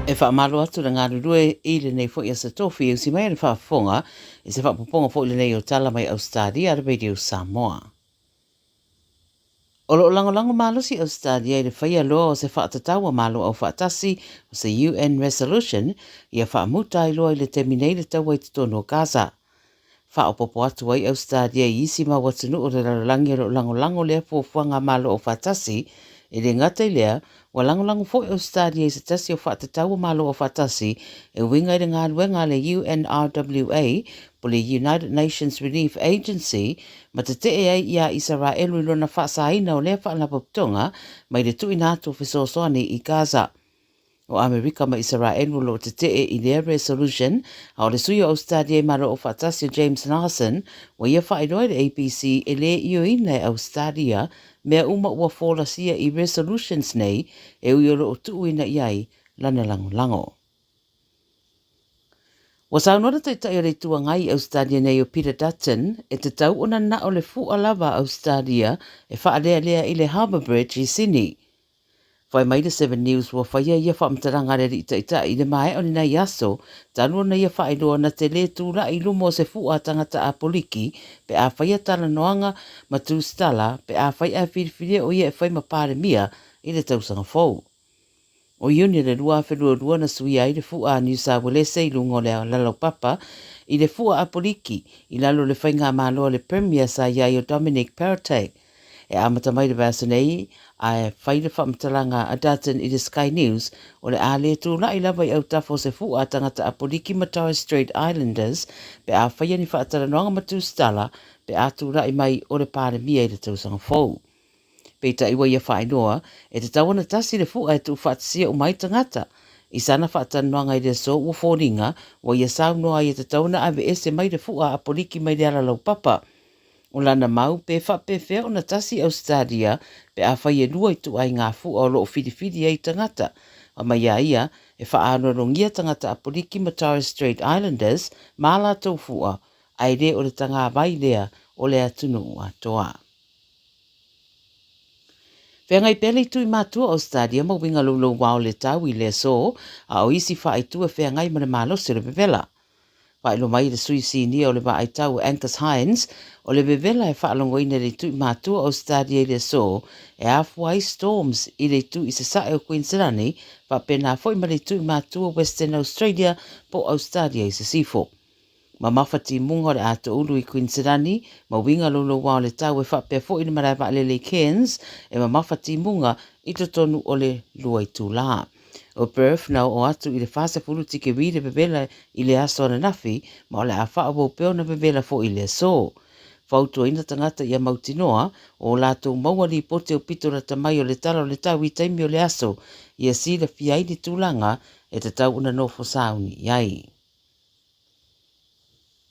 E faamalo atu le galulue i lenei foi aso tofi e usi mai ai le faafofoga i se faaopoopoga foi lenei o tala mai Ausetalia a le Radio Samoa. O lo o lagolago malosi Ausetalia i le faia loa o se faatatau a Malo Aufaatasi o se UN Resolution ia faamuta ai loa i le taimi nei le taua i totonu o Gaza. Faaopoopo atu ai Ausetalia i isi mau atunuu o le lalolagi o lo o lagolago lea fuafuaga a Malo Aufaatasi, e le gata i lea, ua lagolago foi Ausetalia i se tasi o faatatau a Malo Aufaatasi e uiga i le galuega a le UNRWA po le United Nations Relief Agency ma tetee ai iā Isaraelu i lona faasaina o lea faalapotopotoga mai le tuuina atu o fesoasoani i Gaza. O Amerika ma Isaraelu o lo o tetee i lea resolution, a o le sui o Ausetalia i Malo Aufaatasi o James Larsen, ua ia faailoa i le ABC e le ioeina e Ausetalia mea uma ua folasia i resolutions nei e ui o lo o tuuina i ai lana lagolago. Ua saunoa le Taitai o le Itu Agai i Ausetalia nei o Peter Dutton, e tatau ona na o le fu'a lava a Ausetalia e fa'alealea i le Harbour Bridge i Sydney. Fai mai le Seven News ua faia ia faamatalaga a le Alii Taitai i le maea o lenei aso, talu ona ia faailoa na te lē tula'i i luma o se fu'a a tagata Apoliki pe a faia talanoaga ma tusitala pe afai ae filifilia o ia e fai ma Palemia i le tausaga fou. O Iuni o le 2022 na suia ai le fu'a a Niu Sauelese i luga o le lalaupapa i le fu'a Apoliki i lalo o le faigamalo a le Premier sa i ai o Dominic Perrottet. E amata mai le vaiaso nei ae fai le faamatalaga a Dutton i le Sky News o le a le tula'i lava i autafa o se fu'a a tagata Apoliki ma Torres Strait Islanders pe a faia ni faatalanoaga ma tusitala pe a tula'i mai o le Palemia i le tausaga fou. Peitai ua ia faailoa, e tatau ona tasi le fu'a e tuufaatasia uma ai tagata. I sana faatalanoaga i le aso ua foliga, ua ia saunoa ai e tatau ona aveese mai le fu'a a Apoliki mai le ala laupapa. O lana mau, pe faapefea ona tasi Ausetalia pe afai e lua ituaiga fu'a o lo o filifili ai tagata. Fai mai a ia, e faaaloalogia tagata Apoliki ma Torres Strait Islanders ma a latou fu'a, ae le o le tagavai lea o le atunuu atoa. Feagai pea le itu i matua o Ausetalia ma uiga louloua o le tau i le aso, a o isi faaitu e feagai ma le malosi o le vevela. Faailoa mai e le sui sinia o le vaai tau o Angus Hines, o le vevela e faalogoina i le itu i matua o Ausetalia i le aso, e afua ai storms i le itu i sasae o Kuiniselani, faapena foi ma le itu i matua Western Australia po o Ausetalia i sisifo. Mamafa timuga o le atoulu i Kuiniselani, ma uiga louloua o le tau e faapea foi le malae vaalele i Cairns e mamafa timuga i totonu o le lua itulā. O Perth na oo atu i le 40 tikeri le vevela i le aso ananafi ma o le a faaauau pea ona vevela foi i le aso. Fautuaina tagata ia mautinoa o latou maua lipoti aupito lata mai o le tala o le tau i taimi o le aso ia silafia ai le tulaga e tatau ona nofo sauni i ai.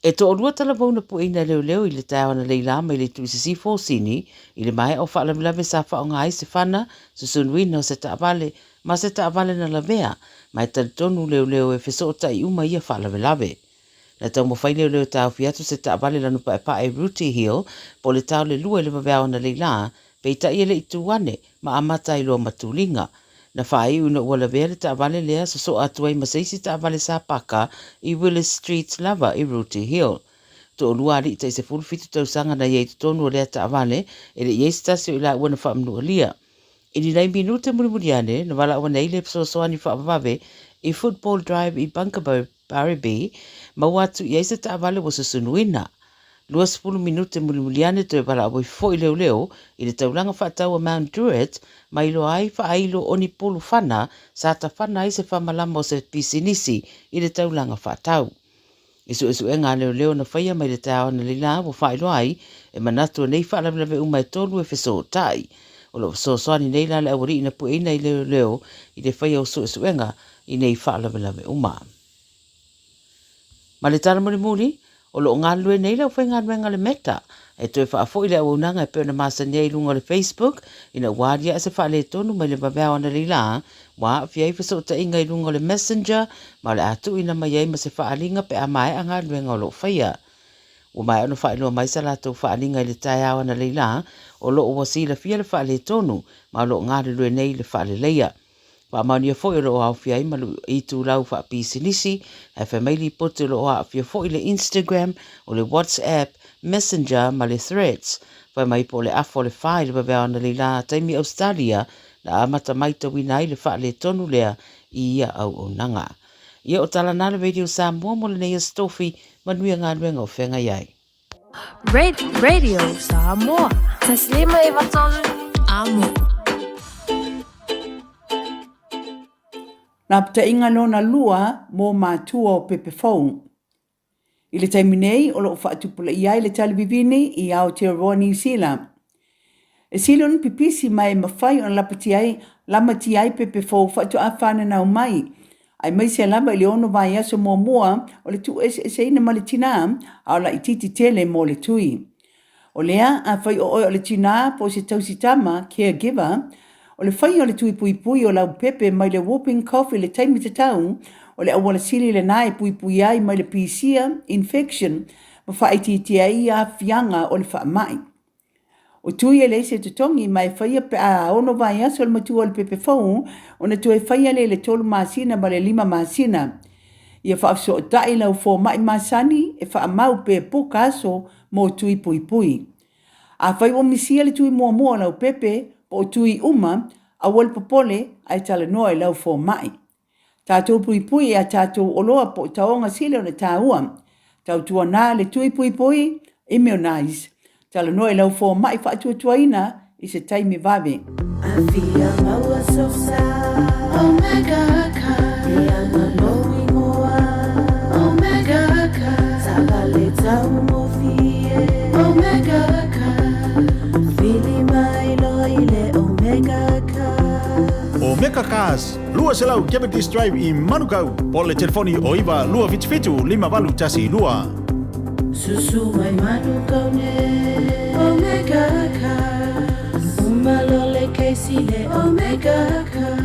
E toalua talavou na pueina e leoleo i le taeao analeila mai le itu i sisifo o Sini i le maea o faalavelave sa faaaoga ai se fana, susunuina o se taavale ma se taavale na lavea, ma e talitonu leoleo e fesootai uma ia faalavelave. Na taumafai leoleo e taofi atu se taavale lanu paepae i Rooty Hill po o le taole lua i le vaveao analeila, peitai e le i tu ane ma amata ai loa ma tuliga. Na faaiu ina ua lavea le taavale lea sosoa atu ai ma se isi taavale sa paka i Willis Street lava i Rooty Hill. Toalua alii tai 17 tausaga na i ai i totonu o lea taavale, e le i i ai se tasi o i laua na faamanualia. I ni nai minute mulimuli ane, na valaau ane ai le fesoasoani faavavave i Football Drive i Bunkerbo, Werribee, maua atu i ai se taavale ua susunuina. 20 minute mulimuli ane toe valaau ai foi leoleo i le taulaga faatau a Mount Druitt ma iloa ai faailo o ni polu fana sa tafana ai se famalama o se pisinisi i le taulaga faatau. I suesuega a leoleo na faia mai le taeao analeila ua faailoa ai e manatu o nei faalavelave uma e tolu e fesootai. O lo o fesoasoani nei la le aualii na pueina i leoleo i le faia o suesuega i nei faalavelave uma. Ma le tala mulimuli, o lo o galulue nei le aufaigaluega a le Meta e toe faafoi le auaunaga e pei ona masani ai i luga o le Facebook ina ua aliae se faaletonu mai le vaveao analeila ua aafia ai fesootaiga i luga o le Messenger ma o le a tuuina mai ai ma se faaaliga pe a maea galuega o lo o faia. Ua maea ona faailoa mai sa latou faaaliga i le taeao analeila o lo o ua silafia le faaletonu ma o lo o galulue nei le faaleleia. Faamaonia foi o lo o aofia ai ma itulau faapisinisi, ae fai mai lipoti o lo o aafia foi le Instagram, o le WhatsApp, Messenger ma le Threads. Fai mai po o le afa o le fa i le vaveao analeila taimi Ausetalia na amata maitauina ai le faaletonu lea i ia auaunaga. Ia o tala na le Radio Samoa mo lenei Aso Tofi, manuia galuega o feagai ai. Radio Samoa. 153 Amo. Lapataiga lona lua mo matua o pepe fou. I le taimi nei o lo o faatupulaia ai le tali vivini i Aotearoa Niu Sila. E sili ona pipisi ma e mafai ona lapatia ai, lamatia ai pepe fou faatoa fananau mai, aemaise lava i le ono vaiaso muamua o le tuueseeseina ma le tinā, a o laitiiti tele mo le tui. O lea, afai o oe o le tinā po o se tausi tama, caregiver, o le faia o le tui puipui o lau pepe mai le whooping cough i le taimi tatau, o le auala sili lena e puipuia ai mai le pisia, infection, ma faaitiitia ai aafiaga o le faamai. O tui e leai se totogi ma e faia pe a ono vaiaso le matua o le pepe fou ona toe faia lea i le tolu masina ma le lima masina. Ia faafesootai lau fomai masani e faamau pe puka aso mo tui puipui. Afai ua misia le tui muamua o lau pepe po o tui uma, aua le popole ae talanoa i lau fomai. Tatou puipui i a tatou oloa po o taoga sili ona taua. Tautuana le tui puipui, immunize. Talanoa i lau fomai faatuatuaina i se taimi vave. Afia maua sosa Omega car Ianga lou ingoa Omega car Taavale taugofie Omega car Vili mai loa i le Omega car. Omega Cars, 200 Cavendish Drive i Manukau, po o le telefoni o 9 277 5812. Susu mai Manukau nei Omega Cars Uma loa le kesi le Omega Cars.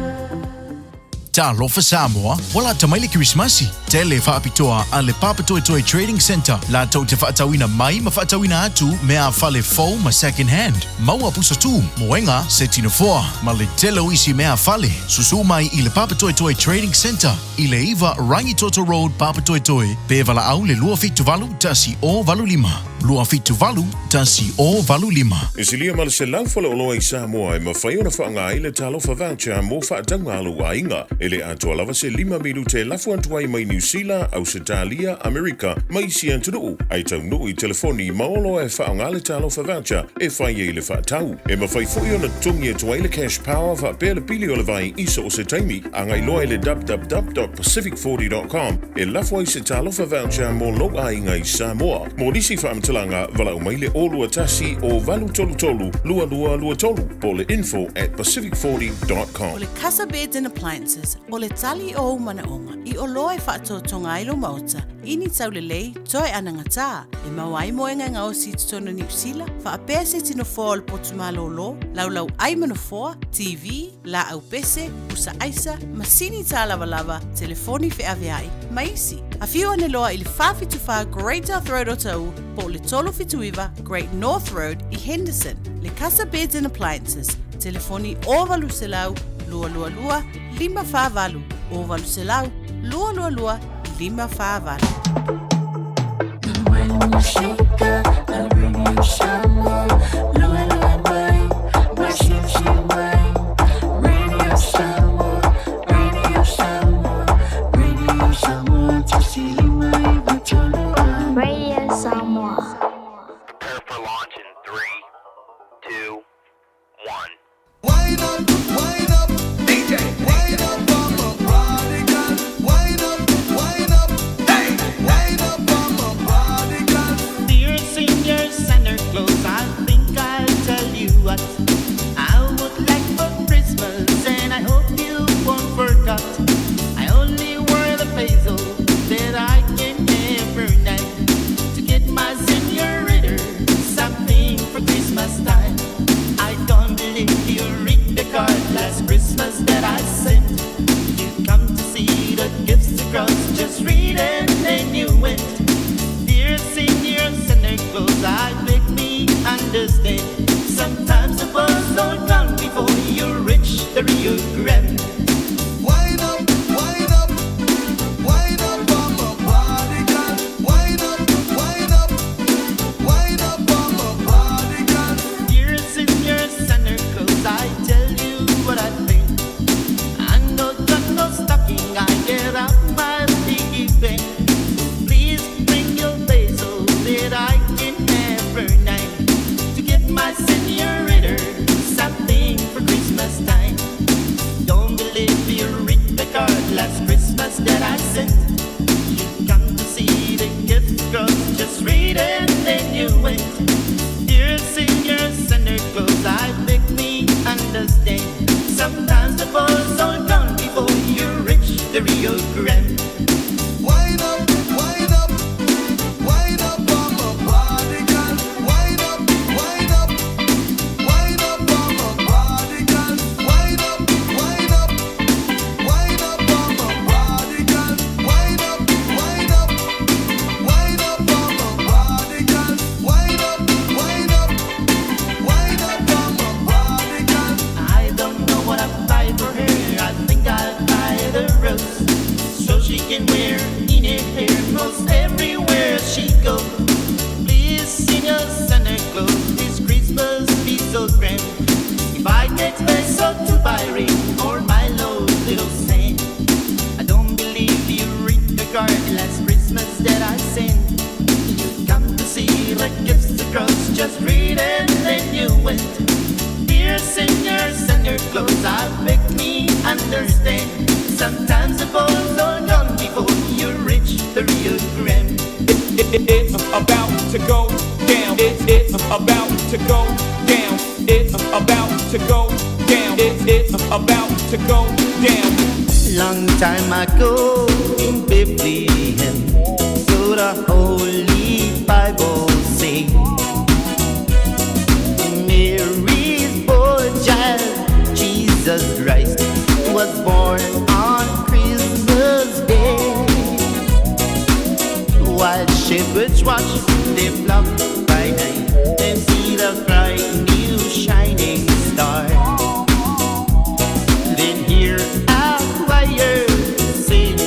Talofa Samoa, ua lata mai le Kerisimasi! Tele faapitoa a le Papatoetoe Trading Centre latou te faatauina mai ma faatauina atu mea fale fou ma second hand, maua pusa tu, moega, seti nofoa, ma le tele o isi mea fale. Susu mai i le Papatoetoe Trading Centre i le 9 Rangitoto Road, Papatoetoe, pe valaau le 278 1085. 278 1085. E silia ma le 100 faleoloa i Samoa e mafai ona faaaoga ai le Talofa Voucher mo faatauga a lou aiga. E le atoa lava se lima minute e lafo atu ai mai Niu Sila, Ausetalia, Amerika ma isi atunuu, ae taunuu i telefoni ma oloa e faaaoga le Talofa Voucher e fai ai le faatau. E mafai foi ona totogi atu ai le Cash Power faapea le pili o le vai i so o se taimi. Agai loa i le www.pacific40.com e lafo ai se Talofa Voucher mo lou aiga i Samoa. Mo nisi faamatalaga, valaau mai le 021 o 833 2223 po o le info@pacific40.com. O le Casa Beds and Appliances, o le tali o ou manaoga i oloa e faatotoga ai lou maota i ni taulelei toe anagatā, e maua ai moega e gaosi i totonu o Niu Sila, faapea se tino foa o le potu malōlō, laulau ai ma nofoa, TV, laau pese, pusa aisa, masini tālavalava, telefoni feaveai, ma isi. Afio ane loa i le 474 Great South Road o Taʻu po o le 379 Great North Road i Henderson. Le Casa Beds and Appliances, telefoni 0800 222 548, 0800 222 548. Radio Samoa. Prepare for launch in three, two, one. Dear Senior Santa Claus, I think I'll tell you what I would like for Christmas, and I hope you won't forget. I only wear the peso that I can every night to get my senorita something for Christmas time. I don't believe you read the card last Christmas that I sent. You come to see the gifts across, just read and then you went. Dear Senior Santa Claus, I beg me understand. Sometimes the buzz all gone before you reach the Rio Grande. that I sent. You come to see the gift girls, just read and then you went. Dear senior Santa Claus, I beg me understand. Sometimes the ball's all gone before you reach the Rio Grande. Wind up, wind up, wind up on my body, girl. Wind up, wind up, wind up on my body, girl. Wind up, wind up, wind up on my body, girl. Wind up, wind up, wind up on my body, girl. Wind up, wind up, wind up on my body, girl. I don't know what I'll buy for her. I think I'll buy the rose so she can wear in her hair most everywhere she goes. Please, Senior Santa Claus, this Christmas be so grand. If I get so to buy ring for my low little saint. I don't believe you read the card last Christmas that I sent. You come to see the gifts across, just read and then you went. Dear Senior Santa Claus, I beg me understand. Sometimes the balls are gone before you reach the Rio Grande. It's about to go down. It's about to go down. It's about to go down. It's about to go down. Long time ago in Bethlehem, so the Holy Bible say, Mary's boy child, Jesus Christ, was born on Christmas Day. While shepherds watch their flock by night and see the bright new shining star. Then hear a choir sing.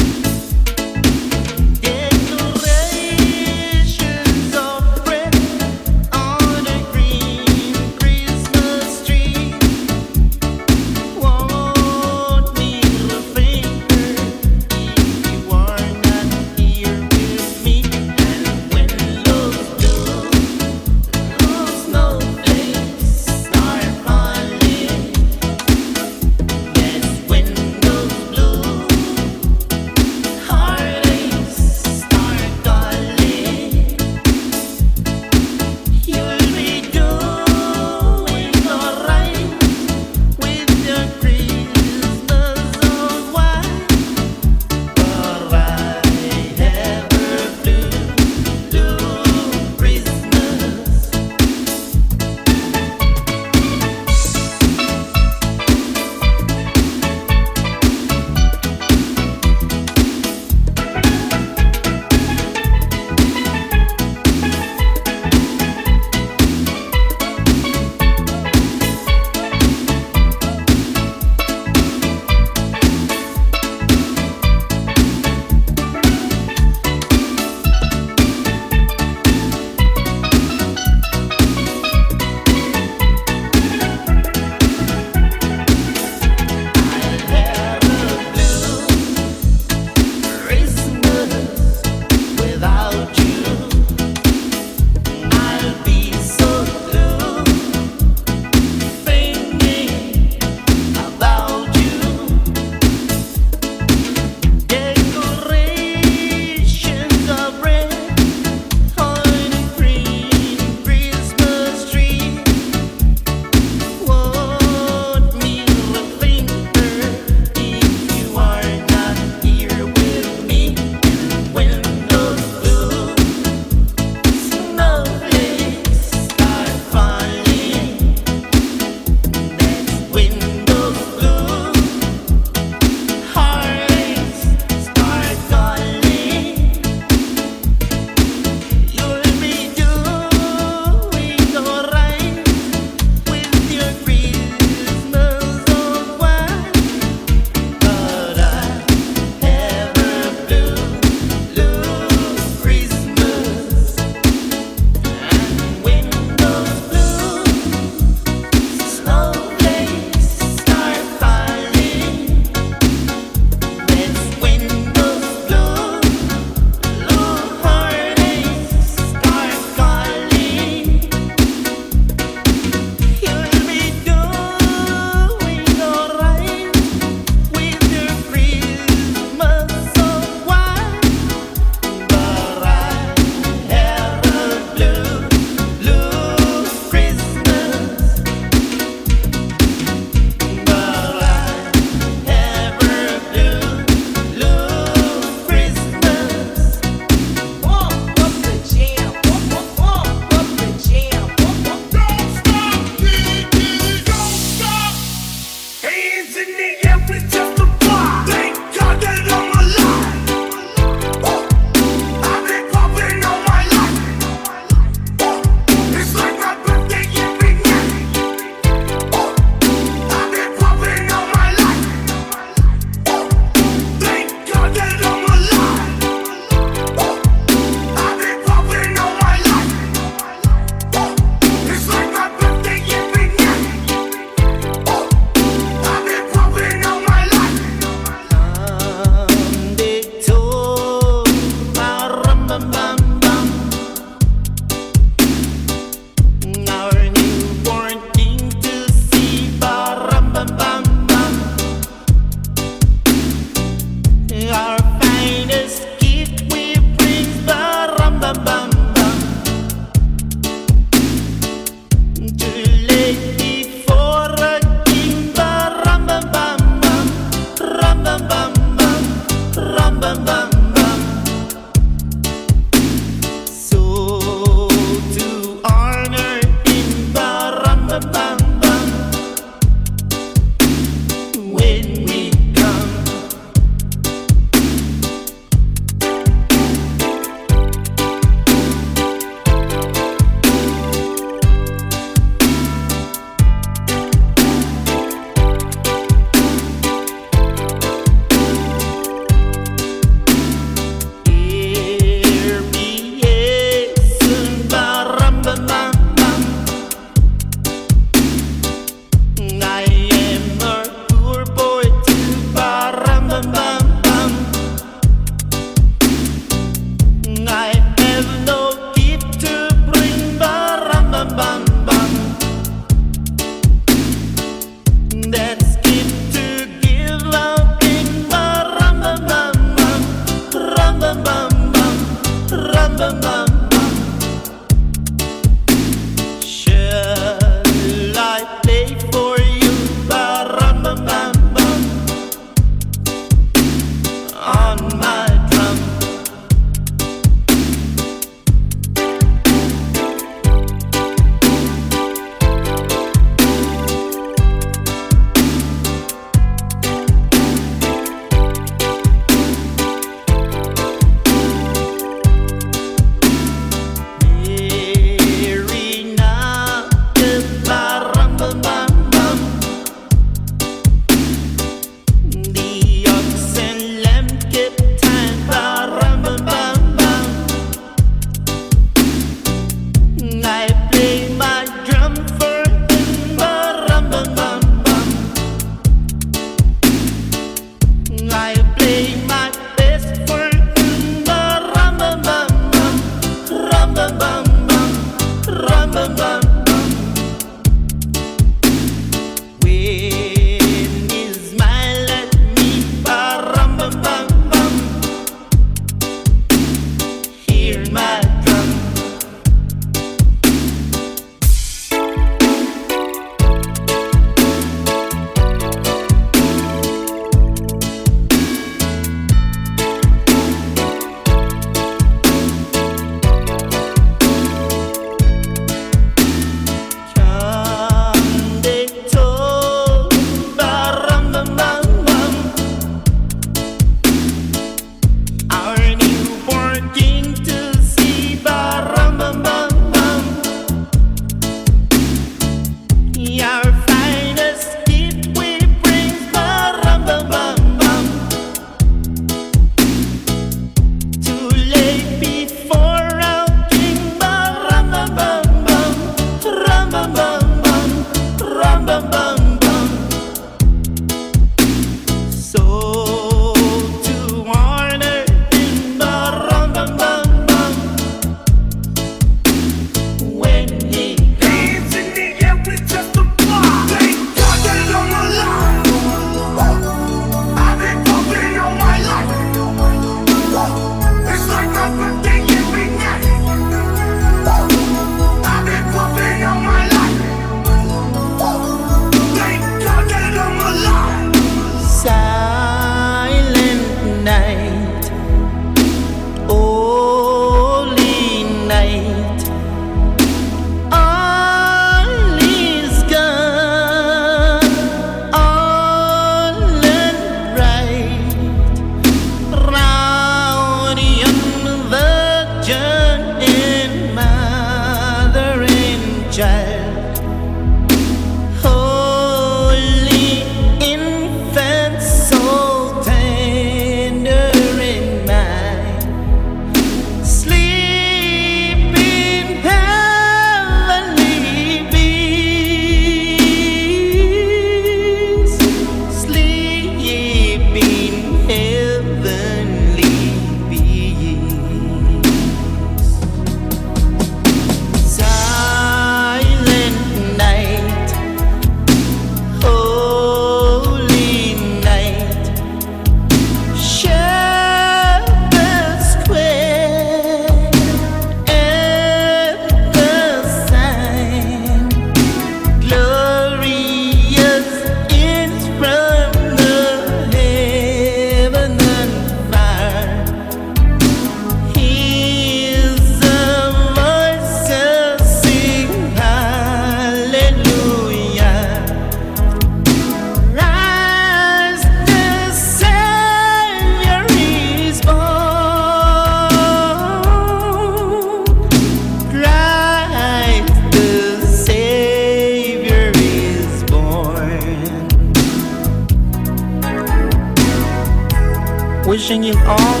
Wishing you all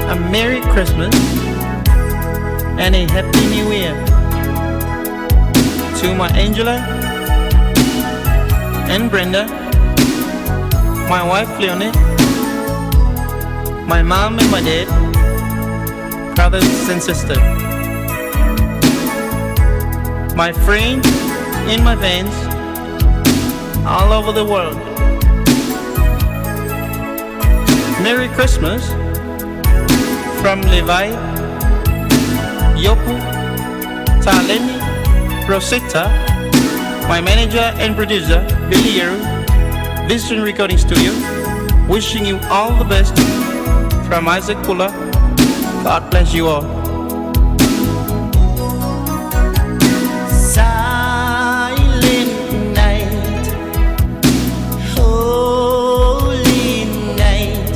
a Merry Christmas and a Happy New Year. To my Angela and Brenda, my wife Leonie, my mom and my dad, brothers and sisters, my friends and my fans all over the world. Merry Christmas from Levi, Yopu, Taleni, Rosetta, my manager and producer, Billy Yeru, Vision Recording Studio, wishing you all the best from Isaac Kula. God bless you all. Silent night, holy night,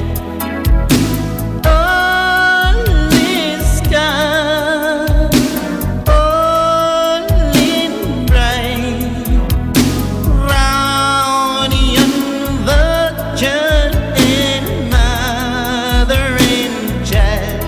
all is calm, all in bright, round yon virgin and mother and child.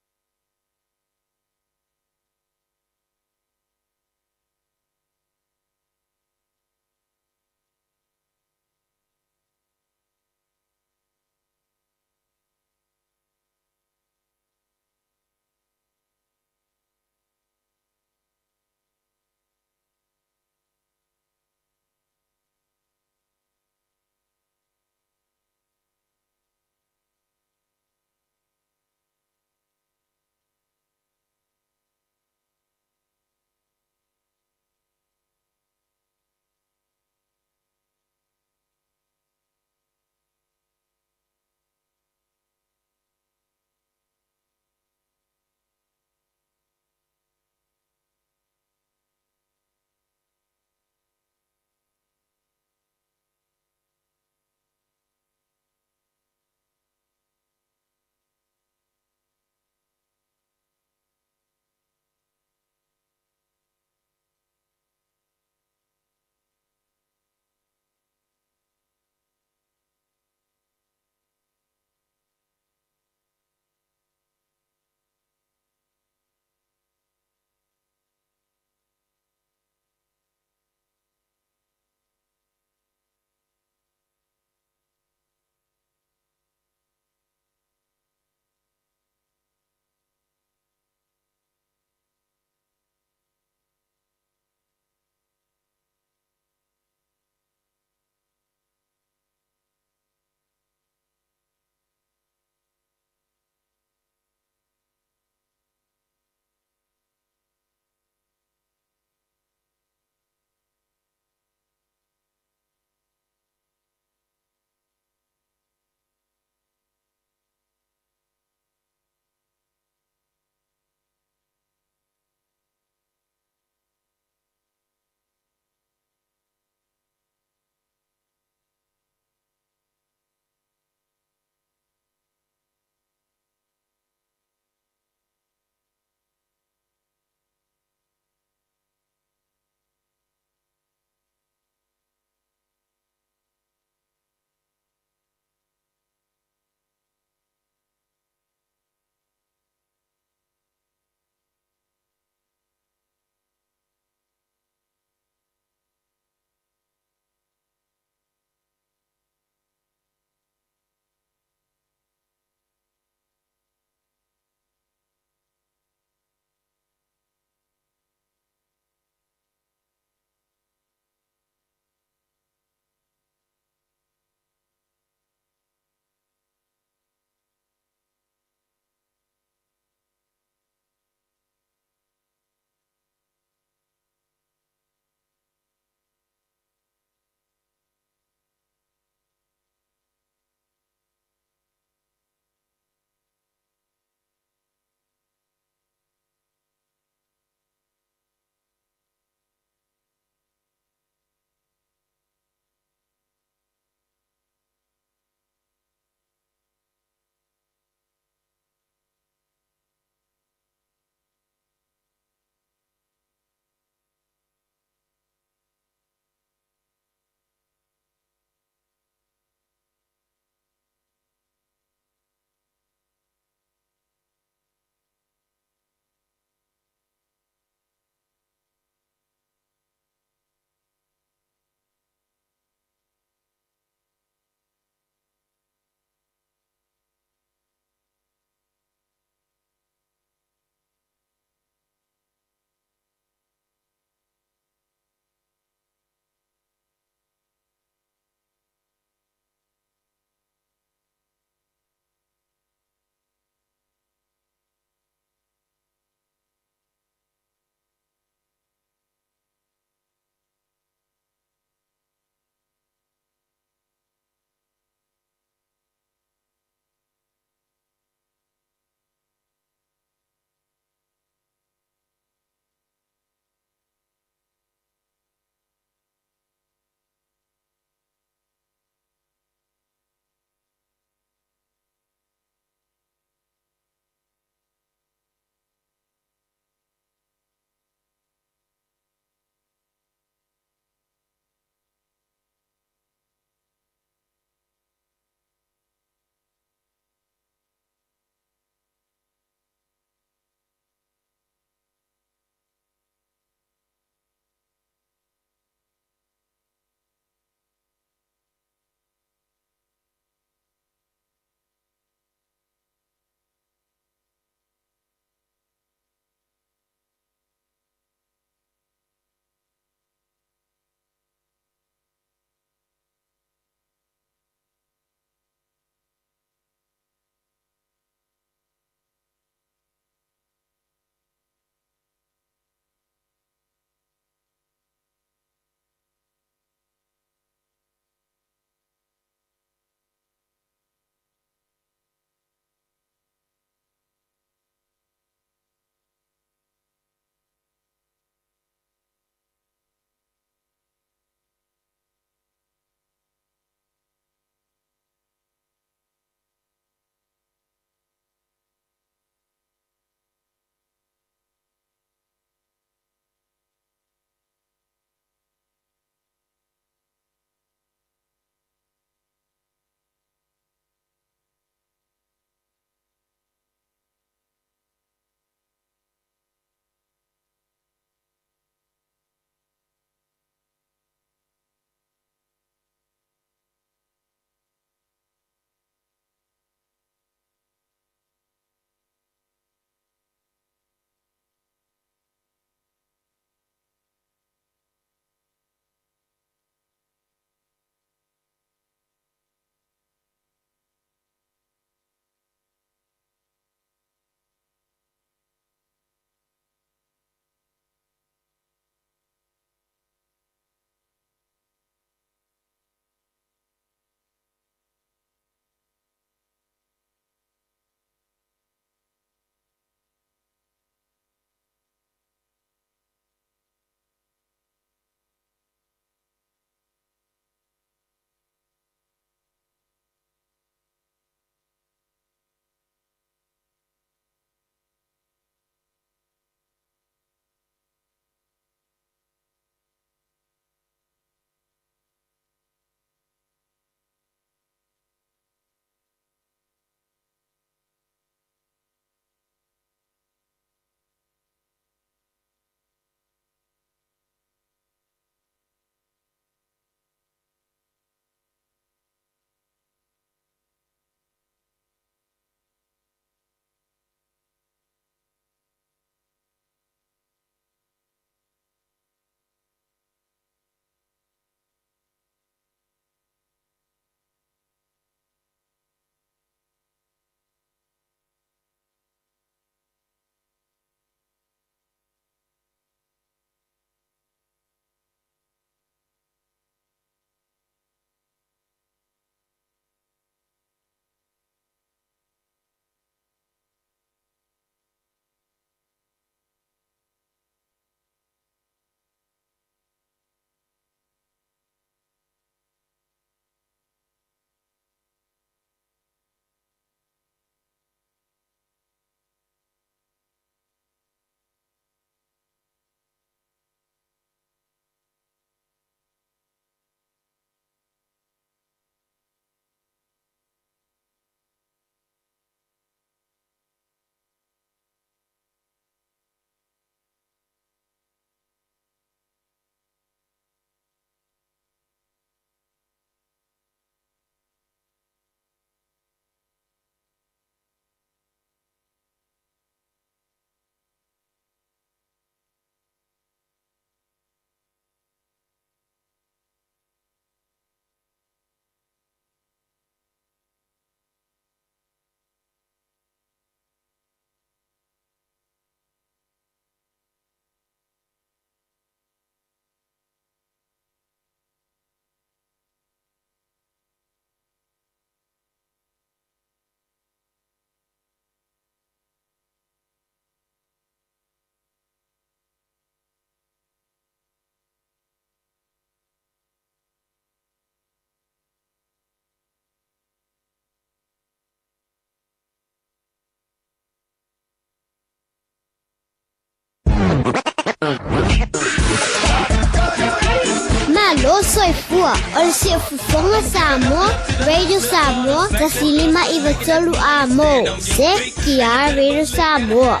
Malo soifua o le Siufofoga Samoa, Radio Samoa, 105 93 A mo, CKR Radio Samoa.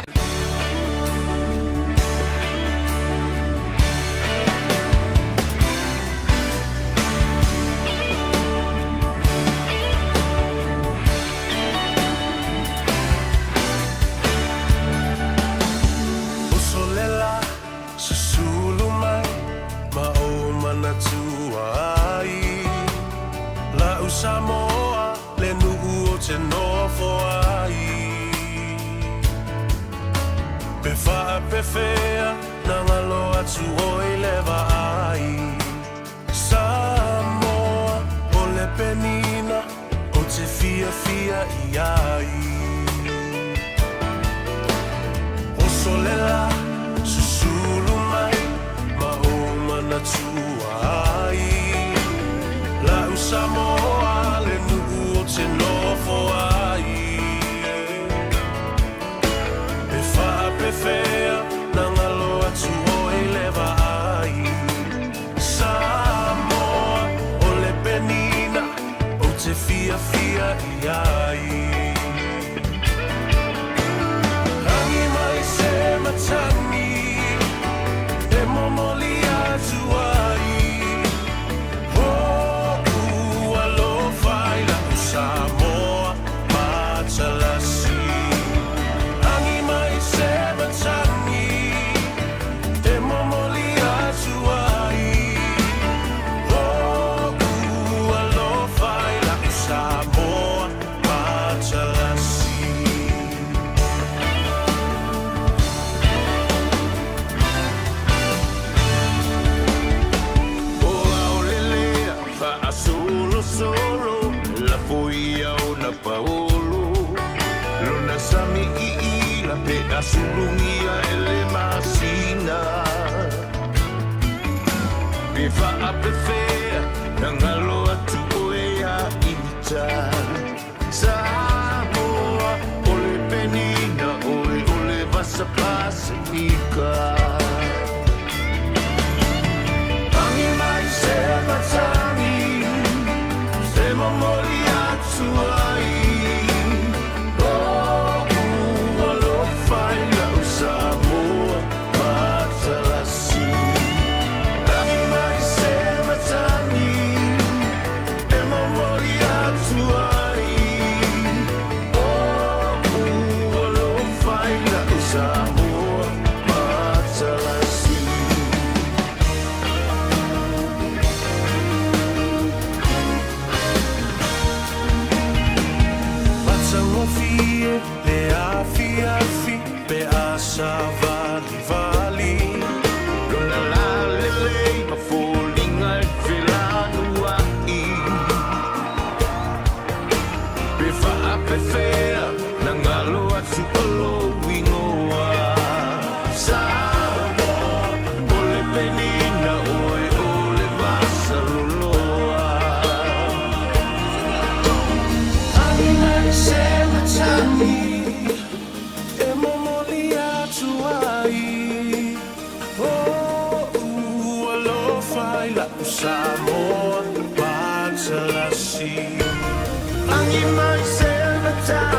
Uso le la, susulu mai ma ou manatua ai. La'u Samoa le nu'u o te nofo ai. Pe faapefea na galo atu oi le vaai. Samoa o le penina ou te fiafia i ai. Oso le la, susulu mai ma ou manatua ai. La'u Samoa le nu'u o te nofo ai. Pe faapefea na galo atu oi le vaai. Samoa o le penina ou te fiafia i ai. Agi mai se matagi e momoli atu ai. O'u alofa i la'u Samoa matalasi. Agi mai se matagi e momoli atu ai. O'u alofa i la'u Samoa matalasi. O aolelea faasolosolo lafo ia ona paolo lona sami iila pe asulugia e le masina pe faapefea na galo atu oe ia ita Samoa o le penina oe o le vasa Pasifika. Agi mai se matagi e momoli atu ai. O'u alofa i la'u Samoa matalasi. Agi mai se matagi e momoli atu ai. O'u alofa i la'u Samoa matalasi. Matagofie le afiafi pe a savalivali. Lona lalelei ma foliga e felanua'i pe faapefea na galo atu o lou igoa Samoa o le penina oe o le vasaloloa. Agi mai se matagi e momoli atu ai. O'u alofa i la'u Samoa matalasi. Agi mai se matagi.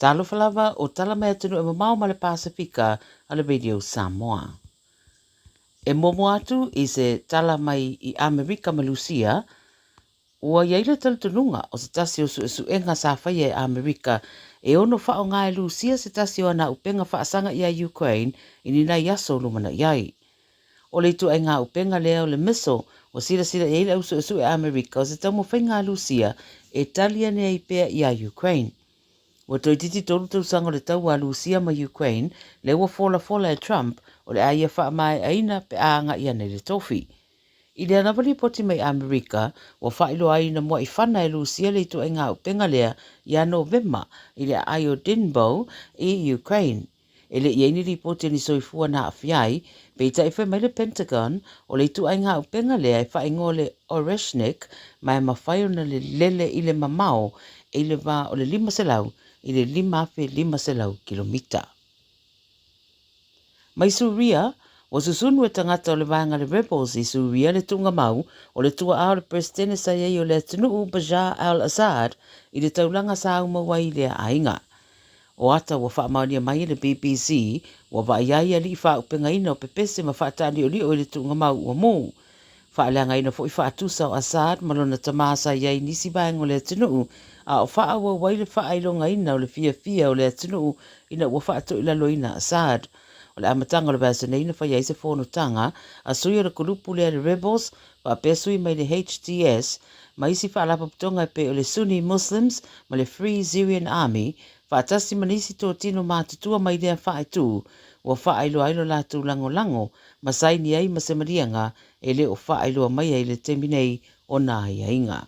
Talofa lava o tala mai atunuu e mamao ma le Pasefika a le Radio Samoa. E muamua atu i se tala mai i Amerika ma Lusia, ua i ai le talitonuga o se tasi o suesuega sa faia e Amerika e ono faaaoga e Lusia se tasi o ana upega faasaga ia Ukraine i ni nai aso o lumanai ai. O le ituaiga upega lea o le missile ua silasila i ai le au suesue Amerika o se taumafaiga a Lusia e tali ane ai pea ia Ukraine. Ua toeitiiti 3 tausaga o le taua a Lusia ma Ukraine, lea ua folafola e Trump o le a ia faamaeaina pe a agai ane i le tofi. I lea lava lipoti mai Amerika, ua faailoa ai ina mua'i fana e Lusia le ituaiga upega lea ia Novema i le aai o Dnipro i Ukraine. E le i i ai ni lipoti a ni soifua na aafia ai, peitai fai mai le Pentagon, o le ituaiga aupenga lea e faaigoa le Oreshnik ma e mafai ona lelele i le mamao e i le va o le 500 i le 5,500 kilomita. Mai Suria, ua susunu e tagata o le vaega le Rebels i Suria le tuugamau o le tuaa o le Peresetene sa i ai o le atunuu Bashar al-Assad i le taulaga sa aumau ai i lea aiga. O ata ua faamaonia mai e le BBC, ua vaai ai alii faaupegaina o pepese ma faataaliolio i le tuugamau ua mū. Faaleagaina foi faatusa o Assad ma lona tama sa i ai i nisi vaega o le atunuu, a o faaauau ai le faailogaina o le fiafia o le atunuu ina ua faatoilaloina Assad. O le amataga o le vaiaso nei na fai ai se fonotaga a sui o le kulupu lea le Rebels faapea sui mai le HTS ma isi faalapotopotoga e pei o le Sunni Muslims ma le Free Syrian Army faatasi ma nisi totino matutua mai lea faaitu ua faailoa ai lo latou lagolago ma saini ai ma se maliega e le o faailoa mai ai i le taimi nei o nā aiaiga.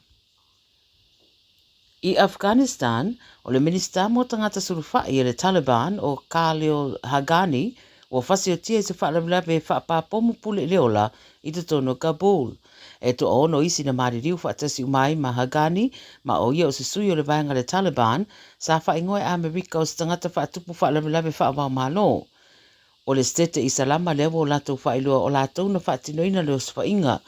I Afghanistan, o le Minisita mo Tagata Sulufai e le Taliban o Khalil Haghani ua fasiotia i se faalavelave e faapapomu pule i le ola i totonu o Kabul. E toaono isi na maliliu faatasi uma ai ma Haghani ma o ia o se sui o le vaega le Taliban sa faaigoa e Amerika o se tagata faatupu faalavelave faavaomalo. O le Setete Isalama lea ua o latou faailoa o latou na faatinoina le osofaiga.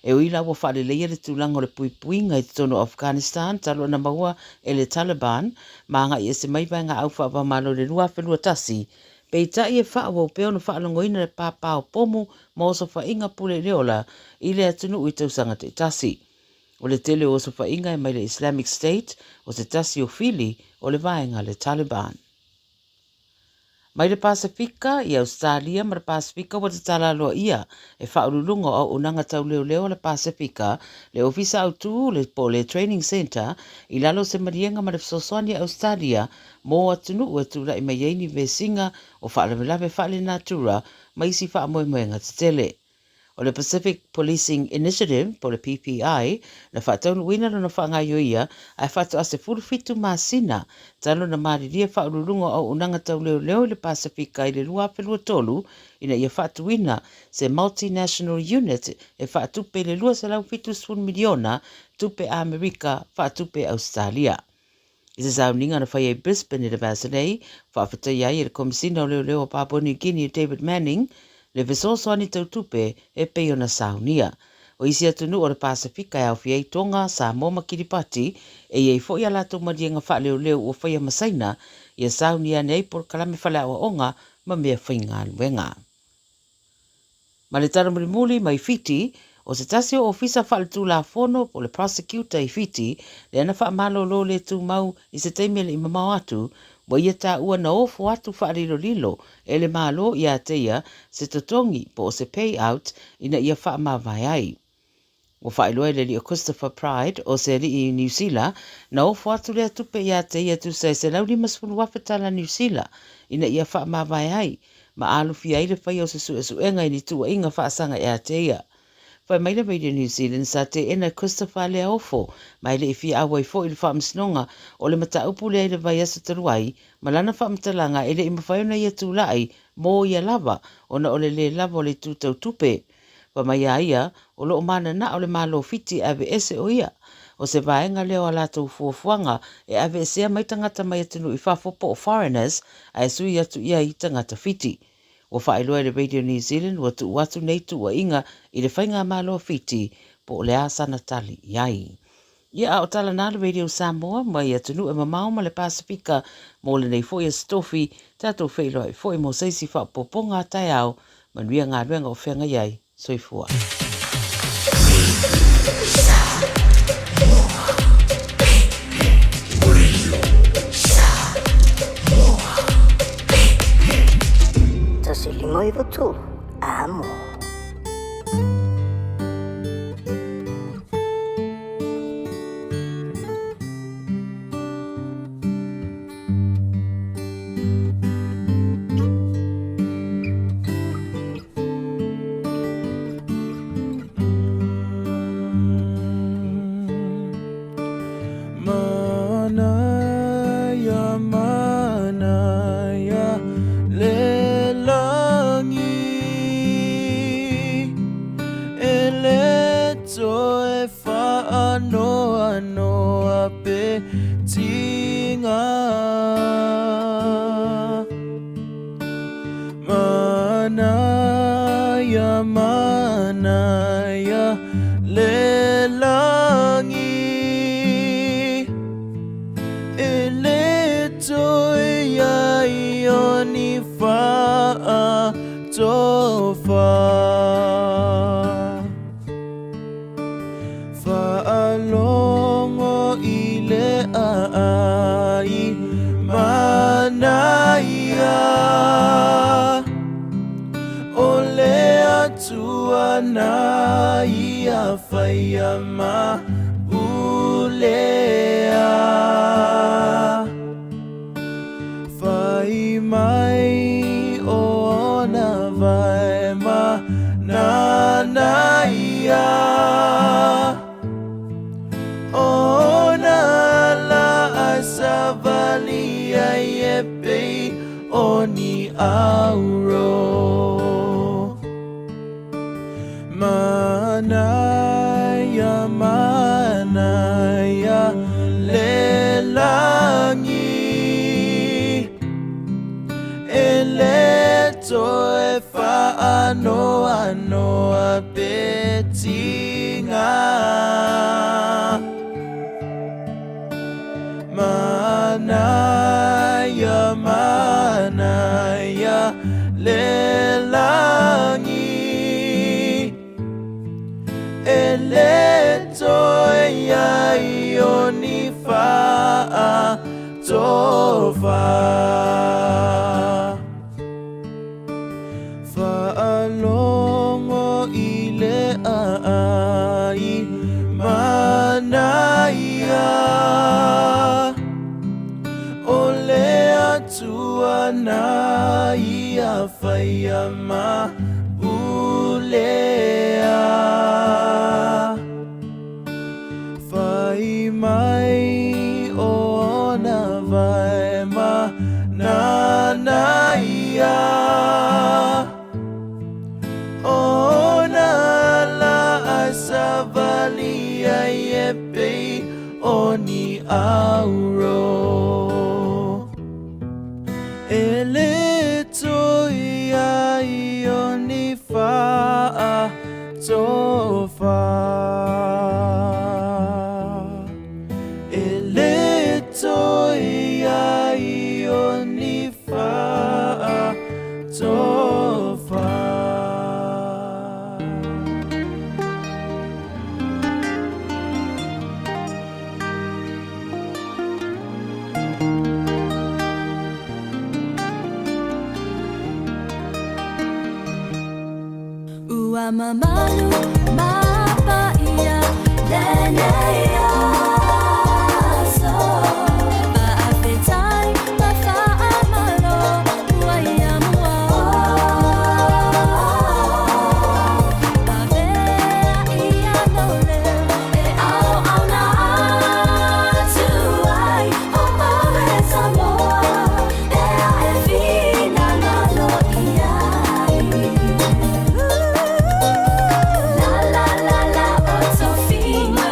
E ui la ua faaleleia le tulaga o le puipuiga i totonu o Afghanistan talu ona maua e le Taliban ma agai ese mai vaegaau faavaomalo i le 2021, peitai e faaauau pea ona faalogoina le pāpā o pomu ma osofaiga pule i le ola i le atunuu i tausaga taitasi. O le tele o osofaiga e mai le Islamic State, o se tasi o fili o le vaega le Taliban. Mai le Pasefika, i Ausetalia ma le Pasefika ua tatala aloaia e Faauluuluga o Auaunaga Tau Leoleo a le Pasefika le Ofisa Autu le po o le Training Centre i lalo o se maliega ma le fesoasoani a Ausetalia mo atunuu e tulai mai ai ni vesiga o faalavelave faalenatura ma isi faamoemoega tetele. O le Pacific Policing Initiative, po o le PPI, na faataunuuina lona faagaioia ae faatoa 17 masina talu ona malilie Faauluuluga o Auaunaga Tau Leoleo i le Pasefika i le 2023 ina ia faatuina se Multinational Unit e faatupe i le $270 miliona tupe Amerika faatupe Ausetalia. I se sauniga na faia i Brisbane i le vaiaso nei, faafetaia ai e le Komesina o Leoleo o Papua New Guinea David Manning le fesoasoani tau tupe e pei ona saunia. O isi atunuu o le Pasefika e aofia ai Tonga, Samoa ma Kiripati, e i ai foi a latou maliega faaleoleo ua faia ma Saina ia saunia ane ai polokalame faleaoaoga ma mea faigaluega. Ma le tala mulimuli mai Fiti, o se tasi o ofisa faaletulafono po o le prosecutor i Fiti, lea na faamalolo le tumau i se taimi e le i mamao atu, ua ia taua na ofo atu faalilolilo e le Malo iā te ia se totogi po o se payout ina ia faamavae ai. Ua faailoa e le alii o Christopher Pryde, o se alii i Niu Sila, na ofo atu lea tupe iā te ia tusa e 150,000 tala Niu Sila ina ia faamavae ai, ma alofia ai le faia o se suesuega i ni tuuaiga faasaga iā te ia. Fai mai le Radio New Zealand sa teena e Christopher lea ofo, ma e le i fia auai foi i le faamasinoga o le mataupu lea i le vaiaso talu ai, ma lana faamatalaga e le i mafai ona ia tulai mo ia lava ona o le lē lava o le itu tau tupe. Fai mai a ia, o lo o mananao le Malo Fiti e aveese o ia. O se vaega lea o a latou fuafuaga e aveesea mai tagata mai atunuu i fafo po o foreigners ae sui atu i ai tagata Fiti. Ua faailoa e le Radio New Zealand ua tuu atu nei tuuaiga i le Faigamalo a Fiti po o le a sana tali i ai. Ia a o tala na le Radio Samoa mai atunuu e mamao ma le Pasefika mo lenei foi Aso Tofi, tatou feiloai foi mo se isi faaopoopoga a taeao. Manuia galuega o feagai ai. Soifua. 1593, Amo. Manaia, manaia, le lagi E le toe faanoanoa pe tiga. Manaia, manaia, le lagi E le toe i ai o ni faatofa. Faalogo i le aai manaia O le Atua na ia faia ma pulea. Fai mai o ona vae ma nanaia Ona la a savali ai e pei o ni auro. Manaia, manaia, le lagi E le toe faanoanoa pe tiga. Manaia, manaia, le lagi E le toe i ai o ni faatofa. Faalogo i le aai manaia O le Atua na ia faia ma pulea. Fai mai o ona vae ma nanaia Ona la a savali ai e pei o ni auro. E le toe i ai o ni faatofa. E le toe i ai o ni faatofa. Ua mamalu ma paia lenei aso. Faafetai ma faamalo ua ia mua o. Pavea ia lou leo e auauna atu ai o oe Samoa ea e finagalo i ai. La la la la o tofiga.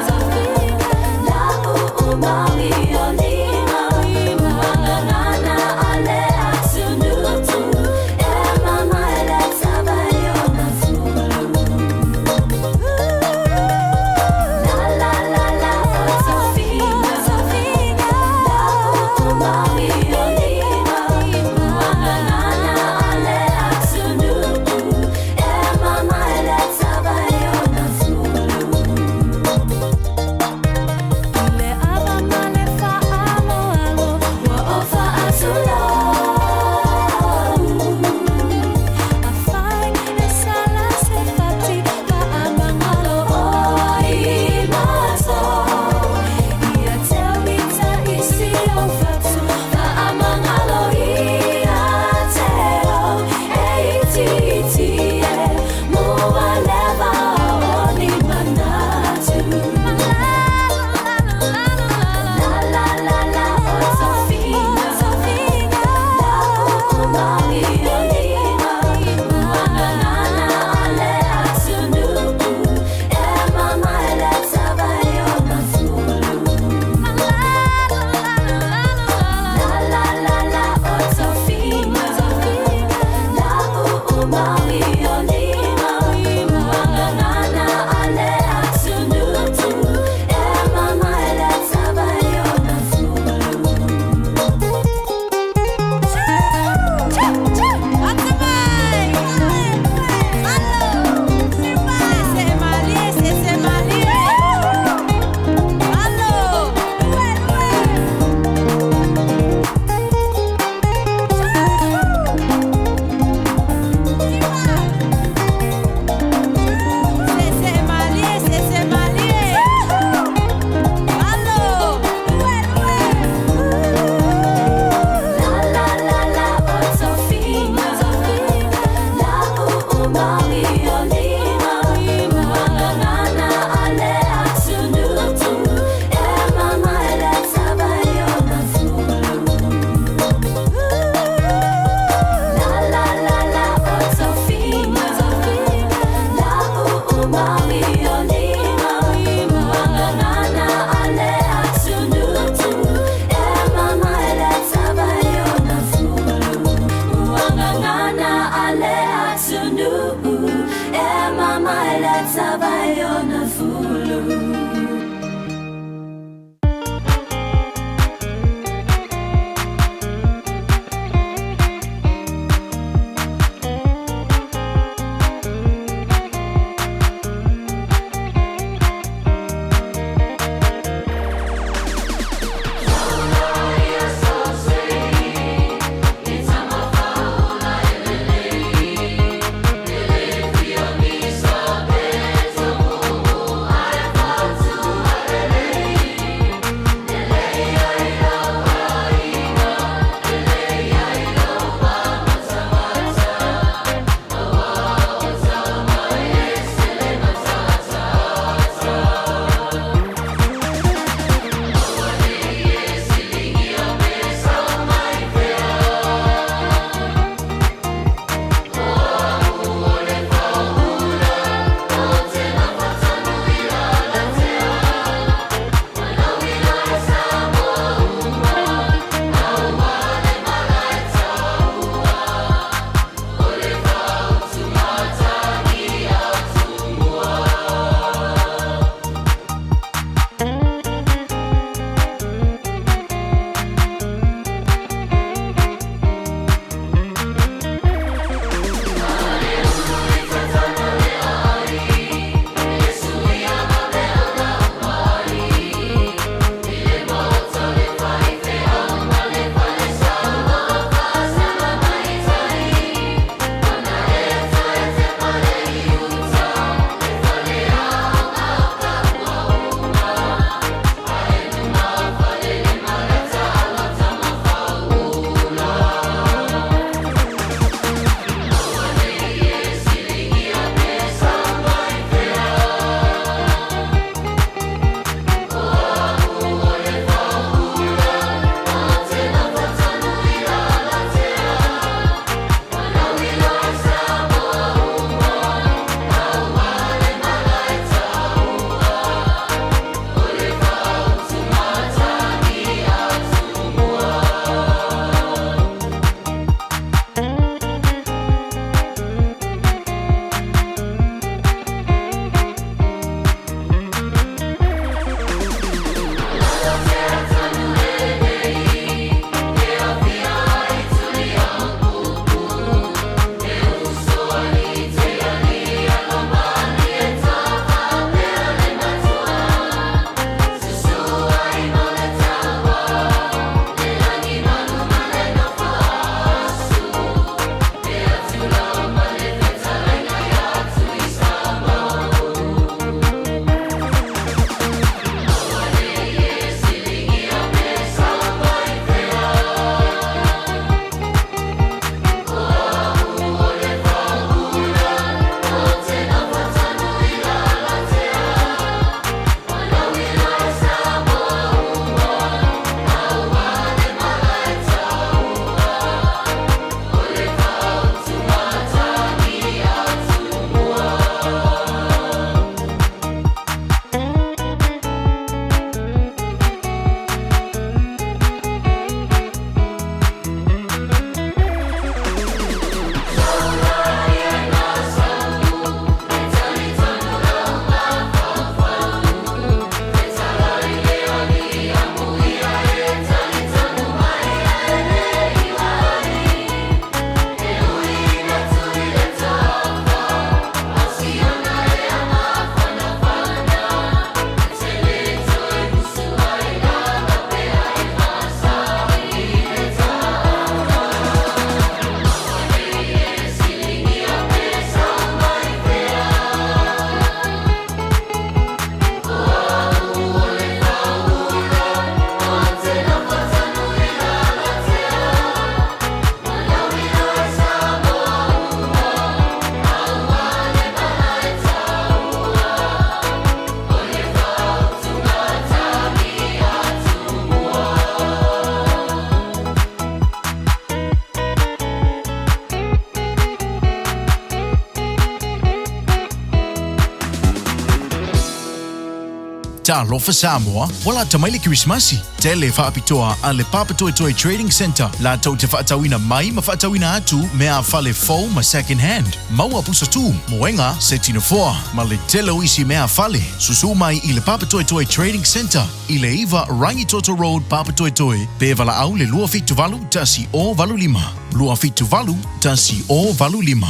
Talofa Samoa, ua lata mai le Kerisimasi. Tele faapitoa a le Papatoetoe Trading Centre latou te faatauina mai ma faatauina atu meafale fou ma second hand, maua pusa tu, moega, seti nofoa, ma le tele o isi meafale. Susu mai i le Papatoetoe Trading Centre i le 9 Rangitoto Road, Papatoetoe, pe valaau le 278 1085, 278 1085.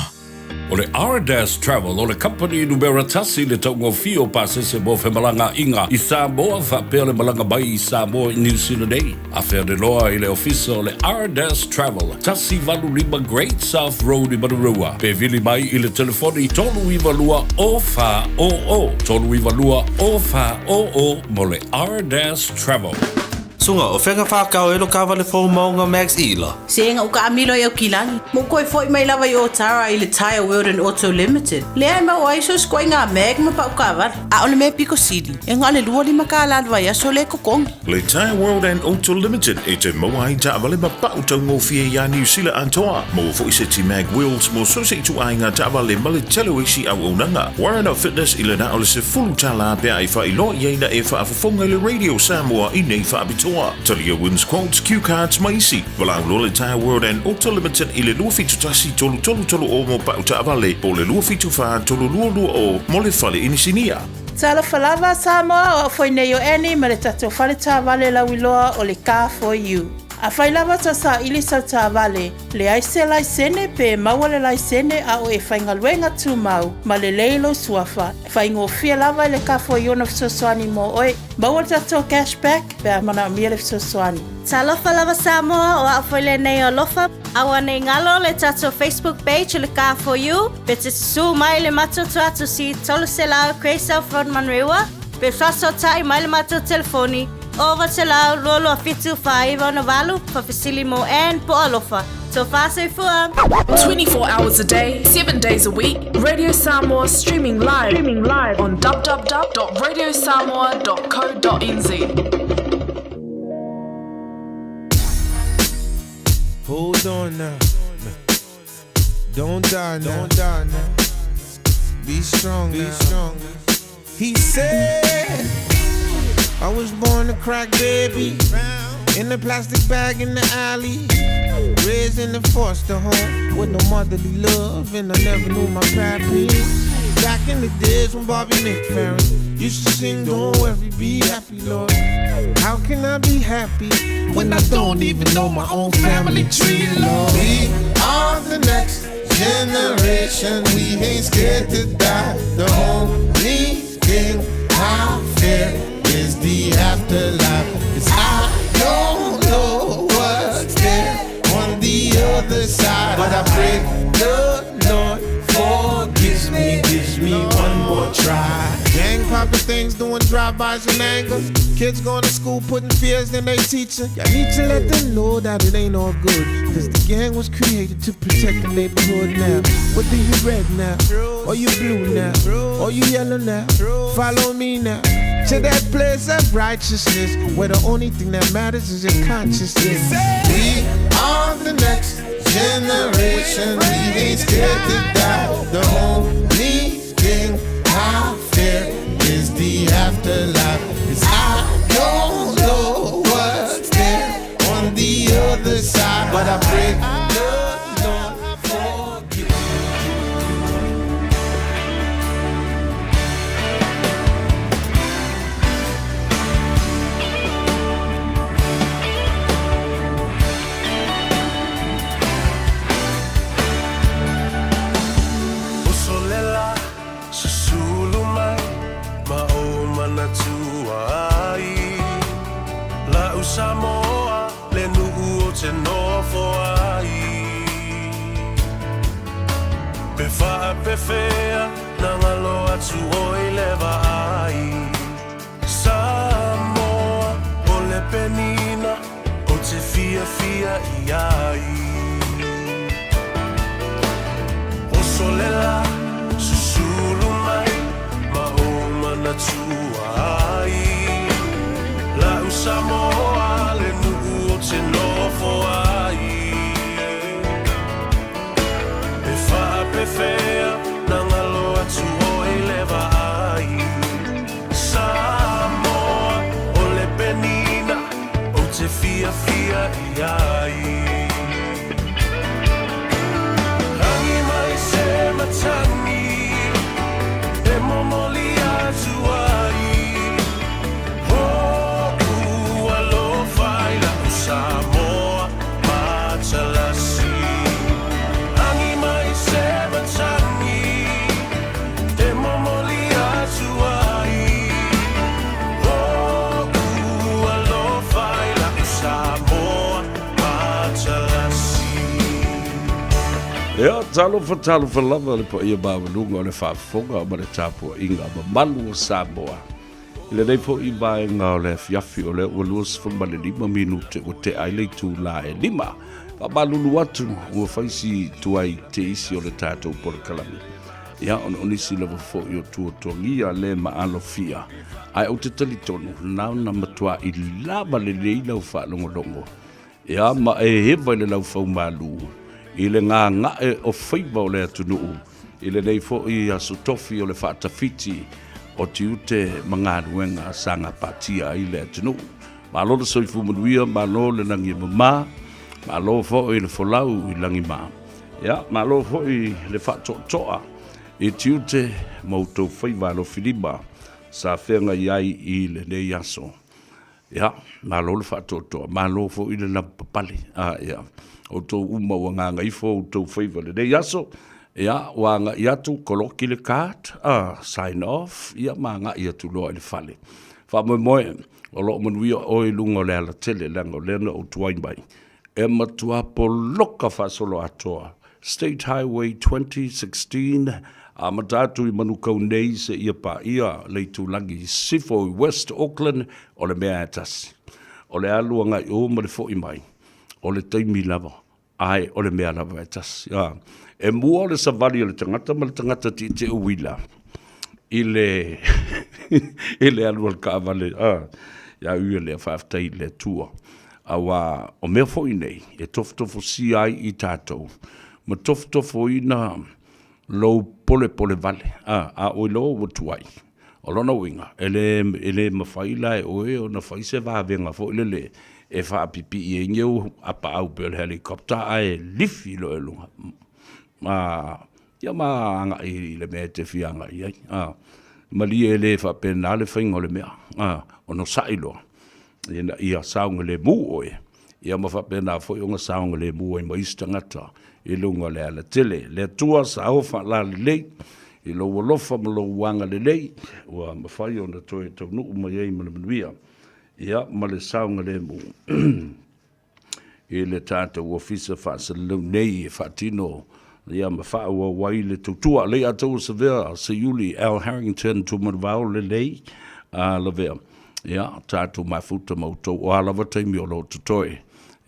O le Ardas Travel o le kamupani numera tasi i le taugofie o pasese mo femalagaaiga i Samoa faapea le malaga mai i Samoa i Niu Sila nei. Afe ane loa i le ofisa o le Ardas Travel, 185 Great South Road i Manurewa, pe vili mai i le telefoni 392 0400, 392 0400 mo le Ardas Travel. Suga, o fea ka whakao e lo kawale fou maunga Max Ila? Se ega uka amilo i Aukilani, mo koe foi mai lava i Otara i le Tyre World and Auto Limited. Lea e maua ai so sikoaiga mag ma pau kaavale. A o le mea piko sili, e na o le 25 kālā le vaiaso lea e totogi. Le Tyre World and Auto Limited e te maua ai taavale ma pau taugofie iā Niu Sila atoa. Maua foi seti mag wheels mo so se ituaiga taavale ma le tele o isi auaunaga. Warren of Fitness i le na o le $10 pe a e faailoa i ai na e faafofoga i le Radio Samoa i nei faapitoa. Talia wins quotes, cue cards ma isi. Valaau loa le Tyre World and Auto Limited i le 271 3330 mo pau taavale po o le 274 3220 mo le fale inisinia. Talofa lava Samoa, o au foi nei o Annie ma le tatou fale taavale lauiloa o le Car For You. Afai lava tou saili sau taavale, leai se laisene pe maua le laisene a o e faigaluega tumau ma lelei lou suafa, faigofie lava i le Car For You ona fesoasoani mo oe. Maua le tatou cash back pe a manaomia le fesoasoani. Talofa lava Samoa, o au foi lenei o Alofa. Aua nei galo le tatou Facebook page o le Car For You, pe te susu mai le matou tuatusi 300 Grey South Road Manurewa, pe faasootai mai le matou telefoni 900 227 4968, faafesili mo Ann po o Alofa. Tofa soifua! 24 hours a day, 7 days a week, Radio Samoa streaming live, streaming live on www.radiosamoa.co.nz. Hold on now. Don't die now. Don't die now. Be strong. Be now. strong. He said, I was born a crack baby. In a plastic bag in the alley. Raised in the foster home with no motherly love, and I never knew my pappy. Back in the days when Bobby McFerrin used to sing, Don't worry, be happy, Lord. How can I be happy when I don't even know my own family tree, Lord? We are the next generation. We ain't scared to die. The only thing I fear is the afterlife. Cause I don't know what's there on the other side. But I pray the Lord forgives me, gives me one more try. Gang popping things, doing drive-bys in anger. Kids going to school, putting fears in their teacher. Y'all need to let them know that it ain't all good. Cause the gang was created to protect the neighborhood now. Whether you red now, or you blue now, or you yellow now, follow me now. To that place of righteousness, where the only thing that matters is your consciousness. We are the next generation. We ain't scared to die. The only thing I fear is the afterlife. Cause I don't know what's there on the other side. But I pray the Lord forgive. Uso lela, susulu mai, ma ou manatua ai. La'u Samoa, le nu'u ou te nofo ai. Pe faapefea, na galo atu oe i le vaai. Samoa, o le penina, ou te fiafia i ai. Oso lela, susulu mai, ma ou manatua ai. La'u Samoa, le nu'u ou te nofo ai. Pe faapefea, na galo atu oe i le vaai. Samoa. ai. Rangi mai se matangi e momoli atu ai. Hoku alofa i la'u Samoa matalasi. Rangi mai se matangi e momoli atu ai. Hoku alofa i la'u Samoa matalasi. Ia, talofa, talofa lava le paia maualuga o le faafofoga ma le tapuaiga mamalu o Samoa. I lenei foi vaega o le afiafi o lea ua 25 minute ua tea ai le itulā e 5. Faamalulu atu ua fai si tuai teisi o le tatou polokalame. Ia, ona o nisi lava foi o tuatuagia le maalofia. Ae ou te talitonu, na ona matuai lava lelei lau faalogologo Ia, ma e eva i le laufaumalu, i le gaga'e o faiva o le atunuu, i lenei foi aso tofi o le faatafiti o tiute ma galuega sa gapatia ai le atunuu. Malo le soifua manuia, malo le lagi e mama, malo foi le folau i lagima. Ia, malo foi le faatoatoa i tiute ma outou faiva alofilima sa feagai ai i lenei aso. Ia, malo le faatoatoa, malo foi le lavapapale. A, ia, outou uma ua gagaifo outou faiva i lenei aso, ia, ua agai atu, koloki le card, a, sign off, ia, ma agai atu loa i le fale. Faamoemoe, o lo o manuia oe i luga o le alatele, leaga o lea na ou tuai mai, e matua poloka faasoloatoa State Highway 2016, amata atu i Manukau nei seia paia le itulagi i sisifo i West Auckland, o le mea e tasi. O le alu agai o ma le foi mai, o le taimi lava, ae o le mea lava e tasi. E mua o le savali a le tagata ma le tagata tietie uila i le i le alu a le taavale, ia ui o lea faafetai i le Atua. Aua o mea foi nei e tofotofosia ai i tatou ma tofotofoina lou polepole vale, a, a oi loa ua tuai. O lona uiga, e le, e le mafai la e oe ona fai se vavega foi lele e faapipii ai ni ou apaau pei o le helicopter ae lifi loa i luga. Ma, ia ma agai i le mea e te fia agai i ai. A, malie e le faapena le faiga o le mea, a, onosai loa. ina ia saogalemu oe, ia ma faapena foi ona saogalemu ai ma isi tagata i luga o le alatele. Le Atua sao faalalelei i lou alofa ma lou agalelei ua mafai ona toe taunuu mai ai ma le manuia, ia ma le saogalemu i le tatou ofisa faasalalau nei e faatino ia ma faaauau ai le tautua. Leiataua Savea Seiuli Al Harrington Tumanuvao lelei a lavea ia tatou mafuta ma outou o a lava taimi o lo o totoe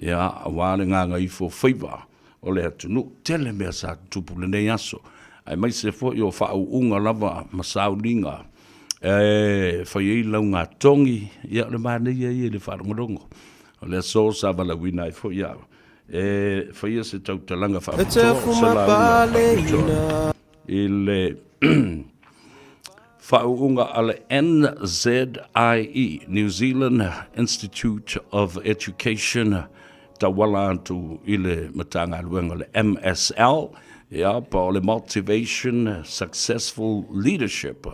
ia aua le gagaifo faiva o le atunuu. Tele mea sa tutupu lenei aso aemaise foi o faauuga lava ma sauniga e fai ai laugatogi ia o le manaia ia i le faalogologo. O le aso sa valaauina ai foi au e faia se tautalaga faapitoa o se lauga faapitoa i le faauuga a le NZIE, New Zealand Institute of Education, tauala atu i le Matagaluega o le MSL, ia, po o le Motivation Successful Leadership,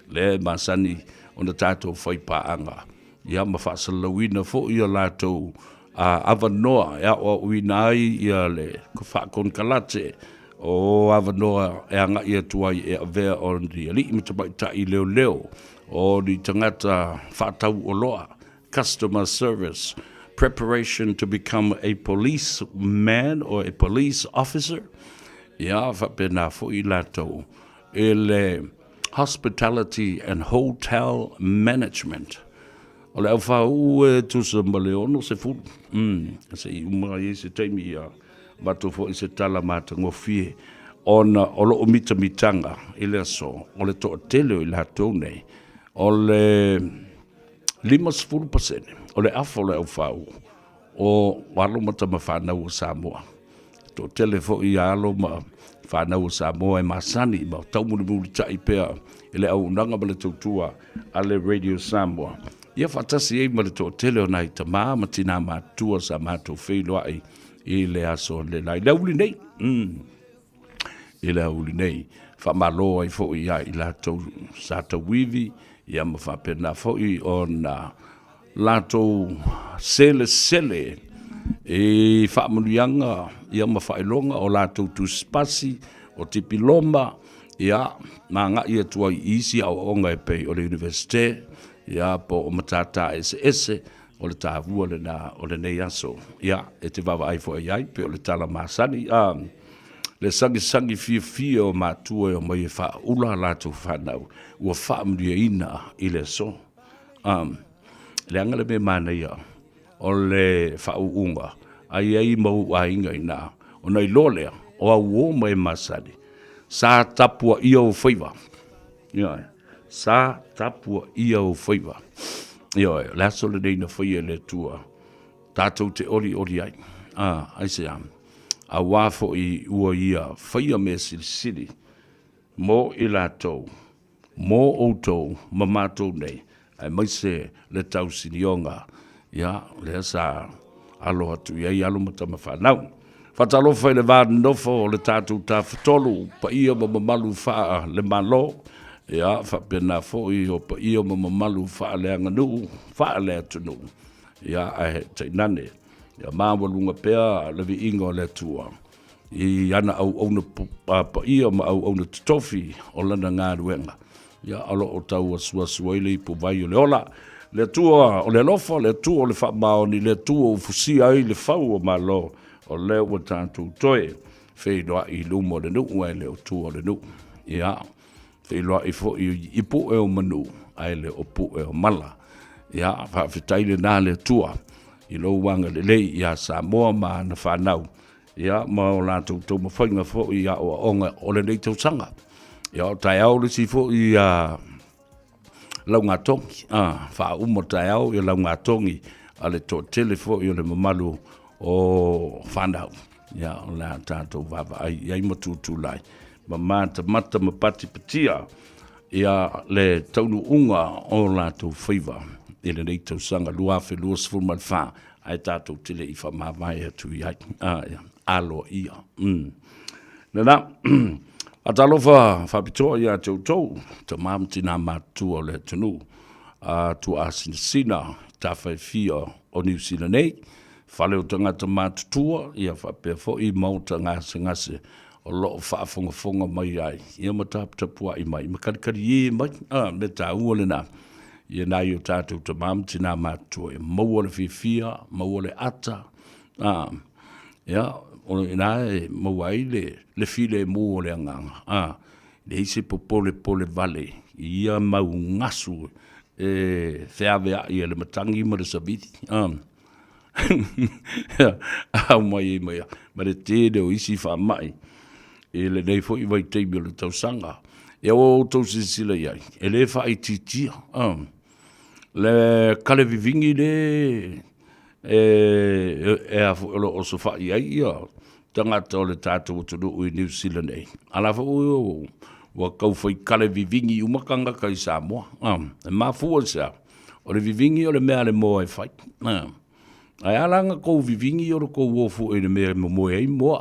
lea e masani ona tatou faipaaga ia ma faasalalauina foi o latou avanoa e aoaoina ai ia le faakonekarate o avanoa e agai atu ai e avea o ni alii ma tamaitai leoleo, o ni tagata faatau oloa, customer service, preparation to become a police man or a police officer, ia faapena foi latou i le Hospitality and Hotel Management. O le aufauu e tusa ma le 60. Se i uma ai se taimi ia avatu foi se tala matagofie ona o lou mitamitaga i le aso o le toatele o i latou nei o le 50% o le afa o le aufauu o alo ma tama fanau o Samoa. E toatele foi alo ma fanau o Samoa e masani ma taumulimulitai pea i le auaunaga ma le tautua a le Radio Samoa. Ia faatasi ai ma le toatele o nai tamā ma tinā matutua sa matou feiloai i le aso analeila i le aoauli nei. I le aoauli nei. Faamalo ai foi ia i latou sa tauivi ia ma faapena foi ona latou selesele i faamanuiaga ia ma faailoga o latou tusipasi, o tipiloma, ia, ma agai atu ai i isi aoaoga e pei o le Iunivesite, ia, po o matata eseese, o le taua lena o lenei aso. Ia, e te vaavaai foi i ai, pei o le tala masani, a, le sagisagi fiafia o matua e omai e faaula a latou fanau, ua faamanuiaina i le aso. A, leaga le mea manaia o le faauuga, a i ai ma ou aiga i ina, ona iloa lea, o au uo ma e masani, sa tapuaia ou faiva. Ioe, sa tapuaia ou faiva. Ioe, o le aso lenei na faia e le Atua, tatou te olioli ai. A, aisea? Auā foi ua ia faia mea silisili mo i latou Mō outou ma matou nei, aemaise le tausinioga, ia, lea sa alo atu i ai alo ma tama fanau. Faatalofa i le va nonofo o le tatou Tafatolu, paia ma mamalu faa le Malo, ia, faapena foi o paia ma mamalu faa le aganuu, faa le atunuu, ia, ae tainane, ia maualuga pea le viiga o le Atua. I ana auauna paia ma auauna totofi o lana galuega, ia, o lo o tau asuasu ai le ipuvai o le ola. Le Atua o le alofa, le Atua o le faamaoni, le Atua ua fusia ai le fau o Malo, o lea ua tatou toe feiloai i luma o le nuu ae le o tua o le nuu. Ia, feiloai foi i pue o manu ae le o pue o mala. Ia, faafetai lena le Atua i lou agalelei ia Samoa ma ana fanau. ia ma o latou taumafaiga foi i aoaoga o lenei tausaga. Ia o taeao le isi foi ia laugatogi, a, faauma taeao ia laugatogi a le toatele foi o le mamalu o fanau. Ia o le a tatou vaavaai i ai ma tutulai ma matamata ma patipatia ia le taunuuga o latou faiva i lenei tausaga 2024 ae tatou te le i faamavae atu i ai. A, aloaia. Lena, faatalofa faapitoa ia te outou, tama ma tina matutua o le atunuu, a tuaasinasina tafa e fia o Niu Sila nei, fale o tagata matutua, ia faapea foi maota gasegase o lo o faafogafoga mai ai, ia ma taputapuai mai, ma kalikali ē mai, a, mea taua lena. Ia nai o tātou tamā ma tinā matutua, e maua le fiafia, maua le ata, a, ia, o ina e maua ai le, le filemu o le agaga, a, leai se popolepole vale i ia mau gasu e feaveai e le matagi ma le savili, a. Aumai ai ma, ma le tele o isi faamai i lenei foi vaitaimi o le tausaga. Ia ua outou silasila i ai, e le faaitiitia le kale vivigi le e, e a foi o lo o osofai ai ia tagata o le tatou atunuu i Niu Sila nei. A la foi ua, ua tau fai kale vivigi uma tagata i Samoa. E mafua i se a? O le vivigi o le mea a le moa e fai. Ae a la na kou vivigi o le kou o fua i le mea e momoe ai moa.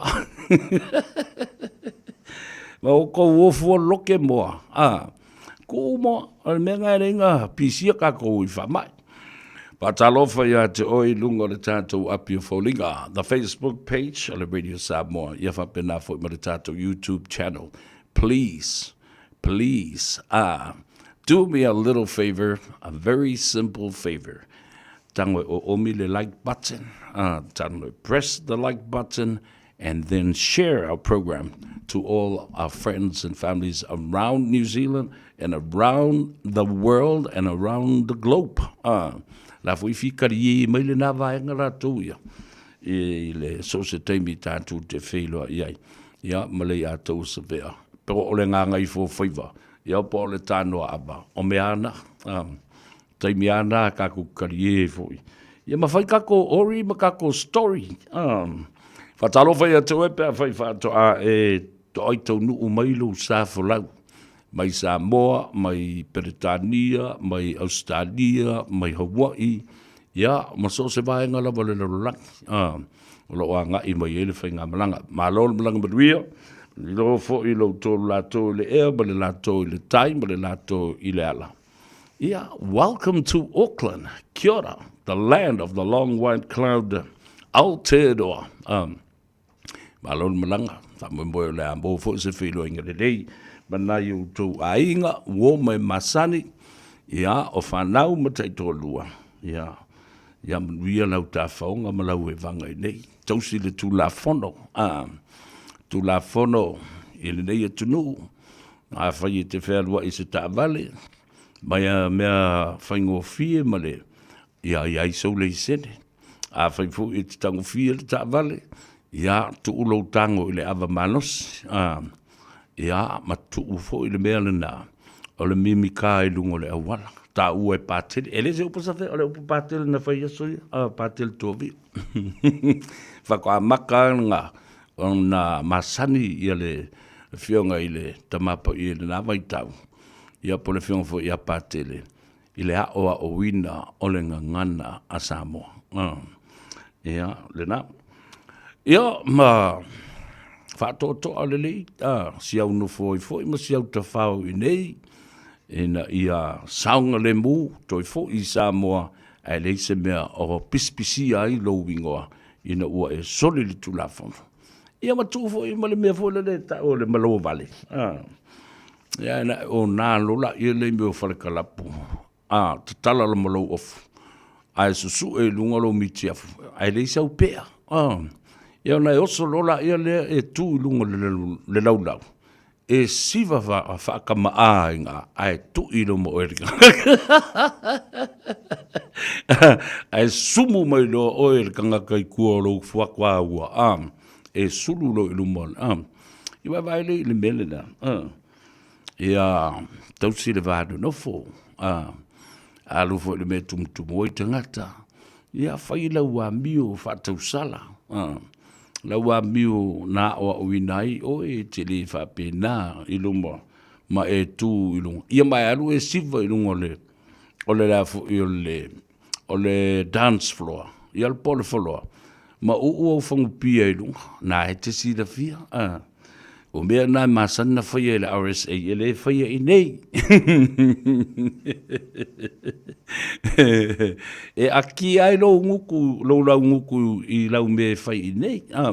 Ma o kou o fua loke moa. A, kuu moa, o le mea na e leai na pisia kakou i faamai. Faatalofa ia te oe i luga o le tatou api o foliga, the Facebook page o le Radio Samoa, ia faapena foi ma le tatou YouTube channel. Please, please, do me a little favor, a very simple favor. Tago e oomi le like button, tago e press the like button and then share our program to all our friends and families around New Zealand and around the world and around the globe. La foi fikari e mai le nā vaenga rātou ia i le so se taimi tātou te wheiloa i ai. Ia, ma le ia tau savea. Pero o le ngā ngai fō whaiva. Ia, po o le tānoa ava. O mea ana, taimi ana kākou kari e foi. Ia, ma whai kākou ori ma kākou story. Whatalofa ia te oe pea whai whaatoa e toai tau nuu mai lou sa folau. Mai Samoa, mai Peretania, mai Ausetalia, mai Hawaii, ia, ma so o se vaega lava o le lalolagi, a, o lo o agai mai ai le faigamalaga. Malo le malaga manuia, lilo foi lo outou latou i le ea ma le latou i le tai ma le latou i le ala. Ia, welcome to Auckland, kia ora, the land of the long white cloud, Aotearoa. Malo le malaga, faamoemoe o le a maua foi se feiloaiga lelei ma nai o outou aiga, uo ma e masani, ia, o fanau ma taitoalua, ia, ia manuia lau tafaoga ma lau evaga i nei. Tausi le Tulafono, a, Tulafono i lenei atunuu, afai e te fealuai i se taavale, mai a mea faigofie ma le, ia i ai sou laisene. Afai foi e te tagofia le taavale, ia tuu lou tago i le ava malosi, a, ia ma tuu foi le mea lena o le mimika i luga o le auala, taua e Patele. E le o se upu safea, o le upu Patele na fai i aso ia, a, Patele Tovio. Faatoa amata lava ona masani ia le afioga i le Tama Paia i lena vaitau, ia po o le afioga foi ia Patele, i le aoaoina o le gagana a Samoa. Ia, lena. Ia, ma faatoatoa lelei a, si au nofo ai foi ma si au tafao i nei, ina ia saogalemu toe foi i Samoa, ae leai se mea o pisipisia ai lou ingoa ina ua e soli le Tulafono. Ia ma tuu foi ma le mea foi lele e tau o le maloa vale. Ia na o nā lola ia le mea o falekalapu, a tatala lama lou ofu, ae susu'e i luga lou mitiafu, ae leai sau pea. A, ia ona e oso loa laia lea e tu i luga o le laulau, e siva faakamaā ai ngā, ae tui i luma o oe le Ae sumu mai loa oe e le tagata i tua o lou fuakuaua, a, e sulu loa i luma o le, a. I vaavaai lea i le mea lena, ia tausi le va nonofo, alu foi i le mea e tumutumu ai tagata, ia fai lau amio faatausala, lau amio na aoaoina ai oe e te le faapena i luma ma e tu i luga, ia ma e alu e siva i luga o le, o le a foi o le, o le dance floor, ia le po o le foloa, ma uu au fagupia i luga, na e te silafia, a. O mea na e masani na faia e le RSA, e le faia i nei. E akia ai lou gutu, lou laugutu i lau mea e fai i nei. A,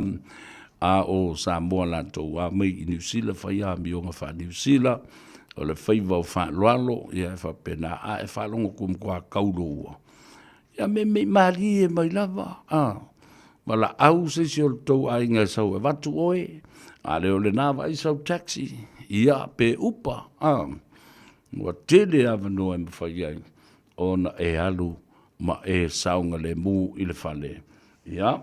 a o Samoa latou a mai i Niu Sila, fai amioga faa-Niu Sila, o le faiva o faaaloalo, ia e faapena, a e faalogo atu matua tau lou ua. Ia meimei malie mai lava, a, valaau se isi o le tou aiga e sau e avatu oe, a le o lena vaai sau taxi, ia pe upa, a, ua tele avanoa e mafai ai ona e alu ma e saogalemu i le fale. Ia,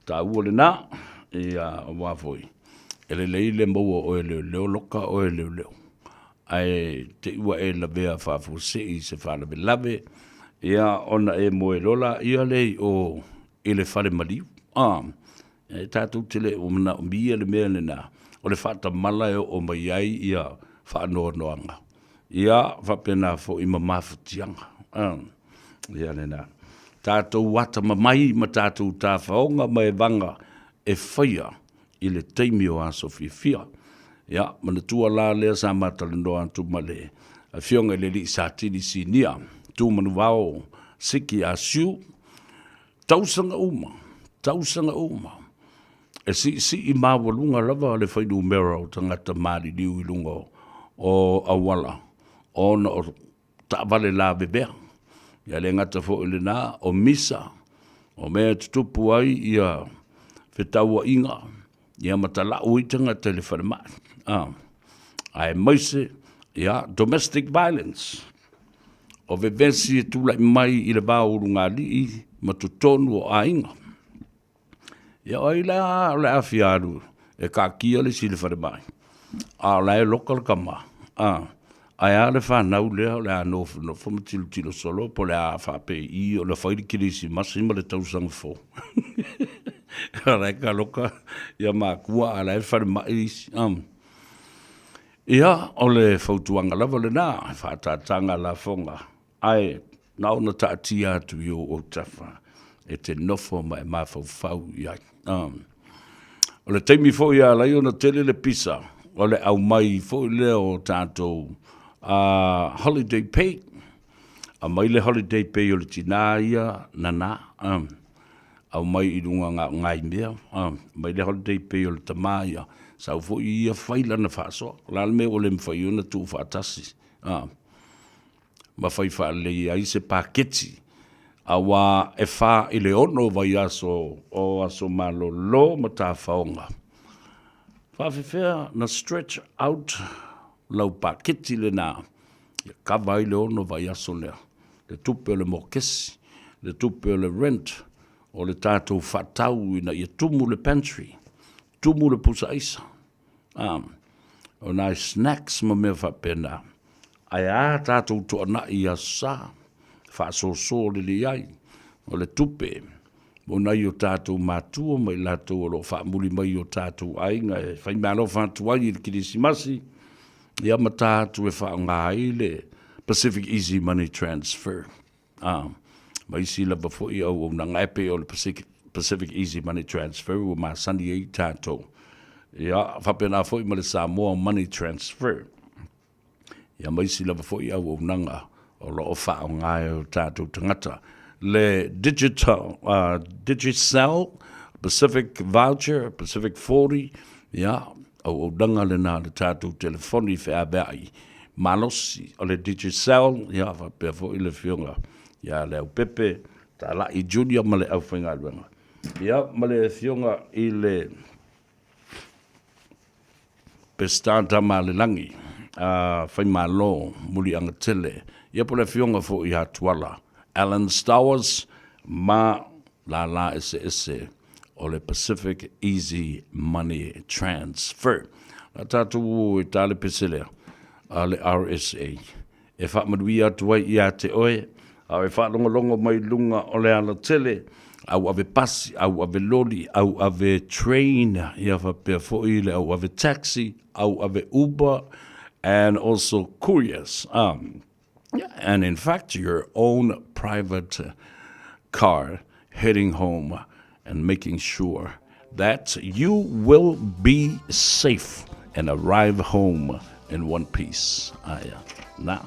taua lena, ia aua foi, e lelei le maua o oe e leoleo, loka oe e leoleo. Ae te i ua e lavea faafuasei i se faalavelave, ia ona e moe loa laia lea i o i le fale maliu. A, e tatou te le o manaomia le mea lena, o le faatamala e oo mai ai ia faanoanoaga. Ia faapena foi ma mafatiaga. A, ia lena. Tatou atamamai ma tatou tafaoga ma evaga e faia i le taimi o aso fiafia. Ia, manatua la lea sa ma talanoa atu ma le Afioga i le Alii Satini Sinia, Tu Manuvao Siki Asiu, tausaga uma, tausaga uma, e siisii maualuga lava le fuainumera o tagata maliliu i luga o auala ona o taavale lavevea. Ia le gata foi i lena, o misa, o mea e tutupu ai ia fetauaiga, ia ma talau ai tagata i le falemai. A, aemaise, ia, domestic violence, o vevesi e tulai mai i le va o ulugalii ma totonu o aiga. Ia o ai la o le a fia alu e kaatia le isi i le falemai, a o la e loka le tama, a, ae a le fanau lea o le a nofonofo ma tilotilo solo po o le a faapei ona fai le kerisimasi ma le tausaga fou. O la e kaloka ia matua a o la e falemai isi. Ia, o le fautuaga lava lena, e faatātāga lafoga, ae na ona taatia atu i ou autafa e te nofo ma e mafaufau i ai. O le taimi foi e ala ai ona tele le pisa, o le aumai foi lea o tatou holiday pay. Aumai le holiday pay o le tina ia nana, aumai i luga o nai mea, aumai le holiday pay o le tama ia, sau foi ia fai lana faasoa. O le a le mea ua le mafai ai ona tuufaatasi? Ma fai faalelei ai se paketi, aua e 4 i le 6 vaiaso o aso malolo ma tafaoga. Faafefea na stretch out lau paketi lena ia kava ai le 6 vaiaso lea, le tupe o le mokesi, le tupe o le rent, o le tatou faatau ina ia tumu le pantry, tumu le pusa aisa. O nai snacks ma mea faapena. Ae a tatou toanai i Aso Sa, faasoso lelei ai, o le tupe mo nai o tatou matua ma i latou o lo o faamuli mai i o tatou aiga e faimeaalofa atu ai i le Kerisimasi, ia ma ta atu e faaaoga ai le Pacific Easy Money Transfer. A, ma isi lava foi auaunaga e pei o le Pacific, Pacific Easy Money Transfer ua masani ai tatou. Ia, faapena foi ma le Samoa Money Transfer. Ia, ma isi lava foi auaunaga o lo o faaaoga e o tatou tagata. Le digital, Digicel, Pacific Voucher, Pacific 40, ia, auaunaga lena a le tatou telefoni feaveai malosi o le Digicel, ia faapea foi le afioga ia Leaupepe Talai Junior ma le aufaigaluega. Ia ma le afioga i le Peseta Tamalelagi, a Faimalo Muliagatele, ia po le afioga foi ia Tuala Alan Stowers ma lala eseese o le Pacific Easy Money Transfer. La tatou o e ta le pese lea a le RSA e faamanuia atu ai ia te oe, a o e faalogologo mai luga o le alatele, au ave pasi, au ave loli, au ave train, ia faapea foi le au ave taxi, au ave Uber, and also couriers. And in fact your own private car heading home and making sure that you will be safe and arrive home in one piece. Aia, na.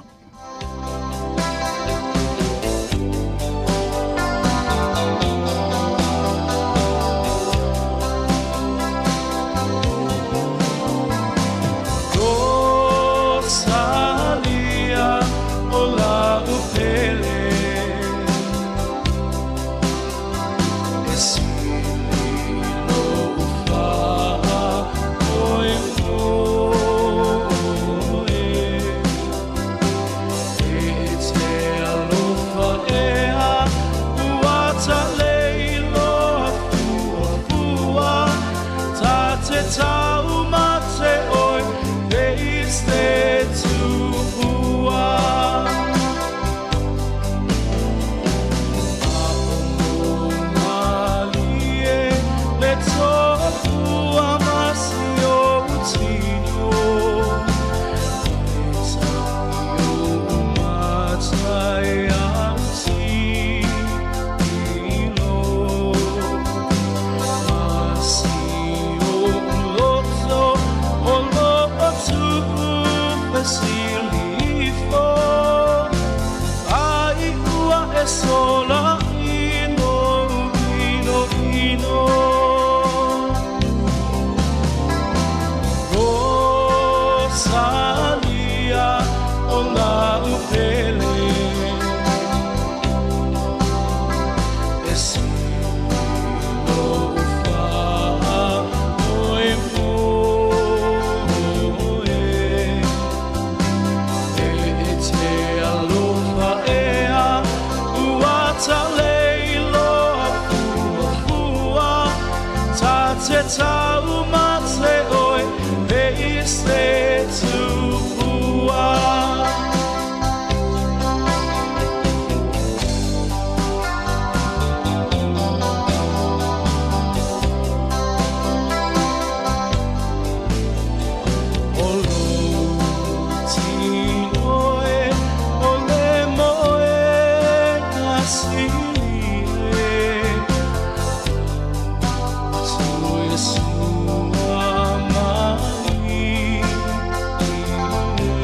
sua mai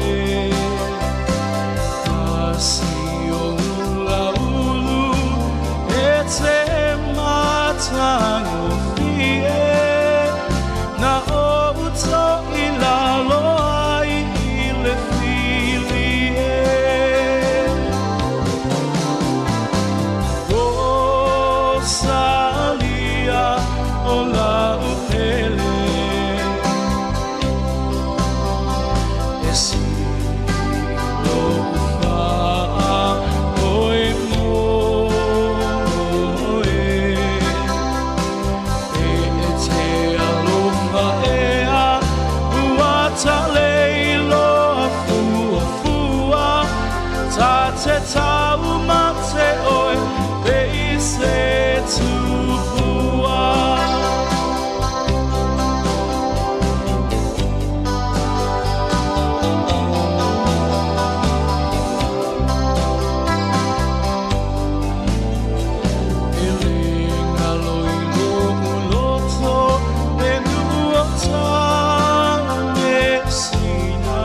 e Asi o laulu e te matagofie Na ou to'i lalo ai i le fili e Rosalia o la'u pele E sili lo'u faamoemoe E e te alofa ea Ua talei loa fuafua Ta te taumate oe Pe i se tupua. E le galo i lo'u loto le nu'u o Tamesina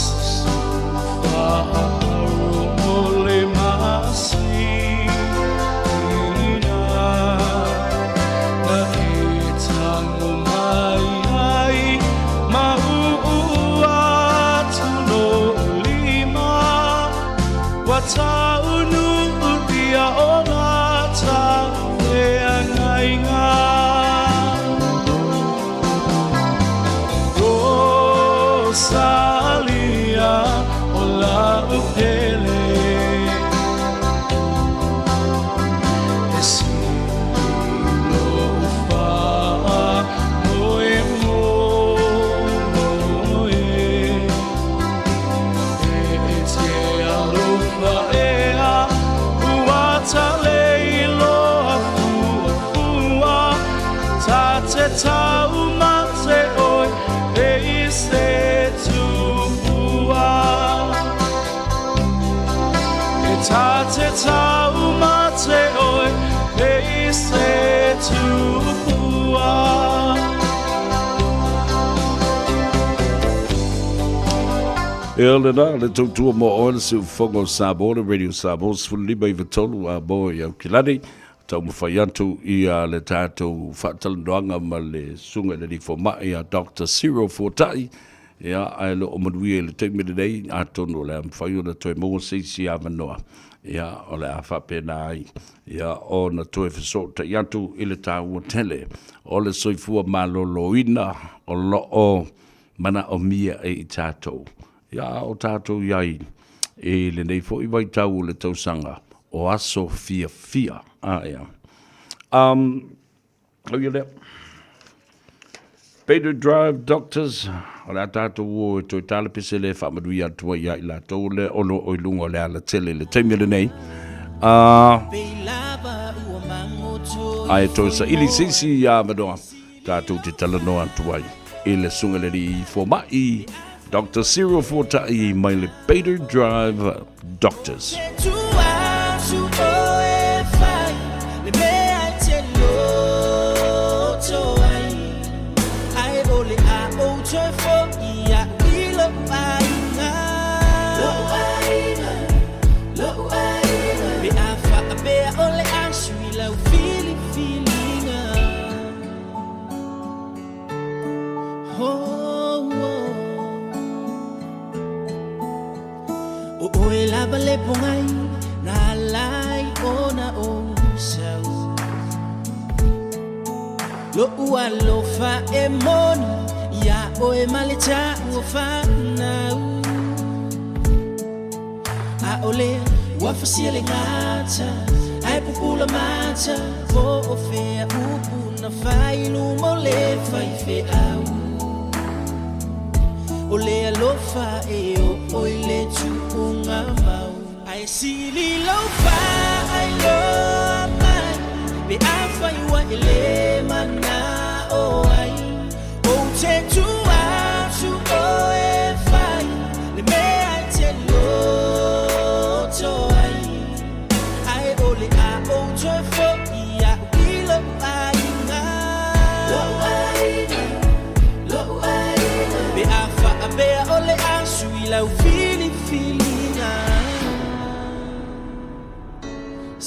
Susu le masina Na e tago mai ai ma uu atu lo'u lima Ua taunuutia o lata feagaiga Rosalia o la'u pele E sili lo'u faamoemoe E e te alofa ea Ua talei loa fuafua Ta te taumate oe E i se tupua E ta te taumate oe E i se tupua. Ia lena, le tautua mo oe le siufofoga o Samoa, le Radio Samoa, 15 93 a mo i Aukilani. Taumafai atu ia le tatou faatalanoaga ma le Susuga i le Alii Fomai a Doctor Cyril Fuatai, ia, ae le o manuia i le taimi lenei, atonu o le a mafai ona toe maua se isi avanoa, ia, o le a faapena ai, ia, ona toe fesootai atu i le taua tele o le soifua maloloina o lo o manaomia e i tatou. Ia, a o tatou i ai i lenei foi vaitau o le tausaga o aso fiafia. A, ia. O ia lea. Bader Drive Doctors, o le a tatou o e toe tala pese le faamanuia atu ai ia i latou le o lo o i luga o le alatele i le taimi lenei. Ae toe saili se isi avanoa tatou te talanoa atu ai i le Susuga i le Alii Fomai Doctor Cyril Fuatai mai le Bader Drive Doctors. O oe lava le pogai na alai ona ou sau Lo'u alofa e moni ia oe ma le ta'u o fanau A'ole ua fasia le gata ae pupula mata Po o fea upu na fai i luma o le faifeau O le alofa e oo i le tuuga mau Ae sili lou faailoa mai Pe afai ua e le mana'o ai Ou te tu atu oe fai Le mea e te loto ai Ae o le a ou toe fo'i a'u i lou aiga.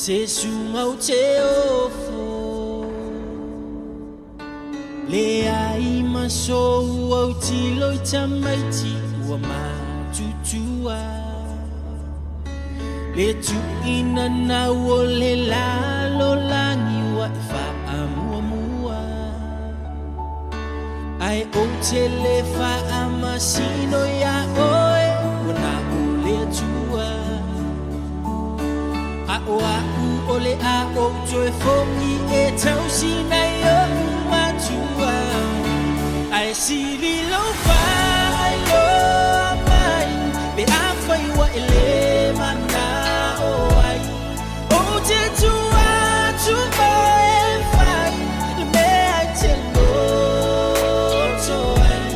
Se suga ou te ofo Leai ma sou autilo i tamaiti ua matutua Le tuuina nau o le lalolagi ua e faamuamua Ae ou te le faamasino iā oe ua na o le Atua A o a'u o le a ou toe fo'i e tausi nai o'u matua Ae sili lou faailoa mai pe afai ua e le mana'o ai Ou te tuu atu oe e fai le mea e te loto ai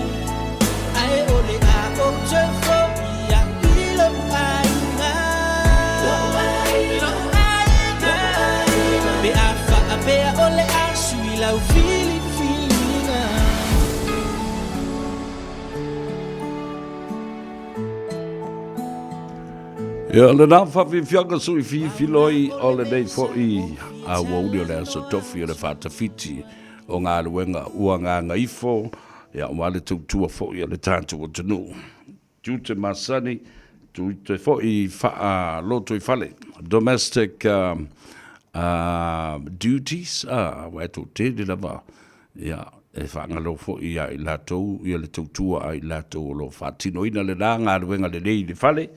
Ae o le a ou toe fo'i a'u i lou aiga Lou aiga Pe a faapea o le a sui lau filifiliga. Ia, lena faafiafiaga sui fifiloi o lenei foi aoauli o le aso tofi o le faatafiti o galuega ua gagaifo, ia, aua le tautua foi a le tatou atunuu. Tiute masani, tiute foi faalotoifale, domestic duties, aua e toatele lava ia, e faagalo foi ia i latou ia le tautua a i latou o lo o faatinoina lena galuega lelei i le fale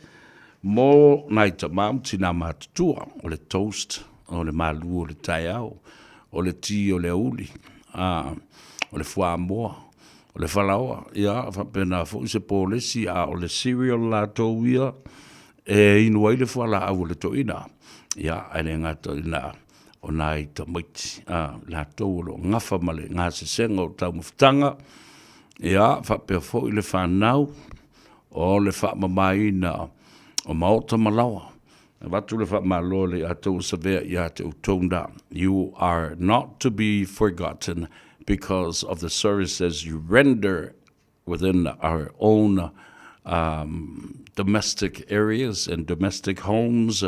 mo nai tama ma tina matutua, o le toast, o le malu o le taeao, o le ti o le aoauli, o le fuamoa, o le falaoa, ia faapena foi se polesi, a o le cereal latou ia e inu ai le fualaau a le toeaina, ia, ae le gata i lena, o nai tamaiti a latou o lo o gafa ma le gasesega o taumafataga, ia, faapea foi le fanau o le faamamaina o maota ma laoa. Avatu le faamalo i le atou savea ia te outou na. You are not to be forgotten because of the services you render within our own um, domestic areas and domestic homes.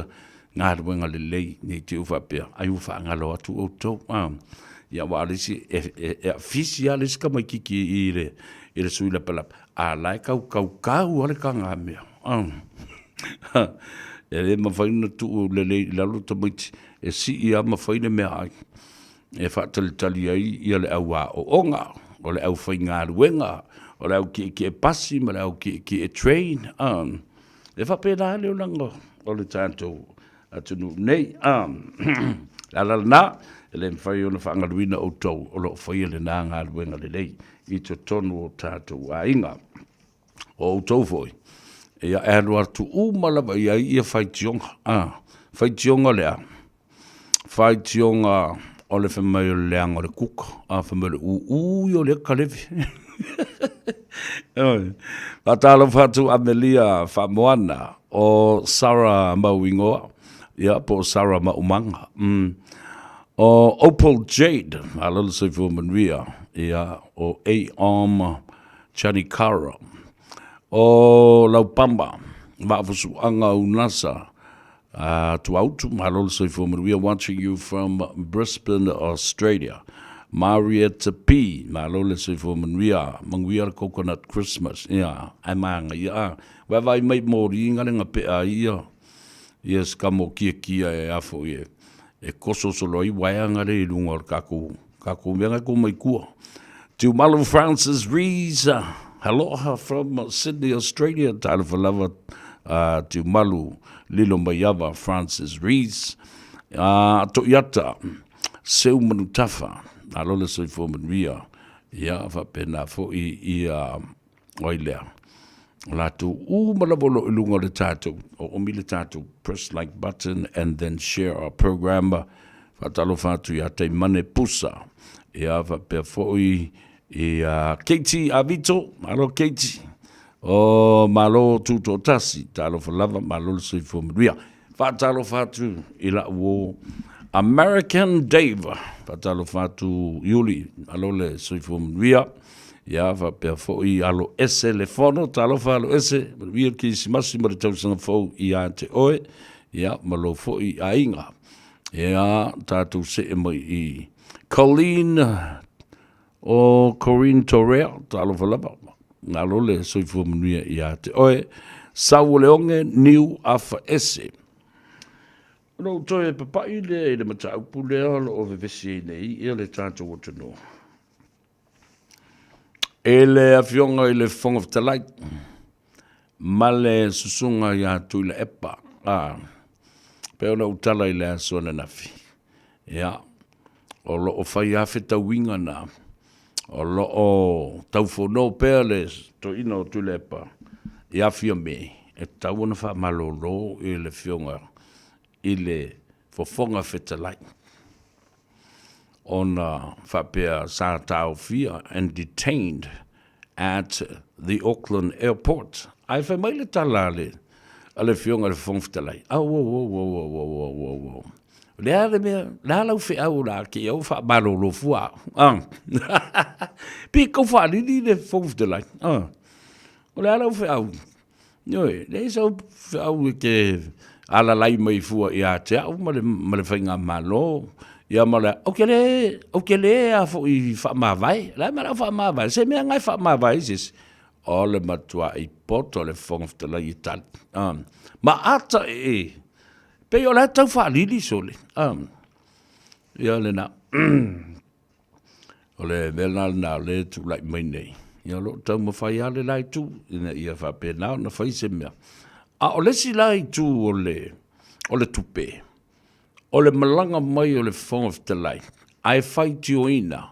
Galuega lelei nei te u faapea, ai ua faagalo atu outou. Ia ua alisi e, e, e afisi a le isi tamaititi i le, i le sui lapalapa, a la e kau kau kau a le kagamea. E le mafai ona tuu lelei i lalo tamaiti e sii lava ma fai le meaai e faatalitali ai ia le au aooga, o le aufaigaluega, o le au kiekie pasi ma le au kiekie train. E faapena le olaga o le tatou atunuu nei. O le ala lena, e le mafai ona faagaluina outou o lo o faia lena galuega lelei i totonu o tatou aiga. O outou foi, ia e alu atu uma lava i ai ia faitioga. A, faitioga o le a? Faitioga o le fai mai o le leaga o le kuka, a fai mai o le ūū ia o lea kalewe. Oi. Faatalofa atu Amelia Faamoana o Sarah Mauigoa, ia po o Sarah Maumaga. O Opal Jade, malo le soifua manuia, ia o Aom Chanikara, o Laupamba, Vaafusuaga Unasa, Tuautu, malo le soifua manuia, watching you from Brisbane, Australia. Marietta P, malo le soifua manuia, manuia le coconut Christmas, ia, ae mānaia a. Vaavaai mai moli nga le gapea ai ia, ia se kamo kiakia e a foi e, e kososolo ai waea nga le i luga o le kakou Kakou mea ngai kou mai kua. Tiumalu Francis Rees, aloha from Sydney, Australia. Talofa lava uh, Tiumalu Lilo Maiava Francis Rees. Toiata, Seu Manutafa, alo le soifua manuia. Ia, faapena foi ia o ai lea. O latou uma lava o lo o i luga o le tatou, o omi le tatou press like button and then share our program. Faatalofa atu ia Taimane Pusa. Ia faapea foi ia Katie Avito, malo Katie. O malo tutoatasi, talofa lava, malo le soifua manuia. Faatalofa atu i la'u uo American Dave, faatalofa atu Iuli, malo le soifua manuia. Ia faapea foi alo ese le fono, talofa alo ese, manuia le kerisimasi ma le tausaga fou ia te oe, ia ma lou foi aiga. Ia, tatou see mai i Colleen o Corinne Torea, talofa lava. Malo le soifua manuia ia te oe. Sau o le oge, niu afa ese. Ona ou toe papai lea i le mataupu lea o lo o vevesi ai nei ia le tatou atunuu. I le Afioga i le Fofoga Fetalai ma le Susuga ia Tuilaepa, a, pei ona ou tala i le aso ananafi, ia, o lo o fai lava fetauiga na, o lo o taufono pea le toeaina o Tuilaepa ia Fiame e tatau ona faamalolo i le Afioga i le Fofoga Fetalai. Ona faapea sa taofia and detained at the Auckland Airport. Ae fai mai le tala a le a le Afioga i le Fofoga Fetalai, Auauauauauauauau, o le a le mea, o le a lau feau o le a kei au faamalolo fua au? Ah. Pe kau faalili le Fofoga Fetalai. Ah. O le a lau feau? Ioe, leai sau feau e te alalai mai fua ia te au ma le, ma le faigamalo, ia ma le, ou te le, ou te le a foi faamavae, la e ma lau faamavae, se mea ngai faamavae se isi. O le matuai poto le Fofoga Fetalai e tali. Um, ma ata e e, pei o la e tau faalili sole. Um, ia lena. O le mea lena lena o lea e tulai mai nei, ia o lo o taumafai lava le la itu ina ia faapena ona fai se mea. A o le isi la itu o le, o le tupe, o le malaga mai o le Fofoga Fetalai, ae faitioina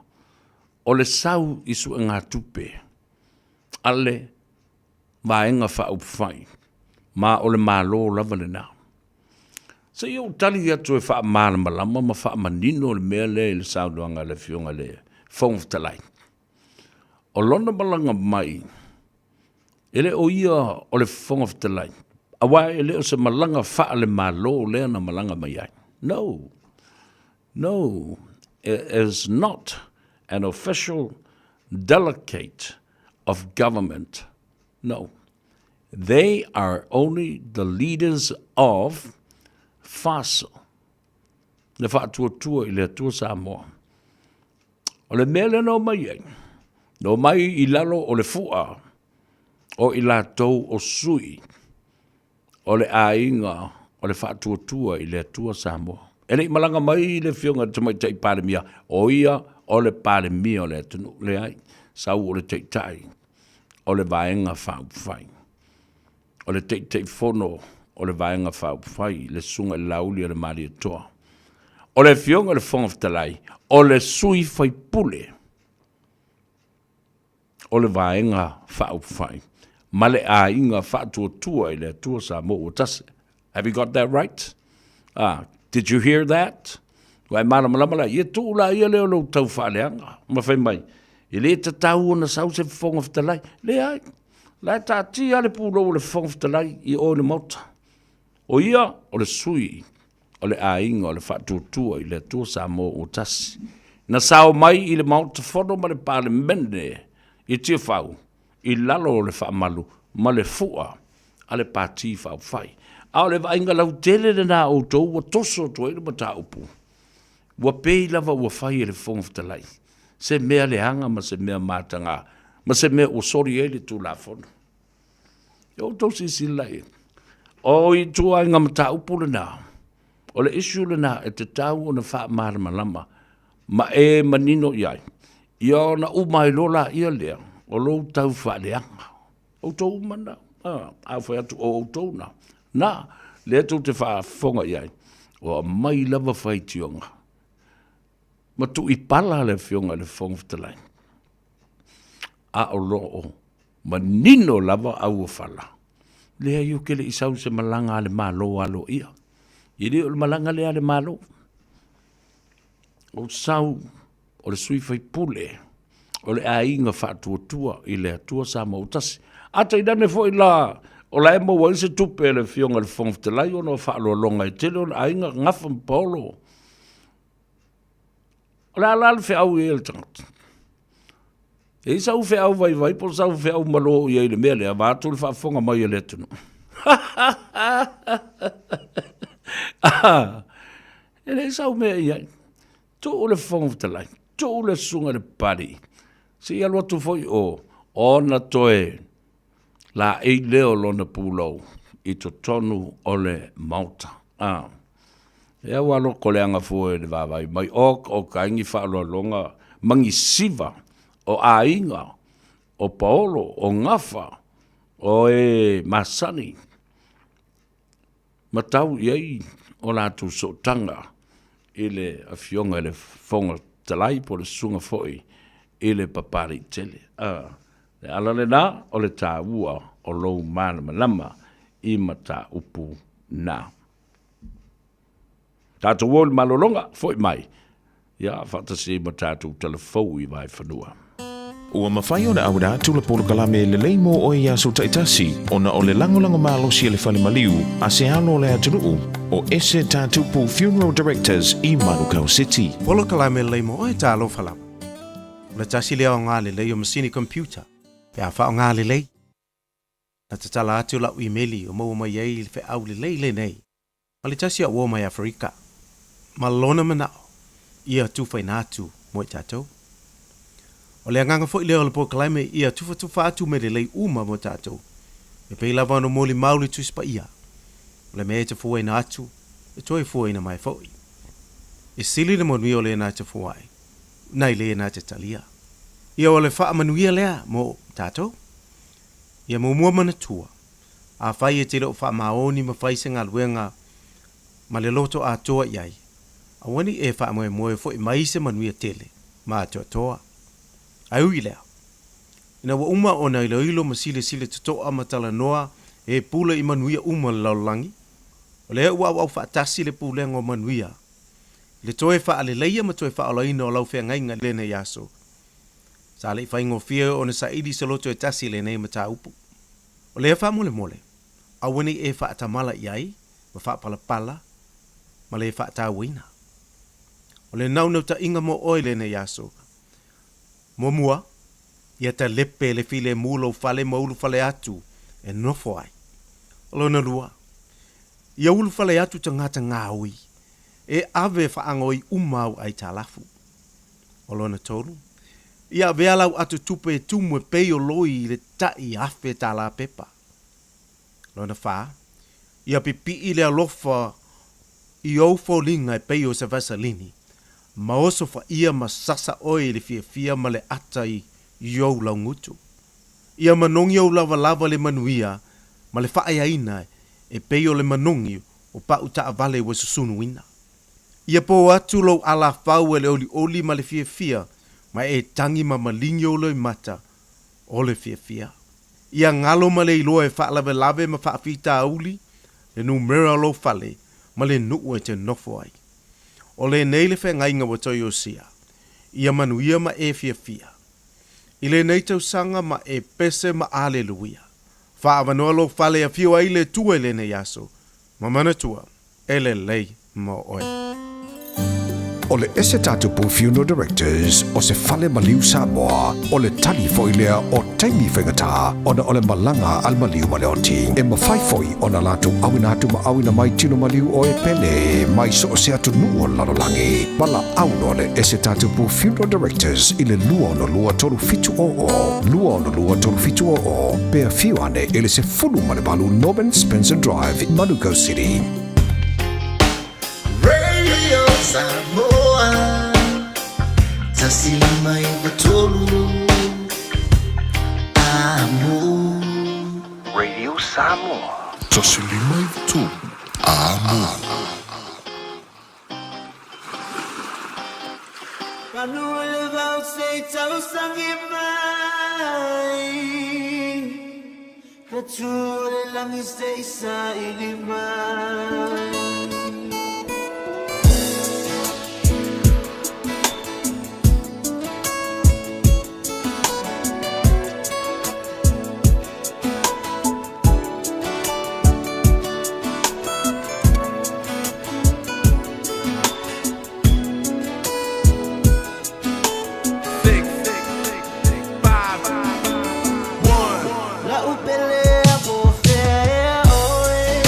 o le sau i suegatupe a le Vaega Faaupufai, ma o le Malo lava lena. Se i ou tali atu e faamalamalama ma faamanino le mea lea i le saunoaga a le Afioga i le Fofoga Fetalai. O lona malaga mai, e le o ia o le Fofoga Fetalai, aua e le o se malaga faale-Malo lea na malaga mai ai. No, no, it is not an official delegate of government. No. They are only the leaders of FASO, le Faatuatua i le Atua Samoa. O le mea lea na omai ai, na omai i lalo o le fua o i latou o sui o le aiga o le Faatuatua i le Atua Samoa. E le i malaga mai le Afioga i le Tamaitai Palemia, o ia o le Palemia o le atunuu. Leai, sau o le Taitai o le Vaega Faaupufai. O le Taitaifono o le Vaega Faaupufai, le Susuga i le Laauli a le Malietoa. O le Afioga i le Fofoga Fetalai, o le sui faipule o le Vaega Faaupufai ma le Aiga Faatuatua i le Atua Samoa ua tasi. Have you got that right? Ah, did you hear that? Ua e malamalama la, ia tuu la ia lea o lou tau faaleaga. Ma fai mai, e le tatau ona sau se Fofoga Fetalai. Leai, la e taatia le pulou o le Fofoga Fetalai i o i le Maota. O ia, o le sui o le aiga o le Faatuatua i le Atua Samoa ua tasi. Na sao mai i le Maota Fono ma le Palemene i Tiafau i lalo o le faamalu ma le fua a le Pati Faaupufai. A o le vaaiga lautele lena a outou ua toso atu ai le mataupu, ua pei lava ua fai e le Fofoga Fetalai se mea leaga ma se mea mataga ma se mea ua soli ai le Tulafono. Ia outou silasila i ai. O ituaiga mataupu lena, o le issue lena e tatau ona faamalamalama ma e manino i ai, ia ona uma ai loa laia lea o lou tau faaleaga. Outou uma na, a fai atu o outou na, na, lea tou te faafofoga i ai, o aumai lava faitioga ma tuuipala le Afioga i le Fofoga Fetalai, a o lo o manino lava auofala. Leai ou te le i sau i se malaga a le Malo aloaia. E le o le malaga lea a le Malo. O sau o le sui faipule o le aiga faatuatua i le Atua Samoa ua tasi. A tainane foi la o la e maua ai se tupe a le Afioga i le Fofoga Fetalai ona o faaaloaloga e tele ona aiga, gafa ma paolo. O le a la le feau i ai a le tagata? E i ai sau feau vaivai po o sau feau malo i ai i le mea lea, vaeatu le faafofoga mai a le atunuu. E leai sau mea i ai. Tuu le Fofoga Fetalai, tuu le susuga i le Papalii, se i alu atu foi o, ona toe laei lea o lona pulou i totonu o le Maota. A, e au lava loko leaga fua i le vaavaai mai, oka oka ai ni faaaloaloga ma ni siva o aiga, o paolo, o gafa, o e masani ma tau i ai o latou sootaga i le Afioga i le Fofoga Fetalai po o le susuga foi i le Papaliitele. A, le ala lena o le taua o lou malamalama i mataupu na. Tatou o i le malologa, foi mai, ia, faatasi ai ma tatou tala fou i Vaefanua. Ua mafai ona auina atu le polokalame lelei mo oe i aso taitasi ona o le lagolago malosi a le fale maliu a se alo o le atunuu o Ese Tatupu Funeral Directors i Manukau City. Polokalame lelei mo oe talofa lava. O le tasi lea aoga lelei o masini computer pe a faaaoga lelei. Na tatala atu lau imeli o maua mai ai le feau lelei lenei ma le tasi au uo mai Aferika, ma lona manao ia tufaina atu mo i tatou. O le agaga foi lea o le polokalame ia tufatufa atu mea lelei uma mo tatou, e pei lava ona molimau le Tusi Paia, o le mea e te fuaina atu, e toe fuaina mai foi. E sili le manuia o lena e te fua ai, nai lena e te talia. Ia o le faamanuia lea mo tatou. Ia muamua manatua, Afai e te le o faamaoni ma fai se galuega ma le loto atoa i ai, aua ne i e faamoemoe foi mai se manuia tele ma atoatoa. Ae ui i lea, ina ua uma ona iloilo ma silasila totoa ma talanoa e pule i manuia uma o le lalolagi, o lea ua auau faatasi le pulega o manuia i le toe faaleleia ma toe faaolaina o lau feagaiga i lenei aso. Sa le i faigofie ona saili se loto e tasi i lenei mataupu. O lea faamolemole, aua ne i e faatamala i ai ma faapalapala ma le faatauaina. O le naunautaiga mo oe lenei aso. Muamua, ia talepe le filemu lou fale ma ulufale atu e nofo ai. O lona lua, ia ulufale atu tagata gaoi e ave faagaoi uma au aitalafu. O lona tolu, ia avea lau ato tupe e tumu e pei o loi i le tai $1,000 pepa. Lona fā, ia pipii le alofa i ou foliga e pei o se vaselini, ma osofaia ma sasa oe i le fiafia ma le ata i ou laugutu. Ia manogi ou lavalava le manuia ma le faaeaina e pei o le manogi o pau taavale ua susunuina. Ia po atu lou alafau e le olioli ma le fiafia, ma e tagi ma maligi ou loimata o le fiafia. Ia galo ma le iloa e faalavelave ma faafitauli le numera o lou fale ma le nuu e te nofo ai. O lenei le feagaiga ua toe osia, ia manuia ma e fiafia. I lenei tausaga ma e pese ma aleluia. Faaavanoa lou fale e afio ai le Atua i lenei aso, ma manatua, e lelei mo oe. O le Ese Tatupu Funeral Directors o se fale maliu Samoa, o le tali foi lea o taimi faigata ona o le malaga a le maliu ma le oti. E mafai foi ona latou auina atu ma auina mai tino maliu o e pele mai so o se atunuu o le lalolagi. Valaau loa le Ese Tatupu Funeral Directors i le 262 3700, 262 3700, pe afio ane i le 18 Norman Spencer Drive, Manukau City. Radio Samoa 153 Amo. Radio Samoa. 153 Amo. Panu o le vao se i tausangi mai Ka tū o le langi se i saili mai. La'u pele a po fea ea oe.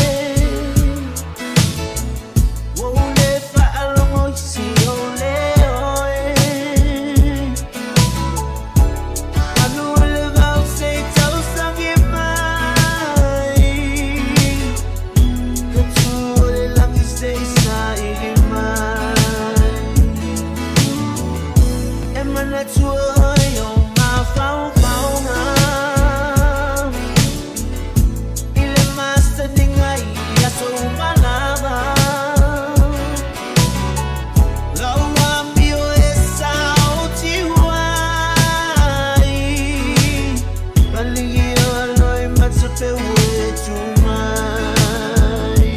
manatua ai o mafaufauga i le masaniga i aso uma lava. Lau amio e sautiu ai, maligio aloi matapeu e tu mai.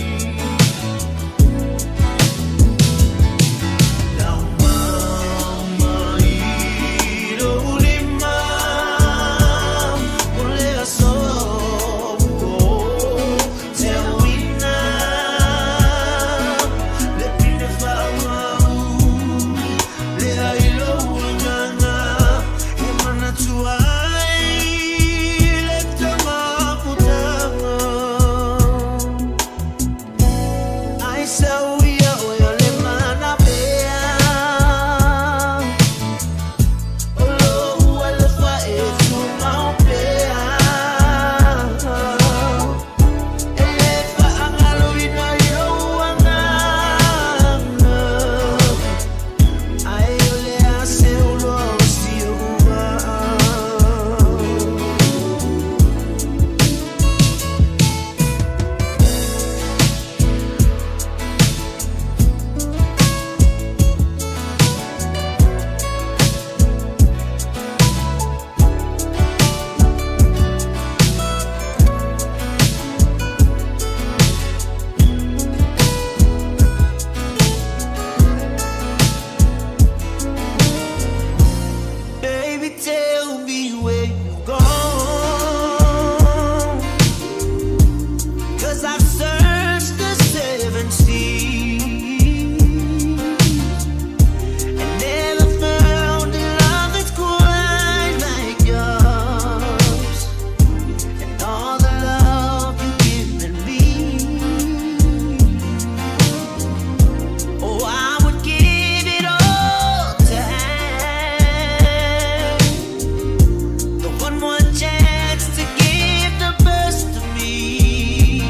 Lau mama i lou lima, o le aso teuina, le pine faamau, le ai lou agaga, e manatua ai le tamafutaga. Ai sau ia oe o le manapea, o lou alofa e tumau pea. E le faagaloina i lou agaga, ai o le a se uloa o si ou vaa. Baby, tell me where you gone, 'cause I've searched the seven seas and never found a love that's quite like yours. And all the love you've given me, oh, I would give it all to have the one more chance to give the best of me.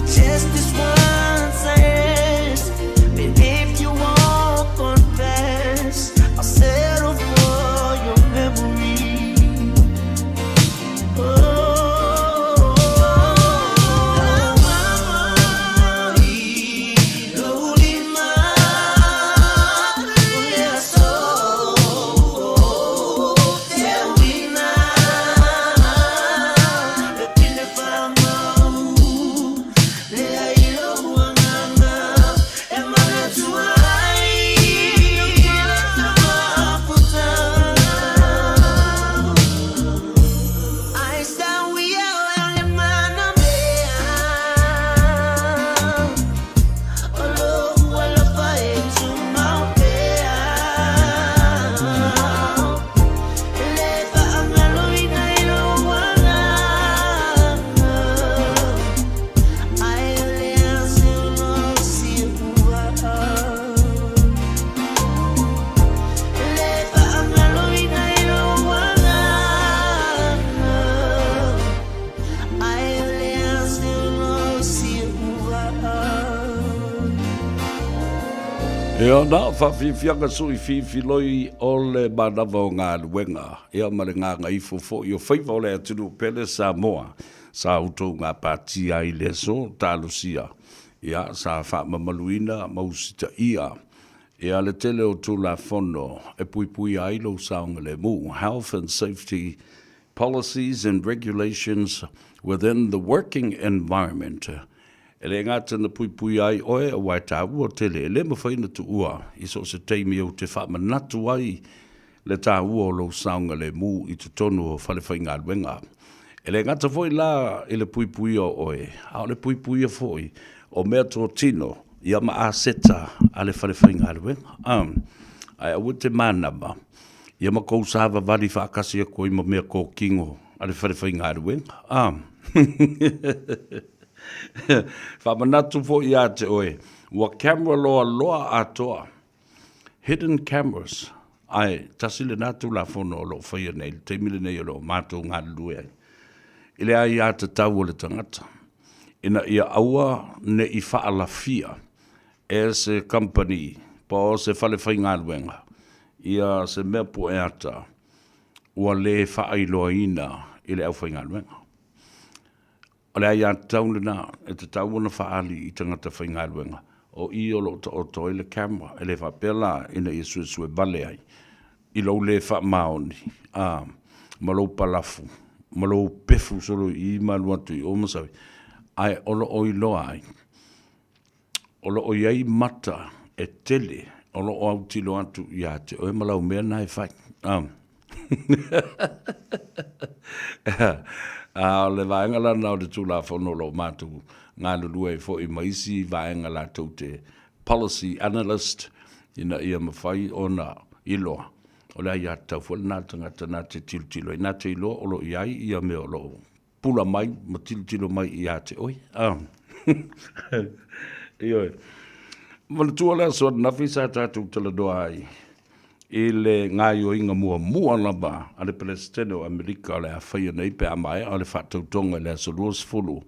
Just this once I ask, but if you won't confess, I'll settle for your memory. Oh, Ai sau ia o le manamea, o lou alofa e tumau pea. E le faagaloina i lou agaga, ai o le a se uloa o si ou vaa. E le faagaloina i lou agaga, ai o le a se uloa o si ou vaa. Ia na faafiafiaga sui fifiloi o le manava o galuega ia ma le gagaifo foi o faiva o le atunuu pele Samoa sa outou gapatia ai i le aso talosia ia sa faamamaluina ma usitaia ia le tele o Tulafono e puipuia ai lou saogalemu, Health and Safety Policies and Regulations within the Working Environment. E le gata na puipuia ai oe aua e taua tele, e le mafai ona tuua i so o se taimi ou te faamanatu ai le taua o lou saogalemu i totonu o falefaigaluega. E le gata foi la i le puipuia o oe, a o le puipuia foi o meatotino ia ma aseta a le falefaigaluega. Ae aua te manava ia ma kou savavali faatasi atu ai ma meatotino a le falefaigaluega. Faamanatu foi ia te oe, ua camera loaloa atoa, hidden cameras, ae tasi lena Tulafono o lo o faia nei i le taimi lenei o lo o matou galulue ai i le aiatatau o le tagata, ina ia aua ne i faalafia e se kamupani Po o se fale faigaluega, ia se mea pu'e ata ua lē faailoaina i le aufaigaluega. O le aiatatau lena e tatau ona faaali i tagata faigaluega o i o lo o taoto ai le camera, e le faapea la ina ia suesue vale ai i lou lē faamaoni a ma lou palafu ma lou pefu solo i i ma alu atu i o ma sau, ae o lo o iloa ai o lo o i ai mata e tele o lo o autilo atu ia te oe ma lau mea na e fai. A, a o le vaega lana o le Tulafono o lo o matou galulue ai foi ma isi vaega latou te policy analyst ina ia mafai ona iloa o le aiatatau foi lena a le tagata na te tilotilo ai, na te iloa o lo o i ai ia mea o lo o pula mai ma tilotilo mai ia te oe. Ah. Ioe. Manatua le aso ananafi sa tatou talanoa ai i le gaoioiga muamua lava a le Peresetene o Amerika o le a faia nei pe a maea le faatautoga i le aso 20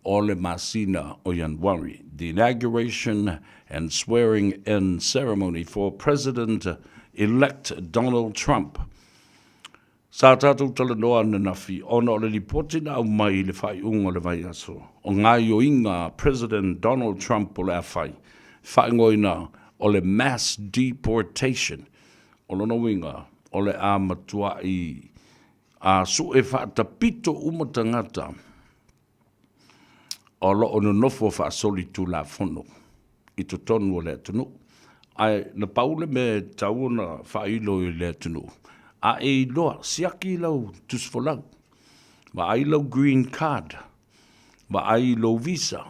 o le masina o Ianuari. The inauguration and swearing in ceremony for President-elect Donald Trump. Sa tatou talanoa ananafi ona o le lipoti na aumai i le faaiuga o le vaiaso o gaoioiga a President Donald Trump o le a fai, faaigoaina o le mass deportation. O lona uiga, o le a matuai a sue faatapito uma tagata o lo o nonofo faasolitulafono i totonu o le atunuu. Ae na pau le mea e tatau ona faailo i le atunuu, a e iloa, siaki lau tusifolau, vaai lau green card, vaai lou visa,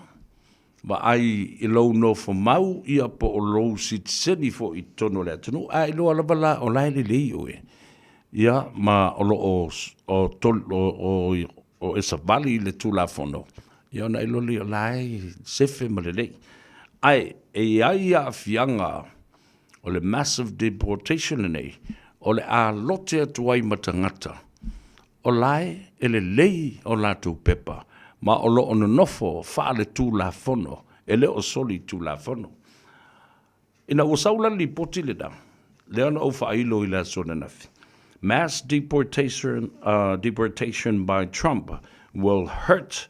vaai i lou nofo mau ia po o lou sitiseni foi i totonu o le atunuu, a e iloa lava la o la e lelei oe, ia ma o lo o, o, o, o e savali i le Tulafono, ia ona e iloa lea o la e sefe ma lelei. Ae e i ai aafiaga o le massive deportation lenei, o le a lote atu ai ma tagata o la e lelei o latou pepa ma o lo o nonofo faaletulafono, e le o soli tulafono. Ina ua sau la le lipoti lena, lea na ou faailo i le aso ananafi, Mass deportation, deportation by Trump will hurt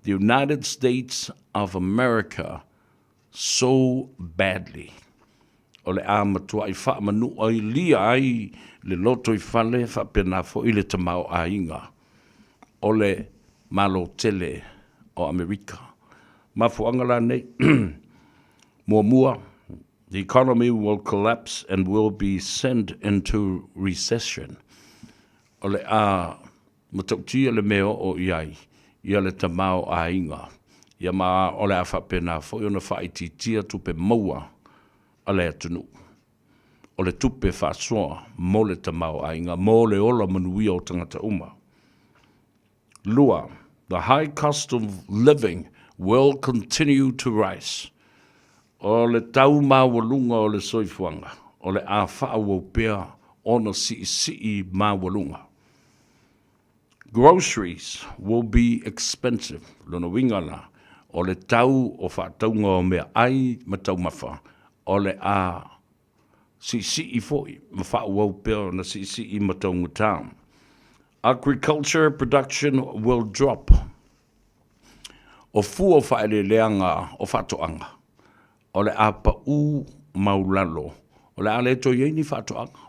the United States of America so badly. O le a matuai faamanuailia ai le lotoifale faapena foi le tamaoaiga o le Malo tele o Amerika. Mafuaaga la nei, muamua, the economy will collapse and will be sent into recession. O le a matautia le mea oo i ai ia le tamaoaiga, ia ma o le a faapena foi ona faaitiitia tupe maua a le atunuu. O le tupe faasoa mo le tamaoaiga, mo le ola manuia o tagata uma. Lua, the high cost of living will continue to rise. O le tau maualuga o le soifuaga, o le a faaauau pea ona siisii maualuga. Groceries will be expensive. Lona uiga la, o le tau o faatauga o meaai ma taumafa, o le a siisii foi ma faaauau pea ona siisii ma taugata. Agriculture production will drop. O fua o faaeleeleaga o faatoaga, o le a pau maulalo, o le a le toe i ai ni faatoaga.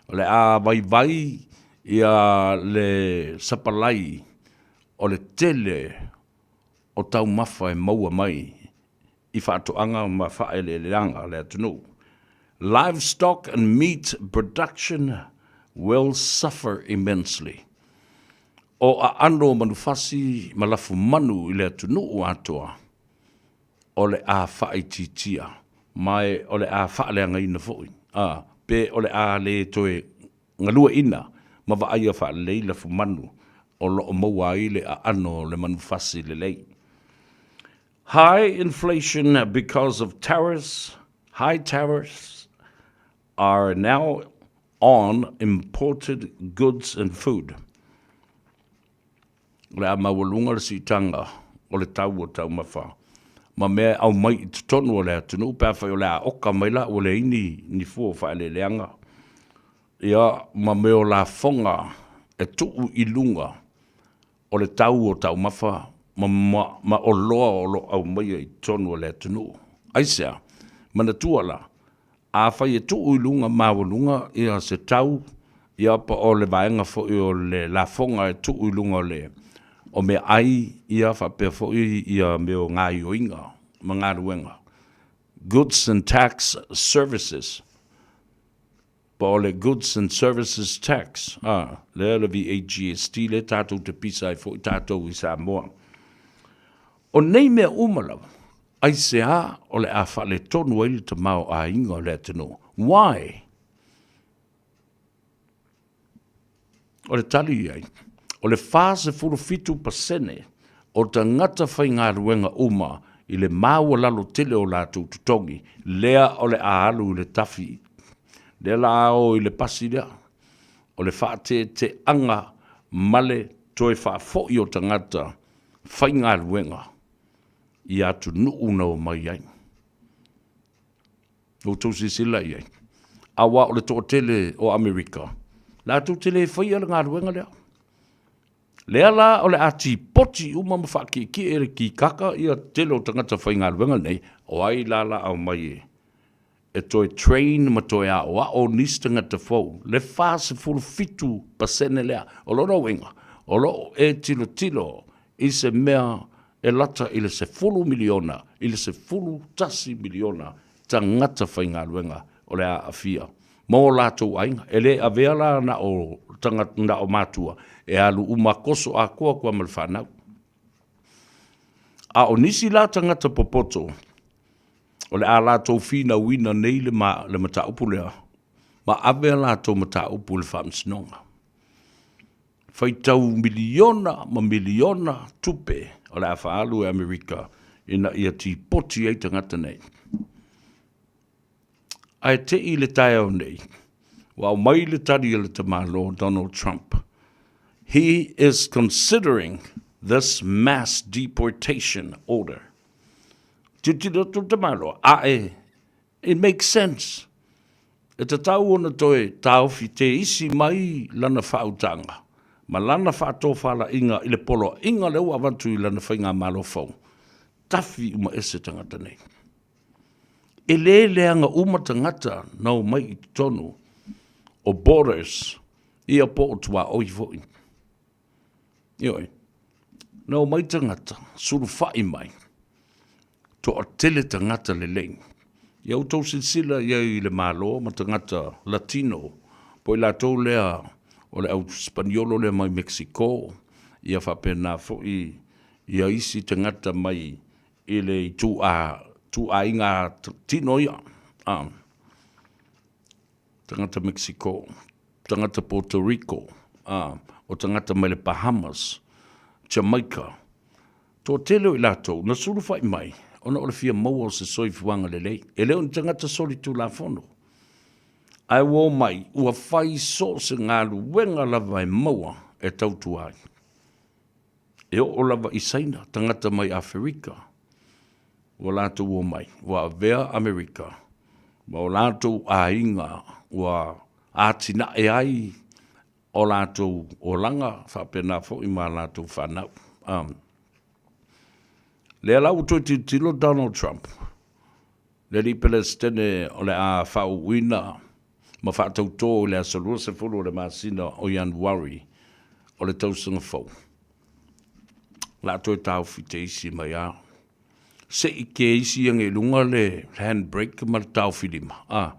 O le a vaivai ia le sapalai o le tele o taumafa e maua mai i faatoaga ma faaeleeleaga a le atunuu. Livestock and meat production will suffer immensely. O aano o manufasi ma lafumanu i le atunuu atoa, o le a faaitiitia, ma o le a faaleagaina foi, a, pe o le a le toe galueaiina ma vaaia faalelei lafumanu o lo o maua ai le aano o le manufasi lelei. High inflation because of tariffs, high tariffs are now on imported goods and food. O le a maualuga le siitaga o le tau o taumafa. ma mea e aumai i totonu o le atunuu pe afai o le a oka mai la ua leai ni, ni fua o faaeleeleaga, ia, ma mea o lafoga e tuu i luga o le tau o taumafa ma, ma, ma oloa o lo o aumaia i totonu o le atunuu. Aisea? Manatua la, afai e tuu i luga maualuga ia se tau, ia po o le vaega foi o le lafoga e tuu i luga o le o meaai ia faapea foi ia mea o gaoioiga ma galuega, goods and tax services, po o le Goods and Services Tax, a, lea le VAGST lea tatou te pisa ai foi tatou i Samoa. O nei mea uma lava, aisea o le a faaletonu ai le tamaoaiga o le atunuu? Why? O le tali i ai, o le 47% o tagata faigaluega uma i le maualalo tele o latou totogi, lea o le a alu i le tafi, lea la a o i le pasi lea, o le faateeteaga ma le toe faafoi o tagata faigaluega i atunuu na omai ai. Ua outou silasila i ai? Aua o le toatele o Amerika, latou te le faia le galuega lea. Lea la o le a tipoti uma ma faakiekie e le kikaka ia tele o tagata faigaluega nei, o ai la la aumai e e toe train ma toe aoao nisi tagata fou, le 47% lea. O lona uiga, o lo o e tilotilo i se mea e lata i le 10 miliona i le 11 miliona tagata faigaluega o le a aafia ma o latou aiga. E le avea la na o tagata, na o matua, e alu uma koso atoa atu lava ma le fanau. A o nisi la tagata popoto, o le a latou finauina nei le, ma, le mataupu lea, ma ave a latou mataupu i le faamasinoga. Faitau miliona ma miliona tupe o le a faaalu e Amerika ina ia tipoti ai tagata nei. Ae te i le taeao nei, ua aumai le tali a le tamaloa Donald Trump. He is considering this mass deportation order. Tilotilo atu le tamaloa, ae It makes sense. E tatau ona toe taofi te isi mai lana faautaga ma lana faatofalaiga i le poloaiga lea ua avatu i lana faigamalo fou, tafi uma ese tagata nei. E le leaga uma tagata na omai i totonu o borders ia po o tuaoi foi. Ioe. Na omai tagata, sulufai mai, toatele tagata lelei. Ia outou silasila i ai i le Malo ma tagata Latino, po o i latou lea o le au Sipaniolo lea mai Mexico, ia faapena foi ia isi tagata mai i le itu a ituaiga tino ia, a tagata Mexico, tagata Puerto Rico, a o tagata mai le Bahamas, Jamaica. Toatele o i latou na sulufai mai ona o le fia maua o se soifuaga lelei. E le o ni tagata solitulafono, ae ua omai ua fai so o se galuega lava e maua e tautua ai. E oo lava i Saina, tagata mai Aferika, ua latou omai, ua avea Amerika ma o latou aiga ua atinae ai o latou olaga faapena foi ma a latou fanau. Lea la ua toe tilotilo Donald Trump, le alii Peresetene o le a faauuina ma faatautō i le aso 20 o le masina o Ianuari o le tausaga fou. O le a toe taofi te isi mai a. Se i ke isi age i luga le handbrake ma le taofi lima. A,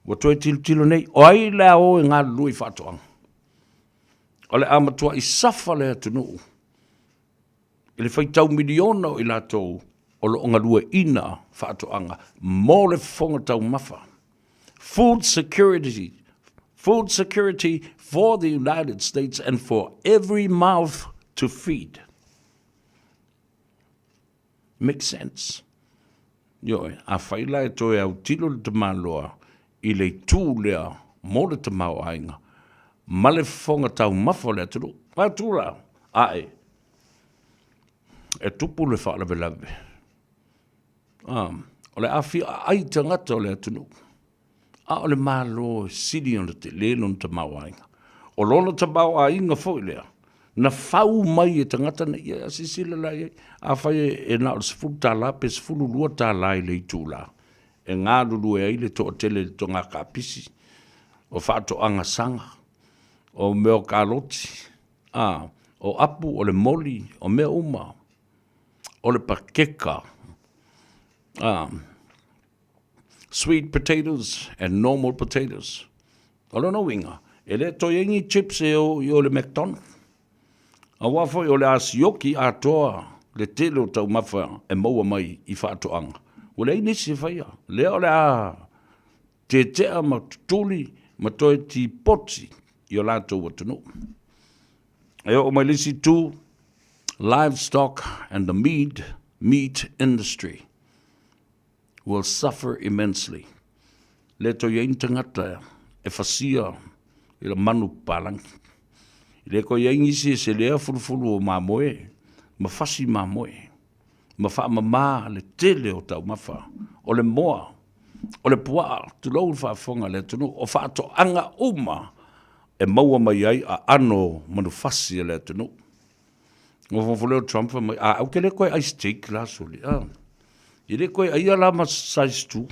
ua toe tilotilo nei, o ai le a o e galulue i faatoaga? O le a matuai safa le atunuu i le faitau miliona o i latou o lo o galueaiina faatoaga mo le fofoga taumafa. Food security, food security for the United States and for every mouth to feed. Makes sense. Ioe, afai la e toe autilo le tamaloa i le itu lea mo le tamaoaiga ma le fofoga taumafa o le atunuu, atu la, ae, e tupu le faalavelave. O le a fiaai tagata o le atunuu, a o le Malo e sili ona tele lona tamaoaiga. O lona tamaoaiga foi lea, na fau mai e tagata nei, ia silasila la i ai, afai e na o le $10 pe $12 i le itula e galulue ai le toatele i le toga kapisi, o faatoaga saga, o mea o kaloti, a, o apu, o le moli, o mea uma, o le pakeka, a, sweet potatoes and normal potatoes. O lona uiga, e le toe i ai ni chips e o i o le McDonald. Aua foi o le a sioki atoa le tele o taumafa e maua mai i faatoaga. Ua leai nisi e faia. Lea o le a tetea ma tutuli ma toe tipoti i o latou atunuu. E oo mai le isi itu, livestock and the meat, meat industry will suffer immensely. Le toe i ai ni tagata e fasia i le manu papalangi. E le toe i ai nisi e selea fulufulu o mamoe ma fasi mamoe ma faamama le tele o taumafa, o le moa, o le puaa, tulou le faafofoga a le atunuu, o faatoaga uma e maua mai ai aano manufasi a le atunuu. Nofonofo lea o Trump fai mai, a, ou te le toe ai steak la sole, a. E le toe aia la ma size 2.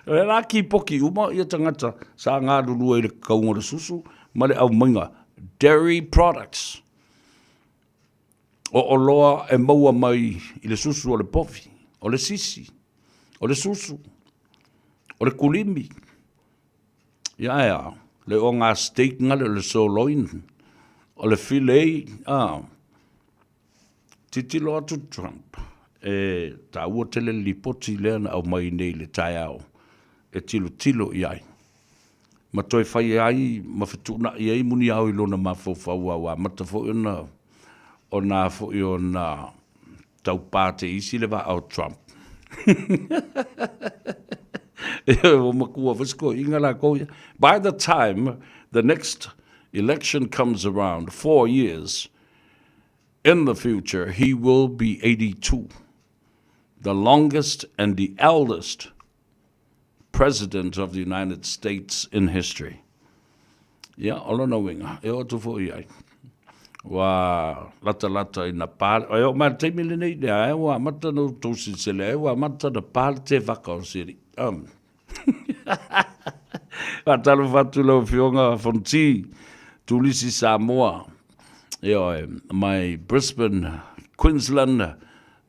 O lea la kipoki uma ia tagata sa galulue i le kakauga o le susu ma le aumaiga dairy products. O oloa e maua mai i le susu o le povi, o le sisi, o le susu, o le kulimi. Ia ae a, le o ngā steak ngale o le sirloin, o le filet, a. Titilo atu Trump, e taua tele le lipoti lea na aumai nei i le taeao e tilotilo i ai, ma toe fai ai ma fetuunai ai muniao i lona mafaufau a ua amata foi ona ona foi ona taupa te isi le vaa o Trump. Ua matua foi se toeaiina latou ia. By the time the next election comes around, 4 years in the future, he will be 82, the longest and the eldest president of the United States in history. Ia, o lona uiga, e oo atu foi i ai. Ua latalata ina pa, e oo mai le taimi lenei, lea e ua amata ona outou silasila ai, ua amata ona pa le tevaka o Siri. Faatalofa atu lau Afioga Fonti, Tulisi Samoa, ioe, mai Brisbane, Queensland,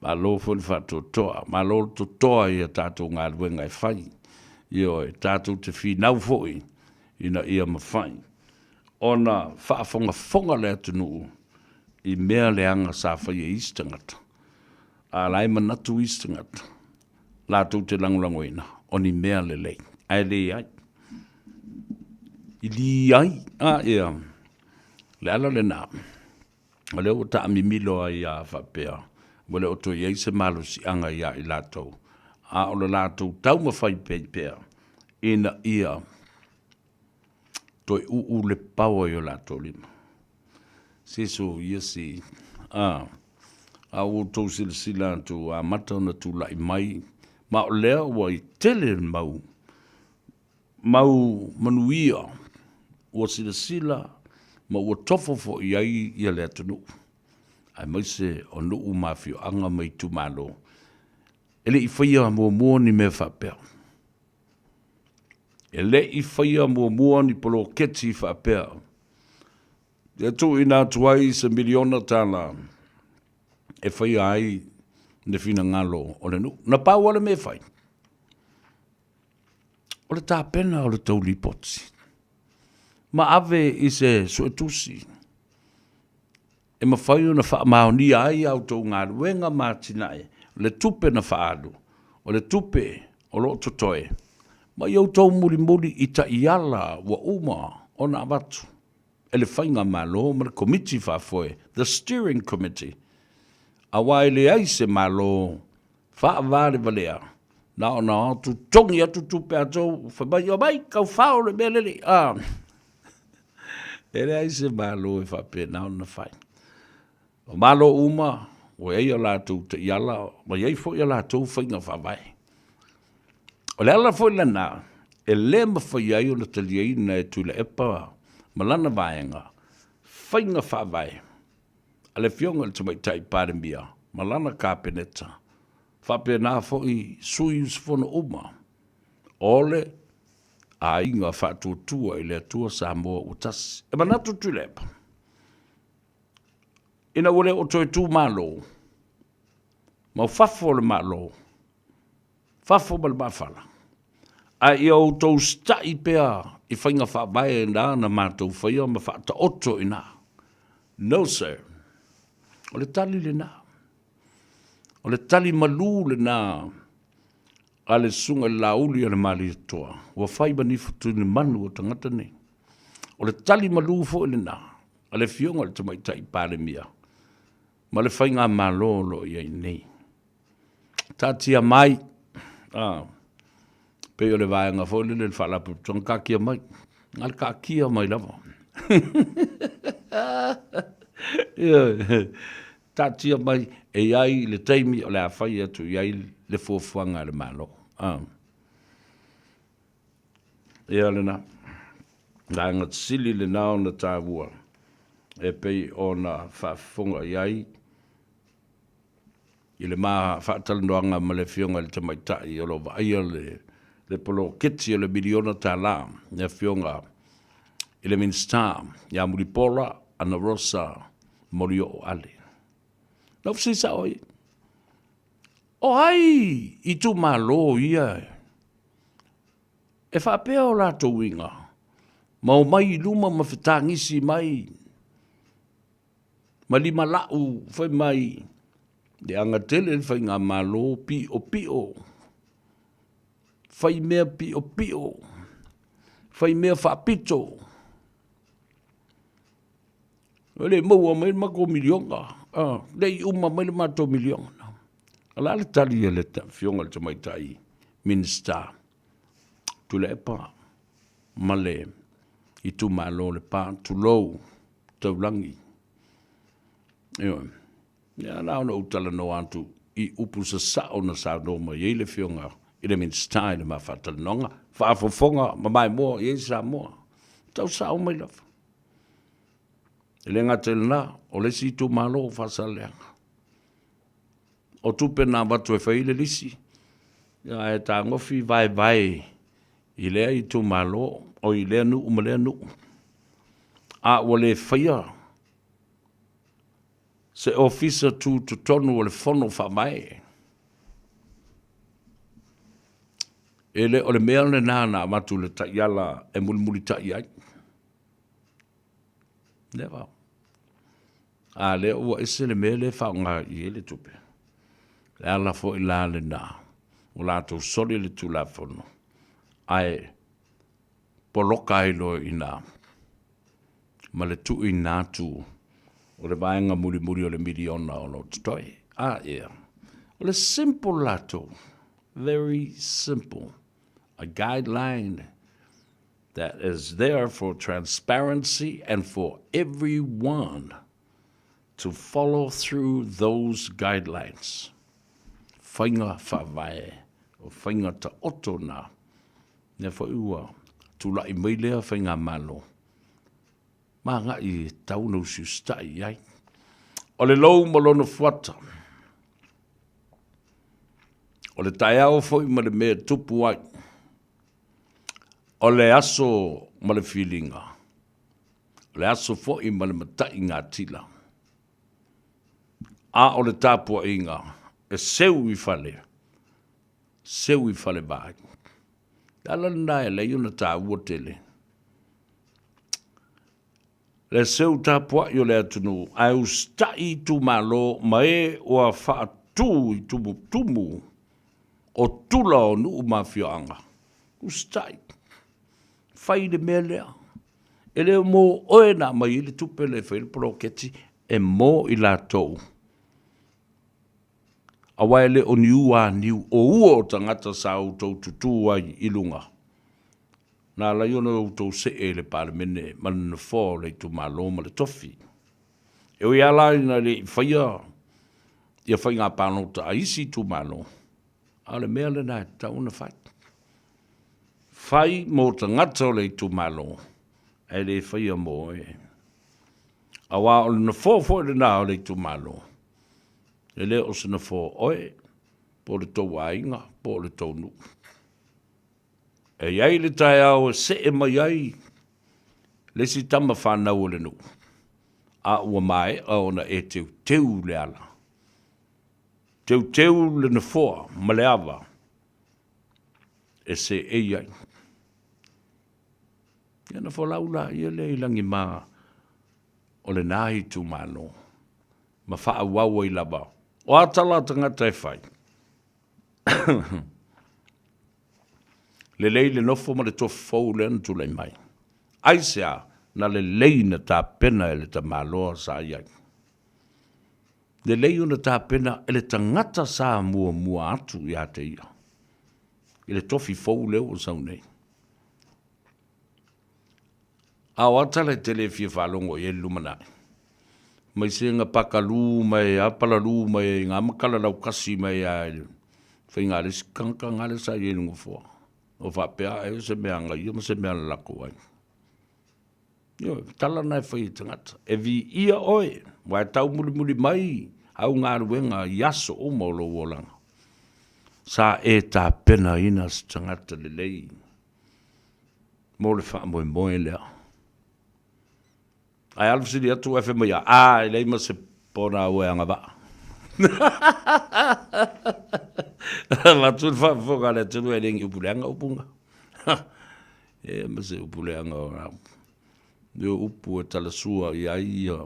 malo foi le faatoatoa, malo le totoa i a tatou galuega e fai, ioe, tatou te finau foi ina ia mafai ona faafogafoga le atunuu i mea leaga sa faia e isi tagata, a o la e manatu isi tagata latou te lagolagoina o ni mea lelei, ae leai. I liai, a ia, le ala lena, o lea ua taamimilo ai a faapea, ua le o toe i ai se malosiaga ia i latou, a o le latou taumafai pea ina ia toe uu le paoa i o latou lima. Se so ia si, a, a ua outou silasila atu ua amata ona tulai mai, ma o lea ua i tele mau, mau manuia ua silasila ma ua tofo foi i ai ia le atunuu, aemaise o nuu ma afioaga ma itumalo, e le i faia muamua ni mea faapea. E le i faia muamua ni poloketi faapea e tuuina atu ai se miliona tala e faia ai le finagalo o le nuu. Na pau lava le mea e fai, o le tapena o le tou lipoti ma ave i se suetusi e mafai ona faamaonia ai a outou galuega ma atinae, le tupe na faaalu, o le tupe o lo o totoe, ma ia outou mulimuli i taiala ua uma ona avatu e le Faigamalo ma le Komiti Faafoe, the Steering Committee, aua e leai se Malo faavalevalea na ona o atu togi atu tupe a outou, fai mai, omai taufao le mea lelei. Ah. E leai se Malo e faapena ona fai. O Malo uma Ua i ai a latou taiala ma i ai foi a latou faiga faavae. O le ala foi lena e le mafai ai ona taliaina e Tuilaepa ma lana vaega faiga faavae a le Afioga i le Tamaitai Palemia ma lana Kapeneta, faapena foi sui usufono uma o le Aiga Faatuatua i le Atua Samoa ua Tasi. E manatu Tuilaepa, ina ua le o toe tu Malo, ma o fafo o le Malo, fafo ma le maafala, ae ia outou usitai pea i faiga faavae na na matou faia ma faataoto i ina. No sir. O le tali lena. O le tali malu lena a le Susuga i le Laauli a le Malietoa, ua fai ma nifo tulimanu o tagata nei. O le tali malu foi lena a le Afioga i le Tamaitai Palemia ma le Faigamalo o lo o i ai nei. Taatia mai, a, pei o le vaega foi lele le Faalapotopotoga, taatia mai, na o le taatia mai lava. Ioe, taatia mai e i ai le taimi o le a fai atu i ai le fuafuaga a le Malo. A. Ia lena, vaega sili lena ona taua e pei ona faafofoga i ai i le ma faatalanoaga ma le Afioga i le Tamaitai o lo o vaaia le poloketi o le miliona tala, le Afioga i le Minisita ia Mulipola Anarosa Molioo Ale. Na ou fesili sao ai, o ai itumalo ia e faapea o latou uiga ma omai i luma ma fetagisi mai ma limalau fai mai le agatele le faigamalo piopio, fai mea piopio, fai mea faapito. E le i maua mai le matou miliona, le i uma mai le matou miliona. O le a le tali a le Afioga i le Tamaitai Minisita Tuilaepa ma le itumalo o Lepa, tulou taulagi. Ioe. Ia na ona ou talanoa atu i upu sasao na saunoa mai ai le Afioga i le Minisita i le ma faatalanoaga, faafofoga ma maimoa i ai Samoa. Tau sao mai lava. E le gata i lena, o le isi itumalo o Faasaleleaga. O tupe na avatu e fai ai le lisi, ae tagofi vaevae i lea itumalo, o i lea nuu ma lea nuu. A ua le faia se ofisa tutotonu o le fono faavae, e le o le mea lena na avatu i le taiala e mulimulitai ai. Never. A lea ua ese le mea lea e faaaoga i ai le tupe. Le ala foi la lena, ua latou soli le Tulafono, ae poloka ai loa i ina ma le tuuina atu o le vaega mulimuli o le miliona o lo o totoe. A ia, o le simple latou, very simple, a guideline that is there for transparency and for everyone to follow through those guidelines. Faiga faavae o faiga taoto na, lea foi ua tulai mai lea faigamalo, ma agai e tatau ona usiusitai i ai. O le lou ma lona fuata, o le taeao foi ma le mea e tupu ai, O le aso ma le filiga, o le aso foi ma le mataigatila, a o le tapuaiga e seu i fale, seu i falevaai. O le ala lena e ala ai ona taua tele le seu tapuai o le atunuu ae usitai itumalo ma e ua faatu i tumutumu o tula o nuu ma afioaga. Usitai, fai le mea lea. E le o mo oe na aumai ai le tupe lea e fai ai le poloketi, e mo i latou. Aua e le o ni ua niu, o ua o tagata sa outou tutū ai i luga. Na ala ai ona outou see i le Palemene ma le Nofoa o le itumalo ma le tofi. E ui lava la ina le i faia Ia faiga palota a isi itumalo, a o le mea lena e tatau ona fai. Fai mo tagata o le itumalo, ae le faia mo oe. Aua o le nofoa foi lena o le itumalo, e le o se nofoa o oe, po o le tou aiga, po o le tou nuu. E i ai le taeao e see mai ai le isi tama fanau o le nuu, a ua maea ona e teuteu le ala, teuteu le nofoa ma le ava e seei ai. Ia ona folau laia lea i lagima o lena itumalo ma faaauau ai lava. O a tala a tagata e fai? Lelei le nofo ma le tofi fou lea na tulai mai. Aisea na lelei na tapena e le tamaloa sa i ai? Lelei ona tapena e le tagata sa muamua atu ia te ia i le tofi fou lea ua sau nei. A o a tala e te le fia faalogo i ai i le lumanai? Mai se ga pakalu mai a palalu mai ga makala laukasi mai a i le faiga a le isi tagata ga lea sa i ai i le nofoa. O faapea ai o se mea agaia ma se mea na latou ai. Ioe, tala na e fai e tagata. E viia oe, aua e taumulimuli mai au galuega i aso uma o lou olaga. Sa e tapenaina se tagata lelei mo le faamoemoe lea. Ae alu sili atu ae fai mai, a, e leai ma se pona ua e agavaa. Avatu le faafofoga a le atunuu e le ni upu leaga upu na. E ma se upu leaga o na. Io upu e talasua i ai ia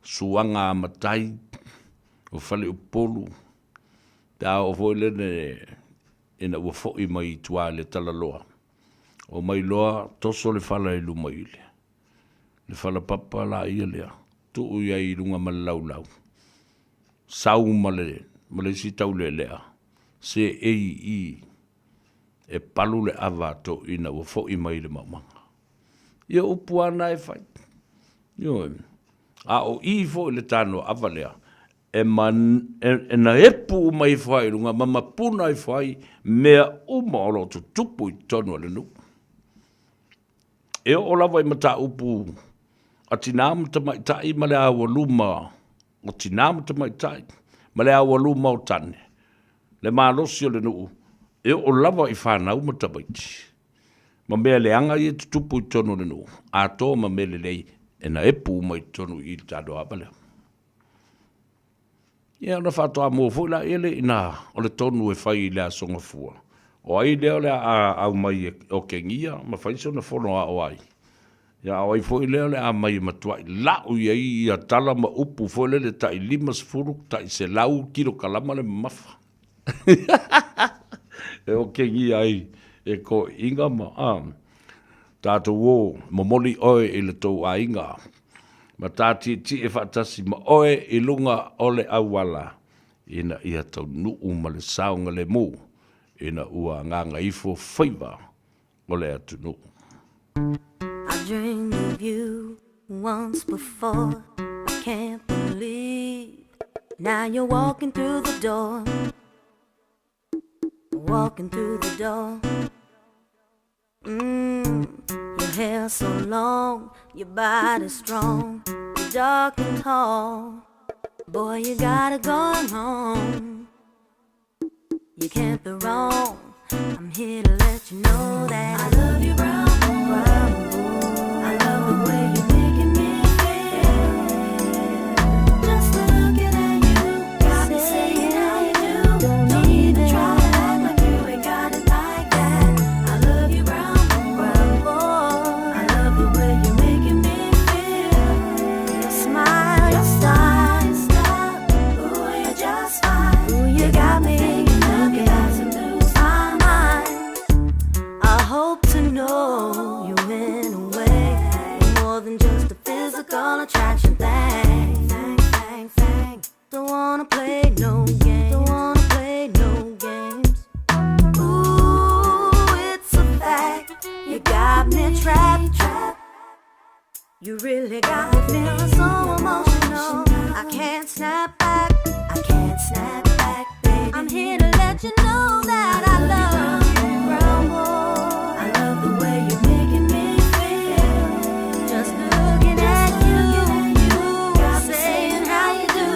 suaga a matai o Faleupolu, pe a oo foi lele ina ua foi mai i tua i le talaloa, omai loa toso le fala i luma i le fala papa laia lea, tuu i ai i luga ma le laulau, sau ma le ma le isi taulealea, seei i i e palu le ava a toeaiina ua foi mai i le maumaga. Ia o upu lava na e fai. Ioe. A o i foi le tanoa ava lea, e, man, e, e naepu uma ifo ai i luga ma mapuna ifo ai mea uma o lo o tutupu i totonu o le nuu. E oo lava i mataupu a tinā ma tamaitai ma le aualuma o tinā ma tamaitai ma le aualuma o tane, le malosi o le nuu, e oo lava i fanau ma tamaiti ma mea leaga ia e tutupu i totonu o le nuu, atoa ma mea lelei e naepu uma i totonu i i le tanoa lea. Ia ona faatoa maua foi lea le ina o le tonu e fai i le Aso Gafua. O ai lea o le a aumai e okegia ma fai sona fono ao ai. Ia a o ai foi lea o le a aumai e matuai lau i ai ia tala ma upu foi lele tai 50, tai 100 kilokalama le mamafa. E okegia ai e toeaiina ma a tatou o momoli oe i le tou aiga ma ta tietie faatasi ma oe i luga o le auala ina ia taunuu ma le saogalemu ina ua agaga ifo faiva o le atunuu. I dreamed of you once before I can't believe Now you're walking through the door Walking through the door Mm, your hair so long Your body strong You're dark and tall Boy, you got it going on You can't be wrong I'm here to let you know that I love you, brown, brown boy. I love the way you're making me feel. Just looking at you, got me saying how you do. Don't even try to act like you ain't got it like that. I love you, brown, brown boy. I love the way you're making me feel. Your smile, your style, ooh, you're just fine. Ooh, you got me looking about to lose my mind. I hope to know you in a way more than just a physical attraction thing. Thing, thing, thing. Don't wanna play no games. Don't wanna play no games. Ooh, it's a fact. You got me trapped, trapped. You really got me feeling so emotional. I can't snap back. I can't snap back, baby. I'm here to let you know that I love you, brown boy. I love the way you're making me feel. Just looking at you, saying how you do.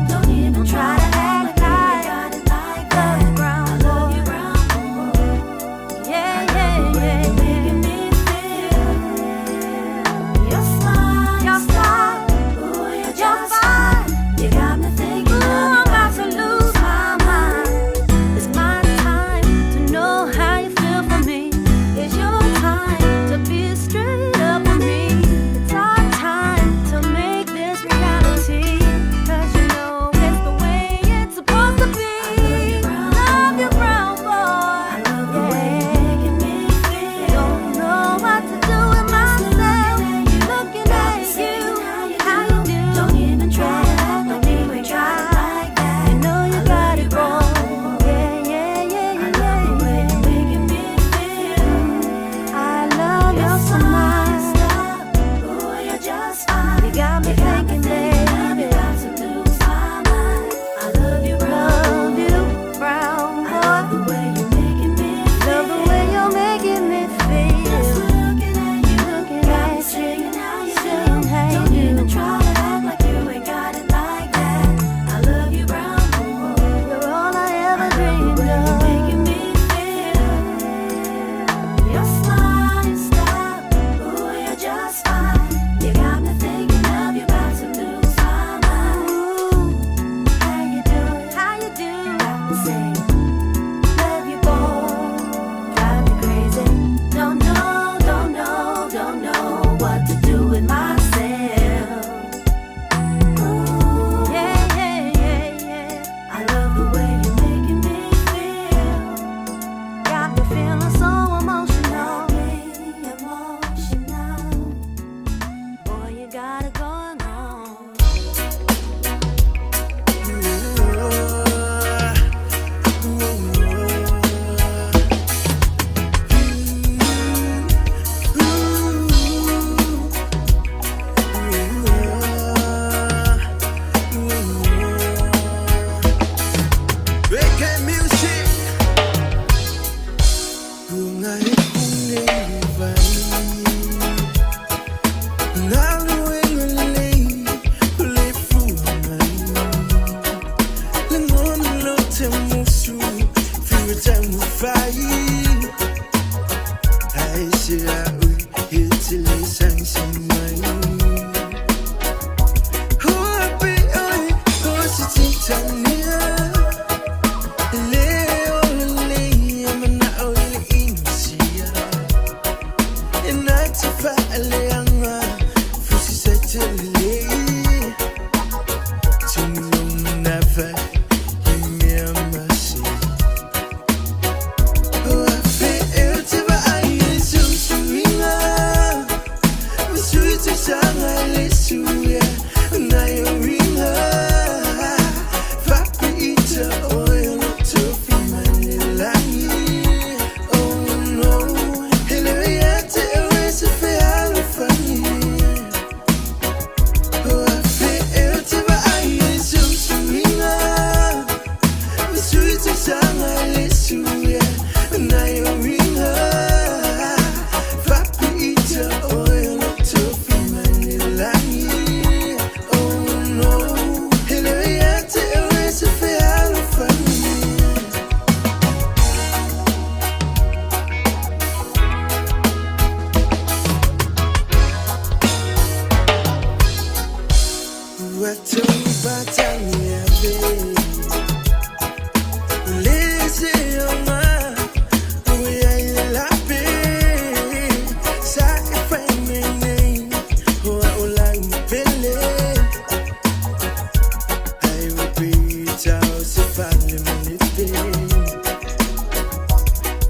Don't even try to act like got it like that. I love you, brown boy. Yeah, yeah, yeah. Making me feel your smile, your smile. Ooh, you're just fine. You got me thinking. Ooh, I'm about to lose my mind. It's my time to know how you feel for me. It's your time to be straight up with me. It's our time to make this reality. 'Cause you know it's the way it's supposed to be. Love you, brown boy. I love the way you're making me feel. Don't know what to do with myself. Looking at you, how you do. Don't even try to act like you ain't try like that. You know you got it wrong. Yeah, yeah, yeah, yeah, yeah. The way you're making me feel. I love your smile. Ooh, you're just fine. You got me thinking, baby. About to lose my mind. I love you, love you, brown boy. I love the way you're making me feel. Love the way you're making me feel. Just looking at you, looking at you, saying how you do. Don't even try to act like you ain't got it like that. I love you, brown boy. You're all I ever dreamed of. You're making me feel. Your smile, your style, ooh, you're just fine. You got me thinking of you, about to lose my mind. Ooh, how you do it? How you do? Got me saying, love you, boy. Drive me crazy. Don't know, don't know, don't know what to do with myself. Ooh, yeah, yeah, yeah, yeah. I love the way you're making me feel. Got me feeling so emotional. Emotional. Boy, you got it going on. Reggae music. Bunga e vai. Ngalo e le fua mai. Le ngona lo te musu, fiwa tamu fai. Ai se a ui, he te le sang sang mai. Hoa pe oi, o se titania. Le o le mana o le inosia. E nai te whaaleanga, fusi sa te lelei. Tumu manawa, i mea masi. Ua fe e o te vaai e susuinga. Masui te sanga le suia, nai o ringa. Vape ita o e lo tofi mai le langi. Oh no, hele ia te o e se fealofani. Ua fe e o te vaai e susuinga. Masui te sanga le suia, nai o ringa. Vape ita o e lo tofi mai le langi. Oh no, hele ia te o e se fealofani. Ua tau patani a ve. Le se o ma, ua ia i le lape. Sa e whai me nei, hoa o lau pele. Ai ua pita o se fale manipe.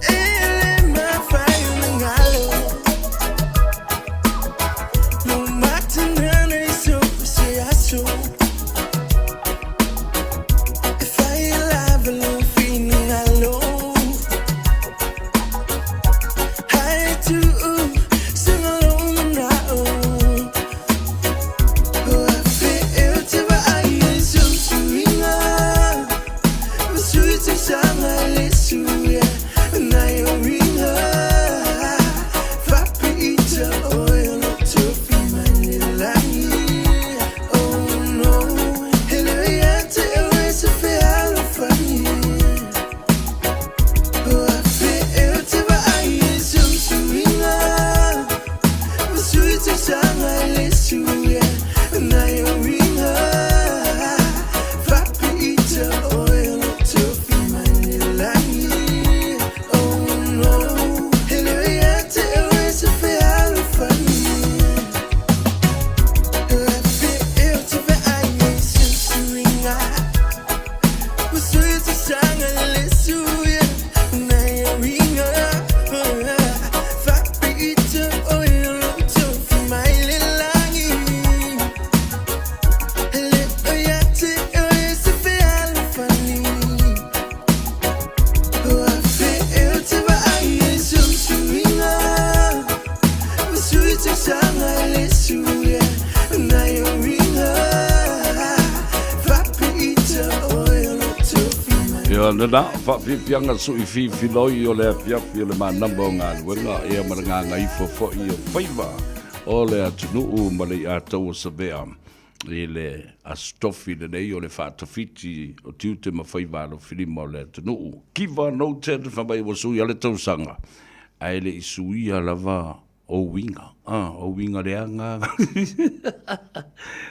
Ele ma whai o na ngalo. No matanana i so se aso. If I love lo finalo. I do sing alone now. Oh, I feel te vaai e susuinga. Ia lena, faafiafiaga sui fifiloi o le afiafi o le manava o galuega, ia ma le gagaifo foi o faiva o le atunuu ma le iataua savea i le Aso Tofi lenei o le faatafiti o tiute ma faiva alofilima o le atunuu. Kiva noted, fai mai ua suia le tausaga, ae le i suia lava o uiga, a, o uiga leaga.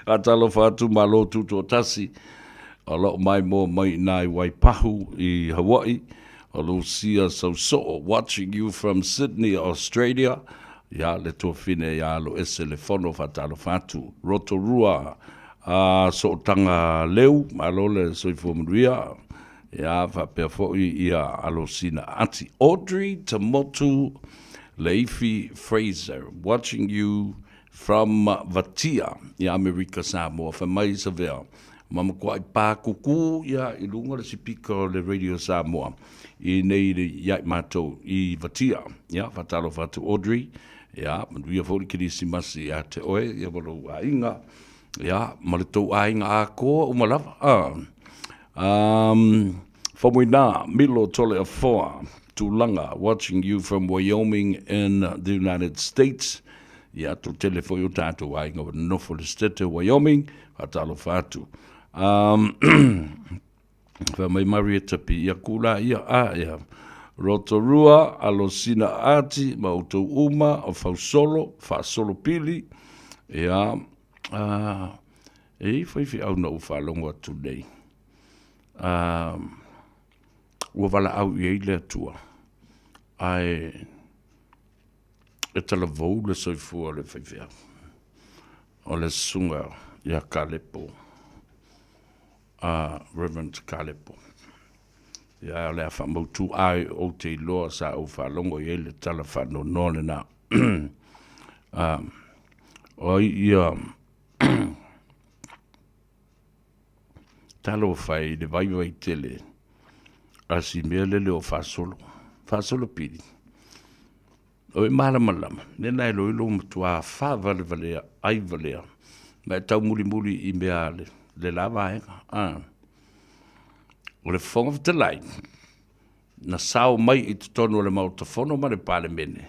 Faatalofa atu Malo Tutoatasi, o lo o maimoa mai i ina i Waipahu i Hawaii, o Lucia Sausoo, watching you from Sydney, Australia, ia le tuafine ia Aloese le Fono, faatalofa atu. Rotorua, a, Sootaga Leu, malo le soifua manuia, ia faapea foi ia Alosina Ati. Audrey Tamotu Leifi Fraser, watching you from Vatia i Amerika Samoa, fai mai Savea, ma matuai pākukū ia i luga o le sipika o le Radio Samoa i nei ia i matou i Vatia. Ia, faatalofa atu Audrey, ia, manuia foi le Kerisimasi ia te oe, ia ma lou aiga, ia, ma le tou aiga atoa uma lava. Ah. Faumuina, Milo Toleafoa, Tulaga, watching you from Wyoming in the United States. Ia, toatele foi o tātou aiga ua nonofo i le state o Wyoming, faatalofa atu. Fai mai Marietta P. Ia kula ia, a ia. Rotorua, Alosina Ati, ma outou uma, o Fausolo, Faasolo Pili, ia, e i ai faifeau na ou faalogo atu nei, ua valaau i ai le Atua, ae e talavou le soifua o le faifeau, o le susuga ia Kalepo, Reverend Kalepo. Ia, o le a faamautu ai ou te iloa sa ou faalogo i ai le tala faanoanoa lena. O ai ia talofa e i le vaivai tele a si mea lele o faasolo, faasolo pili. O e malamalama, lena e loilo matua faavalevalea, ai valea, ma e taumulimuli i mea a le, le la vaega. O le Fofoga Fetalai, na sao mai i totonu o le Maota Fono ma le Palemene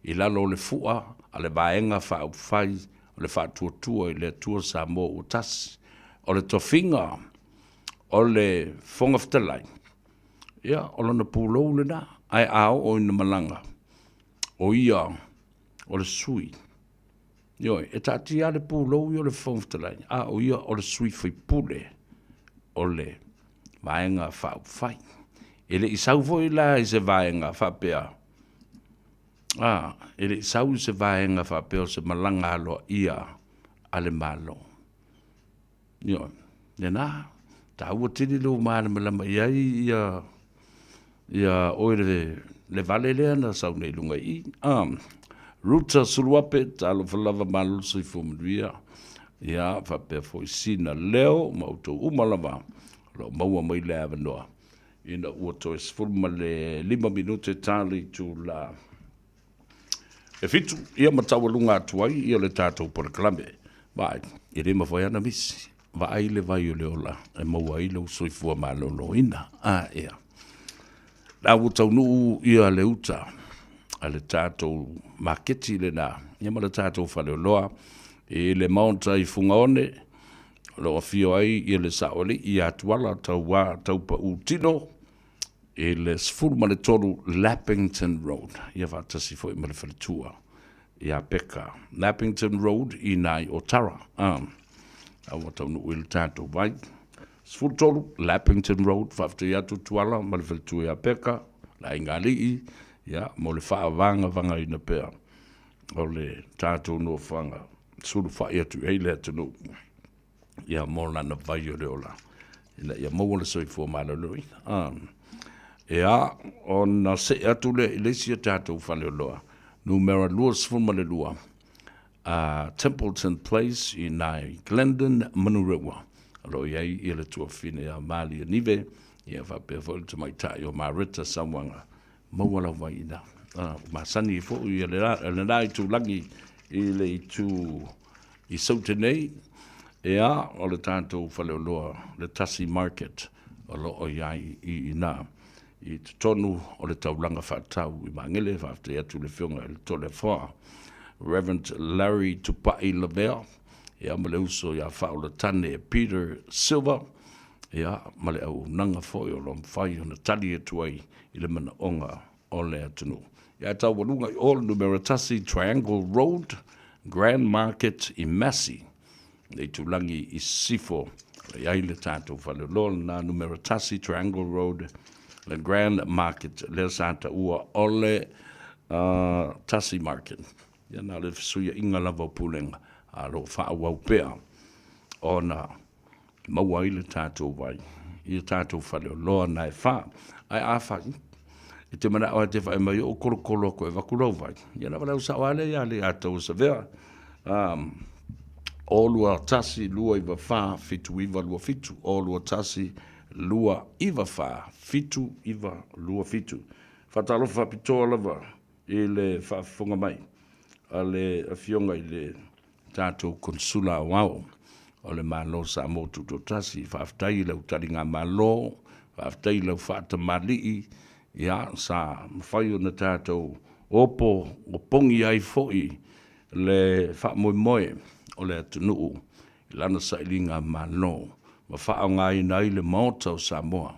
i lalo o le fua a le Vaega Faaupufai o le Faatuatua i le Atua Samoa ua Tasi. O le tofiga o le Fofoga Fetalai, ia, o lona pulou lena, ae a oo ina malaga, o ia o le sui. Ioe, e taatia lava le pulou ia o le Fofoga Fetalai, a o ia o le sui faipule o le Vaega Faaupufai. E le i sau foi la i se vaega faapea, a, e le i sau i se vaega faapea o se malaga aloaia a le Malo. Ioe, lena, taua tele lou malamalama i ai ia, ia oe le, le vale lea na sau nei i luga i i. A, Ruta Suluape, talofa lava malo le soifua manuia. Ia, faapea foi Sina Leo ma outou uma lava o lo o maua mai le avanoa ina ua toe 15 minute ta le itula e 7, ia ma taualuga atu ai ia le tatou polokalame. Vaai, e le mafai lava ona misi. Vaai le vai o le ola e maua ai lou soifua maloloina. A, ia. La ua taunuu ia le uta a le tatou maketi lena, ia ma le tatou faleoloa i le maota i Fugaone, o lo o afio ai ia le Saoalii ia Tuala Tauā Taupaū Tino i le 13 Lappington Road, ia faatasi foi ma le faletua ia Peka, Lappington Road i ina i Otara. A, a ua taunuu i le tatou vai. 13 Lappington Road, faafetai atu Tuala ma le faletua ia Peka, le aiga alii, ia, mo le faavagavagaina pea o le tatou nofoaga sulufai atu i ai le atunuu, ia, mo lana vai o le ola, ina ia maua le soifua maloloina. Ia, ona see atu lea i le isi o tatou faleoloa, numera 22, Templeton Place i ina i Glendon, Manurewa. O lo o i ai ia le tuafafine ia Malia Nive, ia faapea foi le tamaitai o Mareta Sauaga, maua lau vai i ina. Ua masani foi ia lena itulagi i le itu i Saute nei, ia, o le tatou faleoloa, le Tasi Market. o lo o i ai i ina i totonu o le taulaga faatau i Magele. Faafetai atu i le Afioga i le Toleafoa Reverend Larry Tupai Lavea, ia ma le uso ia Faaolatane Peter Silva, ia ma le auaunaga foi o lo o mafai ona tali atu ai i le manaoga o le atunuu. Ia taualuga i o le numera 1 Triangle Road, Grand Market i Massey, le itulagi i Sisifo, o i ai le tatou faleoloa lena numera 1 Triangle Road, le Grand Market, lea sa taua o le Tasi Market. Ia na o le fesuiaiga lava o pulega, a o lo o faaauau pea ona maua ai le tatou vai i a tatou faleoloa na e fa. Ae afai e te manao e te vaai mai ou kolokolo atu e avatu lau vai, ia na valaau sao lava lea ia Leiataua Savea. O 2 1 2 9 4 7 9 2 7 O 2 1 2 9 4 7 9 2 7. Faatalofa faapitoa lava i le faafofoga mai a le Afioga i le tatou Konesula Aoao o le Malo Samoa Tutoatasi. Faafetai i lau taligamalo, faafetai i lau faatamalii, ia, sa mafai ona tatou opo opogi ai foi le faamoemoe o le atunuu i lana sailiga malo ma faaaogaina ai le Maota o Samoa.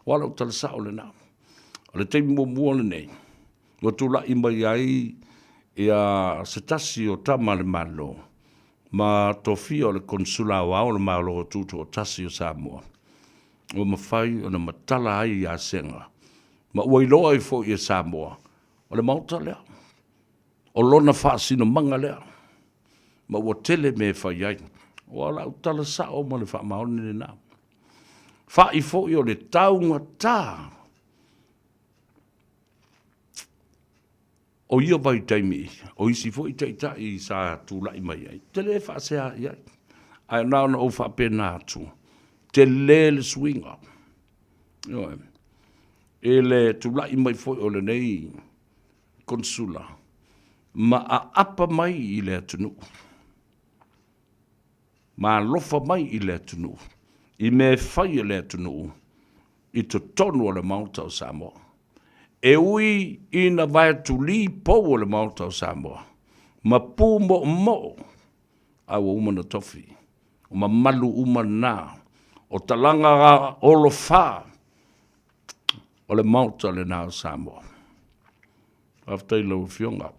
Aua o lau tala sao lena. O le taimi muamua lenei ua tulai mai ai ia se tasi o tama a le Malo ma tofia o le Konesula Aoao o le Malo Tutoatasi o Samoa, ua mafai ona matala ai ia Sega ma ua iloa ai foi e Samoa o le Maota lea, o lona faasinomaga lea, ma ua tele mea e fai ai. Aua o lau tala sao ma le faamaoni lena. Fa'i foi o le taugata o ia vaitaimi, o isi foi taitai sa tulai mai ai, ou te le faasea i ai, ae na ona ou faapena atu, tele le suiga. Ioe. I le tulai mai foi o lenei Konesula ma aapa mai i le atunuu, ma alofa mai i le atunuu, i mea e fai e le atunuu i totonu o le Maota o Samoa. E ui ina vaetulī pou o le Maota o Samoa ma pu moomoo, a ua uma ona tofi. O mamalu uma na, o talaga olofā o le Maota lena o Samoa. Faafetai i lau Afioga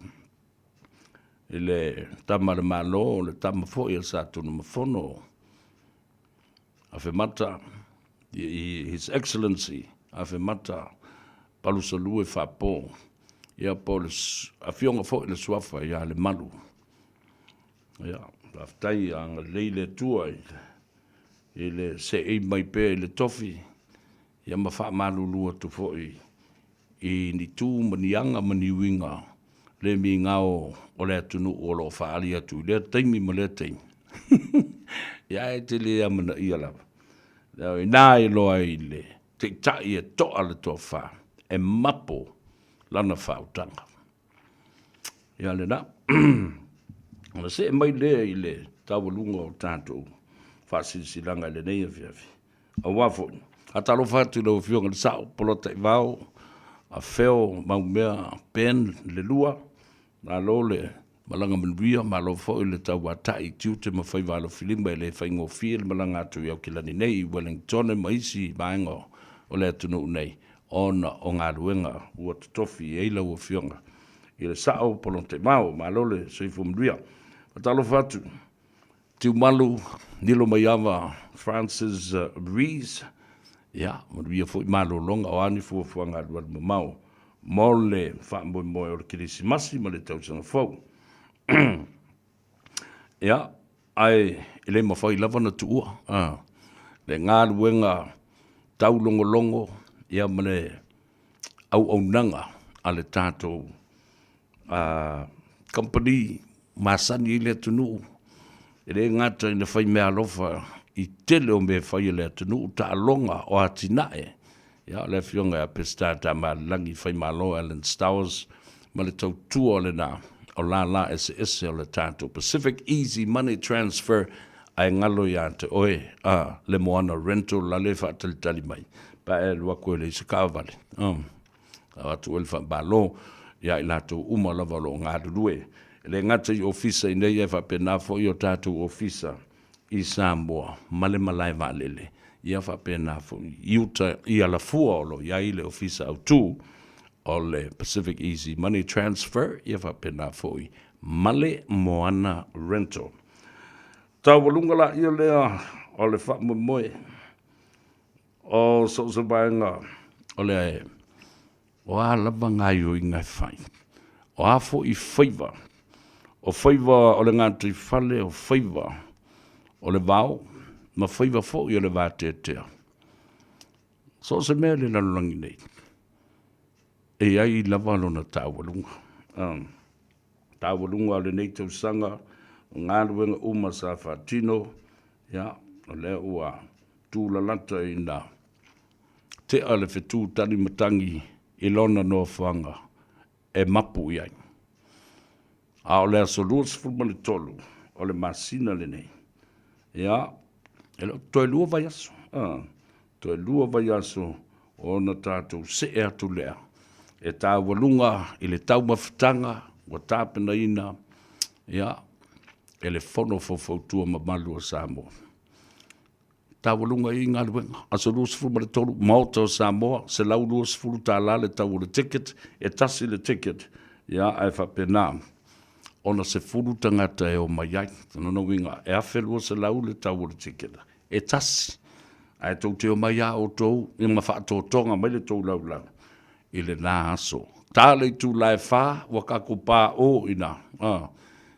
i le Tama a le Malo, o le tama foi a Sa Tunumafono, Afemata, His Excellency Afemata Palusalue Faapo, ia po o le Afioga foi i le Suafa ia Lemalu. Ia, faafetai ia agalelei le Atua i le seei mai pea i le tofi, ia ma faamalulu atu foi i ni tu ma ni aga ma ni uiga le migao o le atunuu o lo o faaali atu i lea taimi ma lea taimi. Ia ae te le amanaia lava. Inā e iloa ai le taitai e toa le tofa, e mapo lana faautaga. Ia lena. Ona see mai lea i le taualuga o tatou faasilasilaga i lenei afiafi. Aua foi, faatalofa atu i lau Afioga i le Sao, Polataivao, Afeo, Maumea, Ben Lelua, malo le malaga manuia, malo foi le tauatai i tiute ma faiva alofilima, e le faigofie le malaga atu i Aukilani nei, i Wellingtone ma isi vaega o le atunuu nei, ona o galuega ua totofi i ai lau Afioga i le Sao Polataivao, malo le soifua manuia. Faatalofa atu. Tiumalu, Nilo Maiava, Francis Rees, ia, manuia foi malologa o a ni fuafuaga alualu mamao mo le faamoemoe o le Kerisimasi ma le tausaga fou. Ia, ae e le mafai lava ona tuua le galuega taulogologo ia ma le auaunaga a le tatou kamupani masani i le atunuu, e le gata ina fai meaalofa i tele o mea e fai e le atunuu, taaloga o atinae. Ia, o le Afioga ia Peseta Tamaalelagi Faimalo Alan Stowers ma le tautua lena o lala eseese o le tatou Pacific Easy Money Transfer. Ae galo iā te oe, a, le Moana Rental la le faatalitali mai, pe a e alu atu e leai se taavale, a, avatu oe le faamalo iā i latou uma lava o lo o galulue. E le gata i ofisa i nei ae faapena foi o tatou ofisa i Samoa ma le malae vaalele, ia faapena foi i uta i Alafua o lo o i ai le ofisa autu o le Pacific Easy Money Transfer, ia faapena foi ma le Moana Rental. Taualuga laia lea o le faamoemoe o so o se vaega o le o a lava gaoioiga e fai, o a foi faiva, o faiva o le gataifale, o faiva o le vao, ma faiva foi o le vateatea. So o se mea i le lalolagi nei, e i ai lava lona taualuga. Taualuga o lenei tausaga, o galuega uma sa faatino, ia, o lea ua tulalata ina tea le fetu tali matagi i lona nofoaga e mapu i ai. A o le aso 23 o le masina lenei, ia, e le o toe lua vaiaso, toe lua vaiaso ona tatou see atu lea e taualuga i le taumafataga ua tapenaina, ia, e le Fono Faufautua Mamalu o Samoa. Taualuga i galuega, aso 23, Maota o Samoa, $120 le tau o le ticket, e tasi le ticket, ia, ae faapena ona 10 tagata e omai ai. O lona uiga, e $1,200 le tau o le ticket, e tasi, ae tou te omai lava outou ma faatotoga mai le tou laulau i lena aso. Ta le itula e fa, ua tatou pao i ina,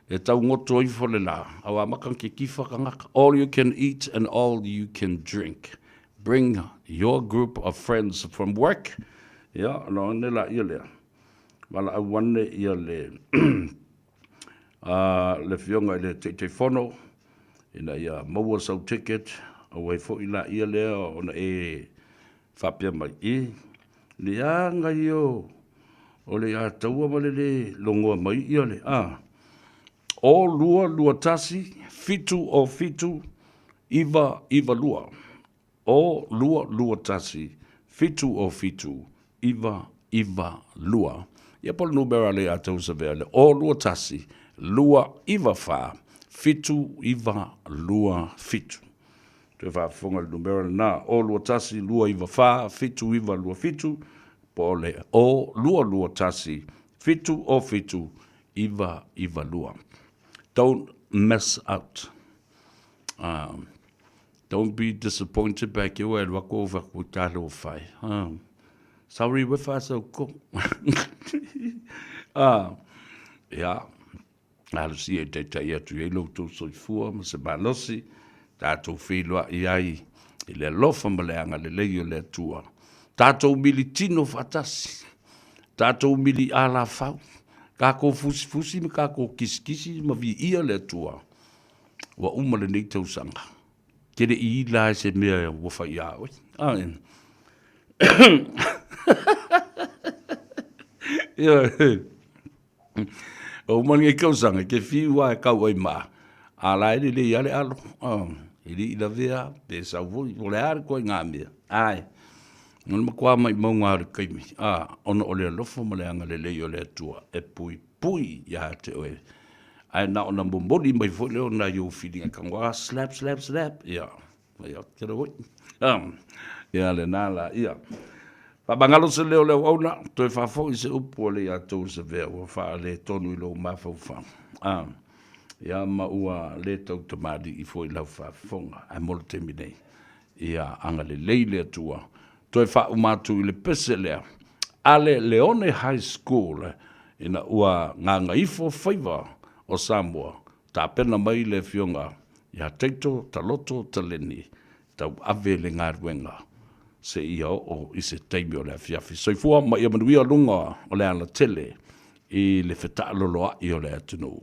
e taugoto ifo le la, a ua amata ona kitifa tagata. All you can eat and all you can drink. Bring your group of friends from work. Ia, ona one laia lea. Valaau ane ia le le Afioga i le Taitaifono ina ia maua sau ticket, aua ai foi laia lea ona e faapea mai, E, leaga ia o le Ataua ma le lē logoa mai ia le a. O 2 2 1 7 o 7 9 9 2. O 2 2 1 7 o 7 9 9 2. Ia po o le numera le Ataua Savea le O 2 1 2 9 4 7 9 2 7. Toe faafofoga i le numera lena, O 21 294 7927, po o le O 221 707 992. Don't miss out. Don't be disappointed pe ke ua e lua ko fa ku talo fai. Sorry we fa so ko. Yeah. Alosia e taitai atu i ai lo outou soifua ma se malosi, tatou feiloai ai i le alofa ma le agalelei o le Atua. Tatou militino faatasi, tatou mili alafau, tatou fusifusi ma tatou kisikisi ma viia le Atua. Ua uma lenei tausaga. Ke le i ila ai se mea ua fai iā oe. Ae. Ioe. O uma lenei tausaga, e te fiu lava e kau ai ma, a la e lelei lava le alo. E le i lavea, pe sau foi, po o le a le ituaiga mea. Ae, o le matua maumauga lava o le taimi, ona o le alofa ma le agalelei o le Atua e puipui ia te oe. Ae na ona momoli mai foi lea o nai ou filiga e tago, ah, slap, slap, slap, ia. Ia, te reo hoi. Ia, lena la, ia. Faamagalo se leo o le auauna, toe faafoi se upu a le ia tou se vea ua faaletonu i lou mafaufau. Ia, ma ua le tautamalii foi lau faafofoga. Ae mo le taimi nei, ia agalelei le Atua. Toe faauma atu i le pese lea a le Leone High School ina ua gagaifo faiva o Samoa Tapena mai le Afioga ia Taito Taloto Taleni tauave le galuega seia oo i se taimi o le afiafi. Soifua ma ia manuia luga o le alatele i le fetaaloloai o le atunuu.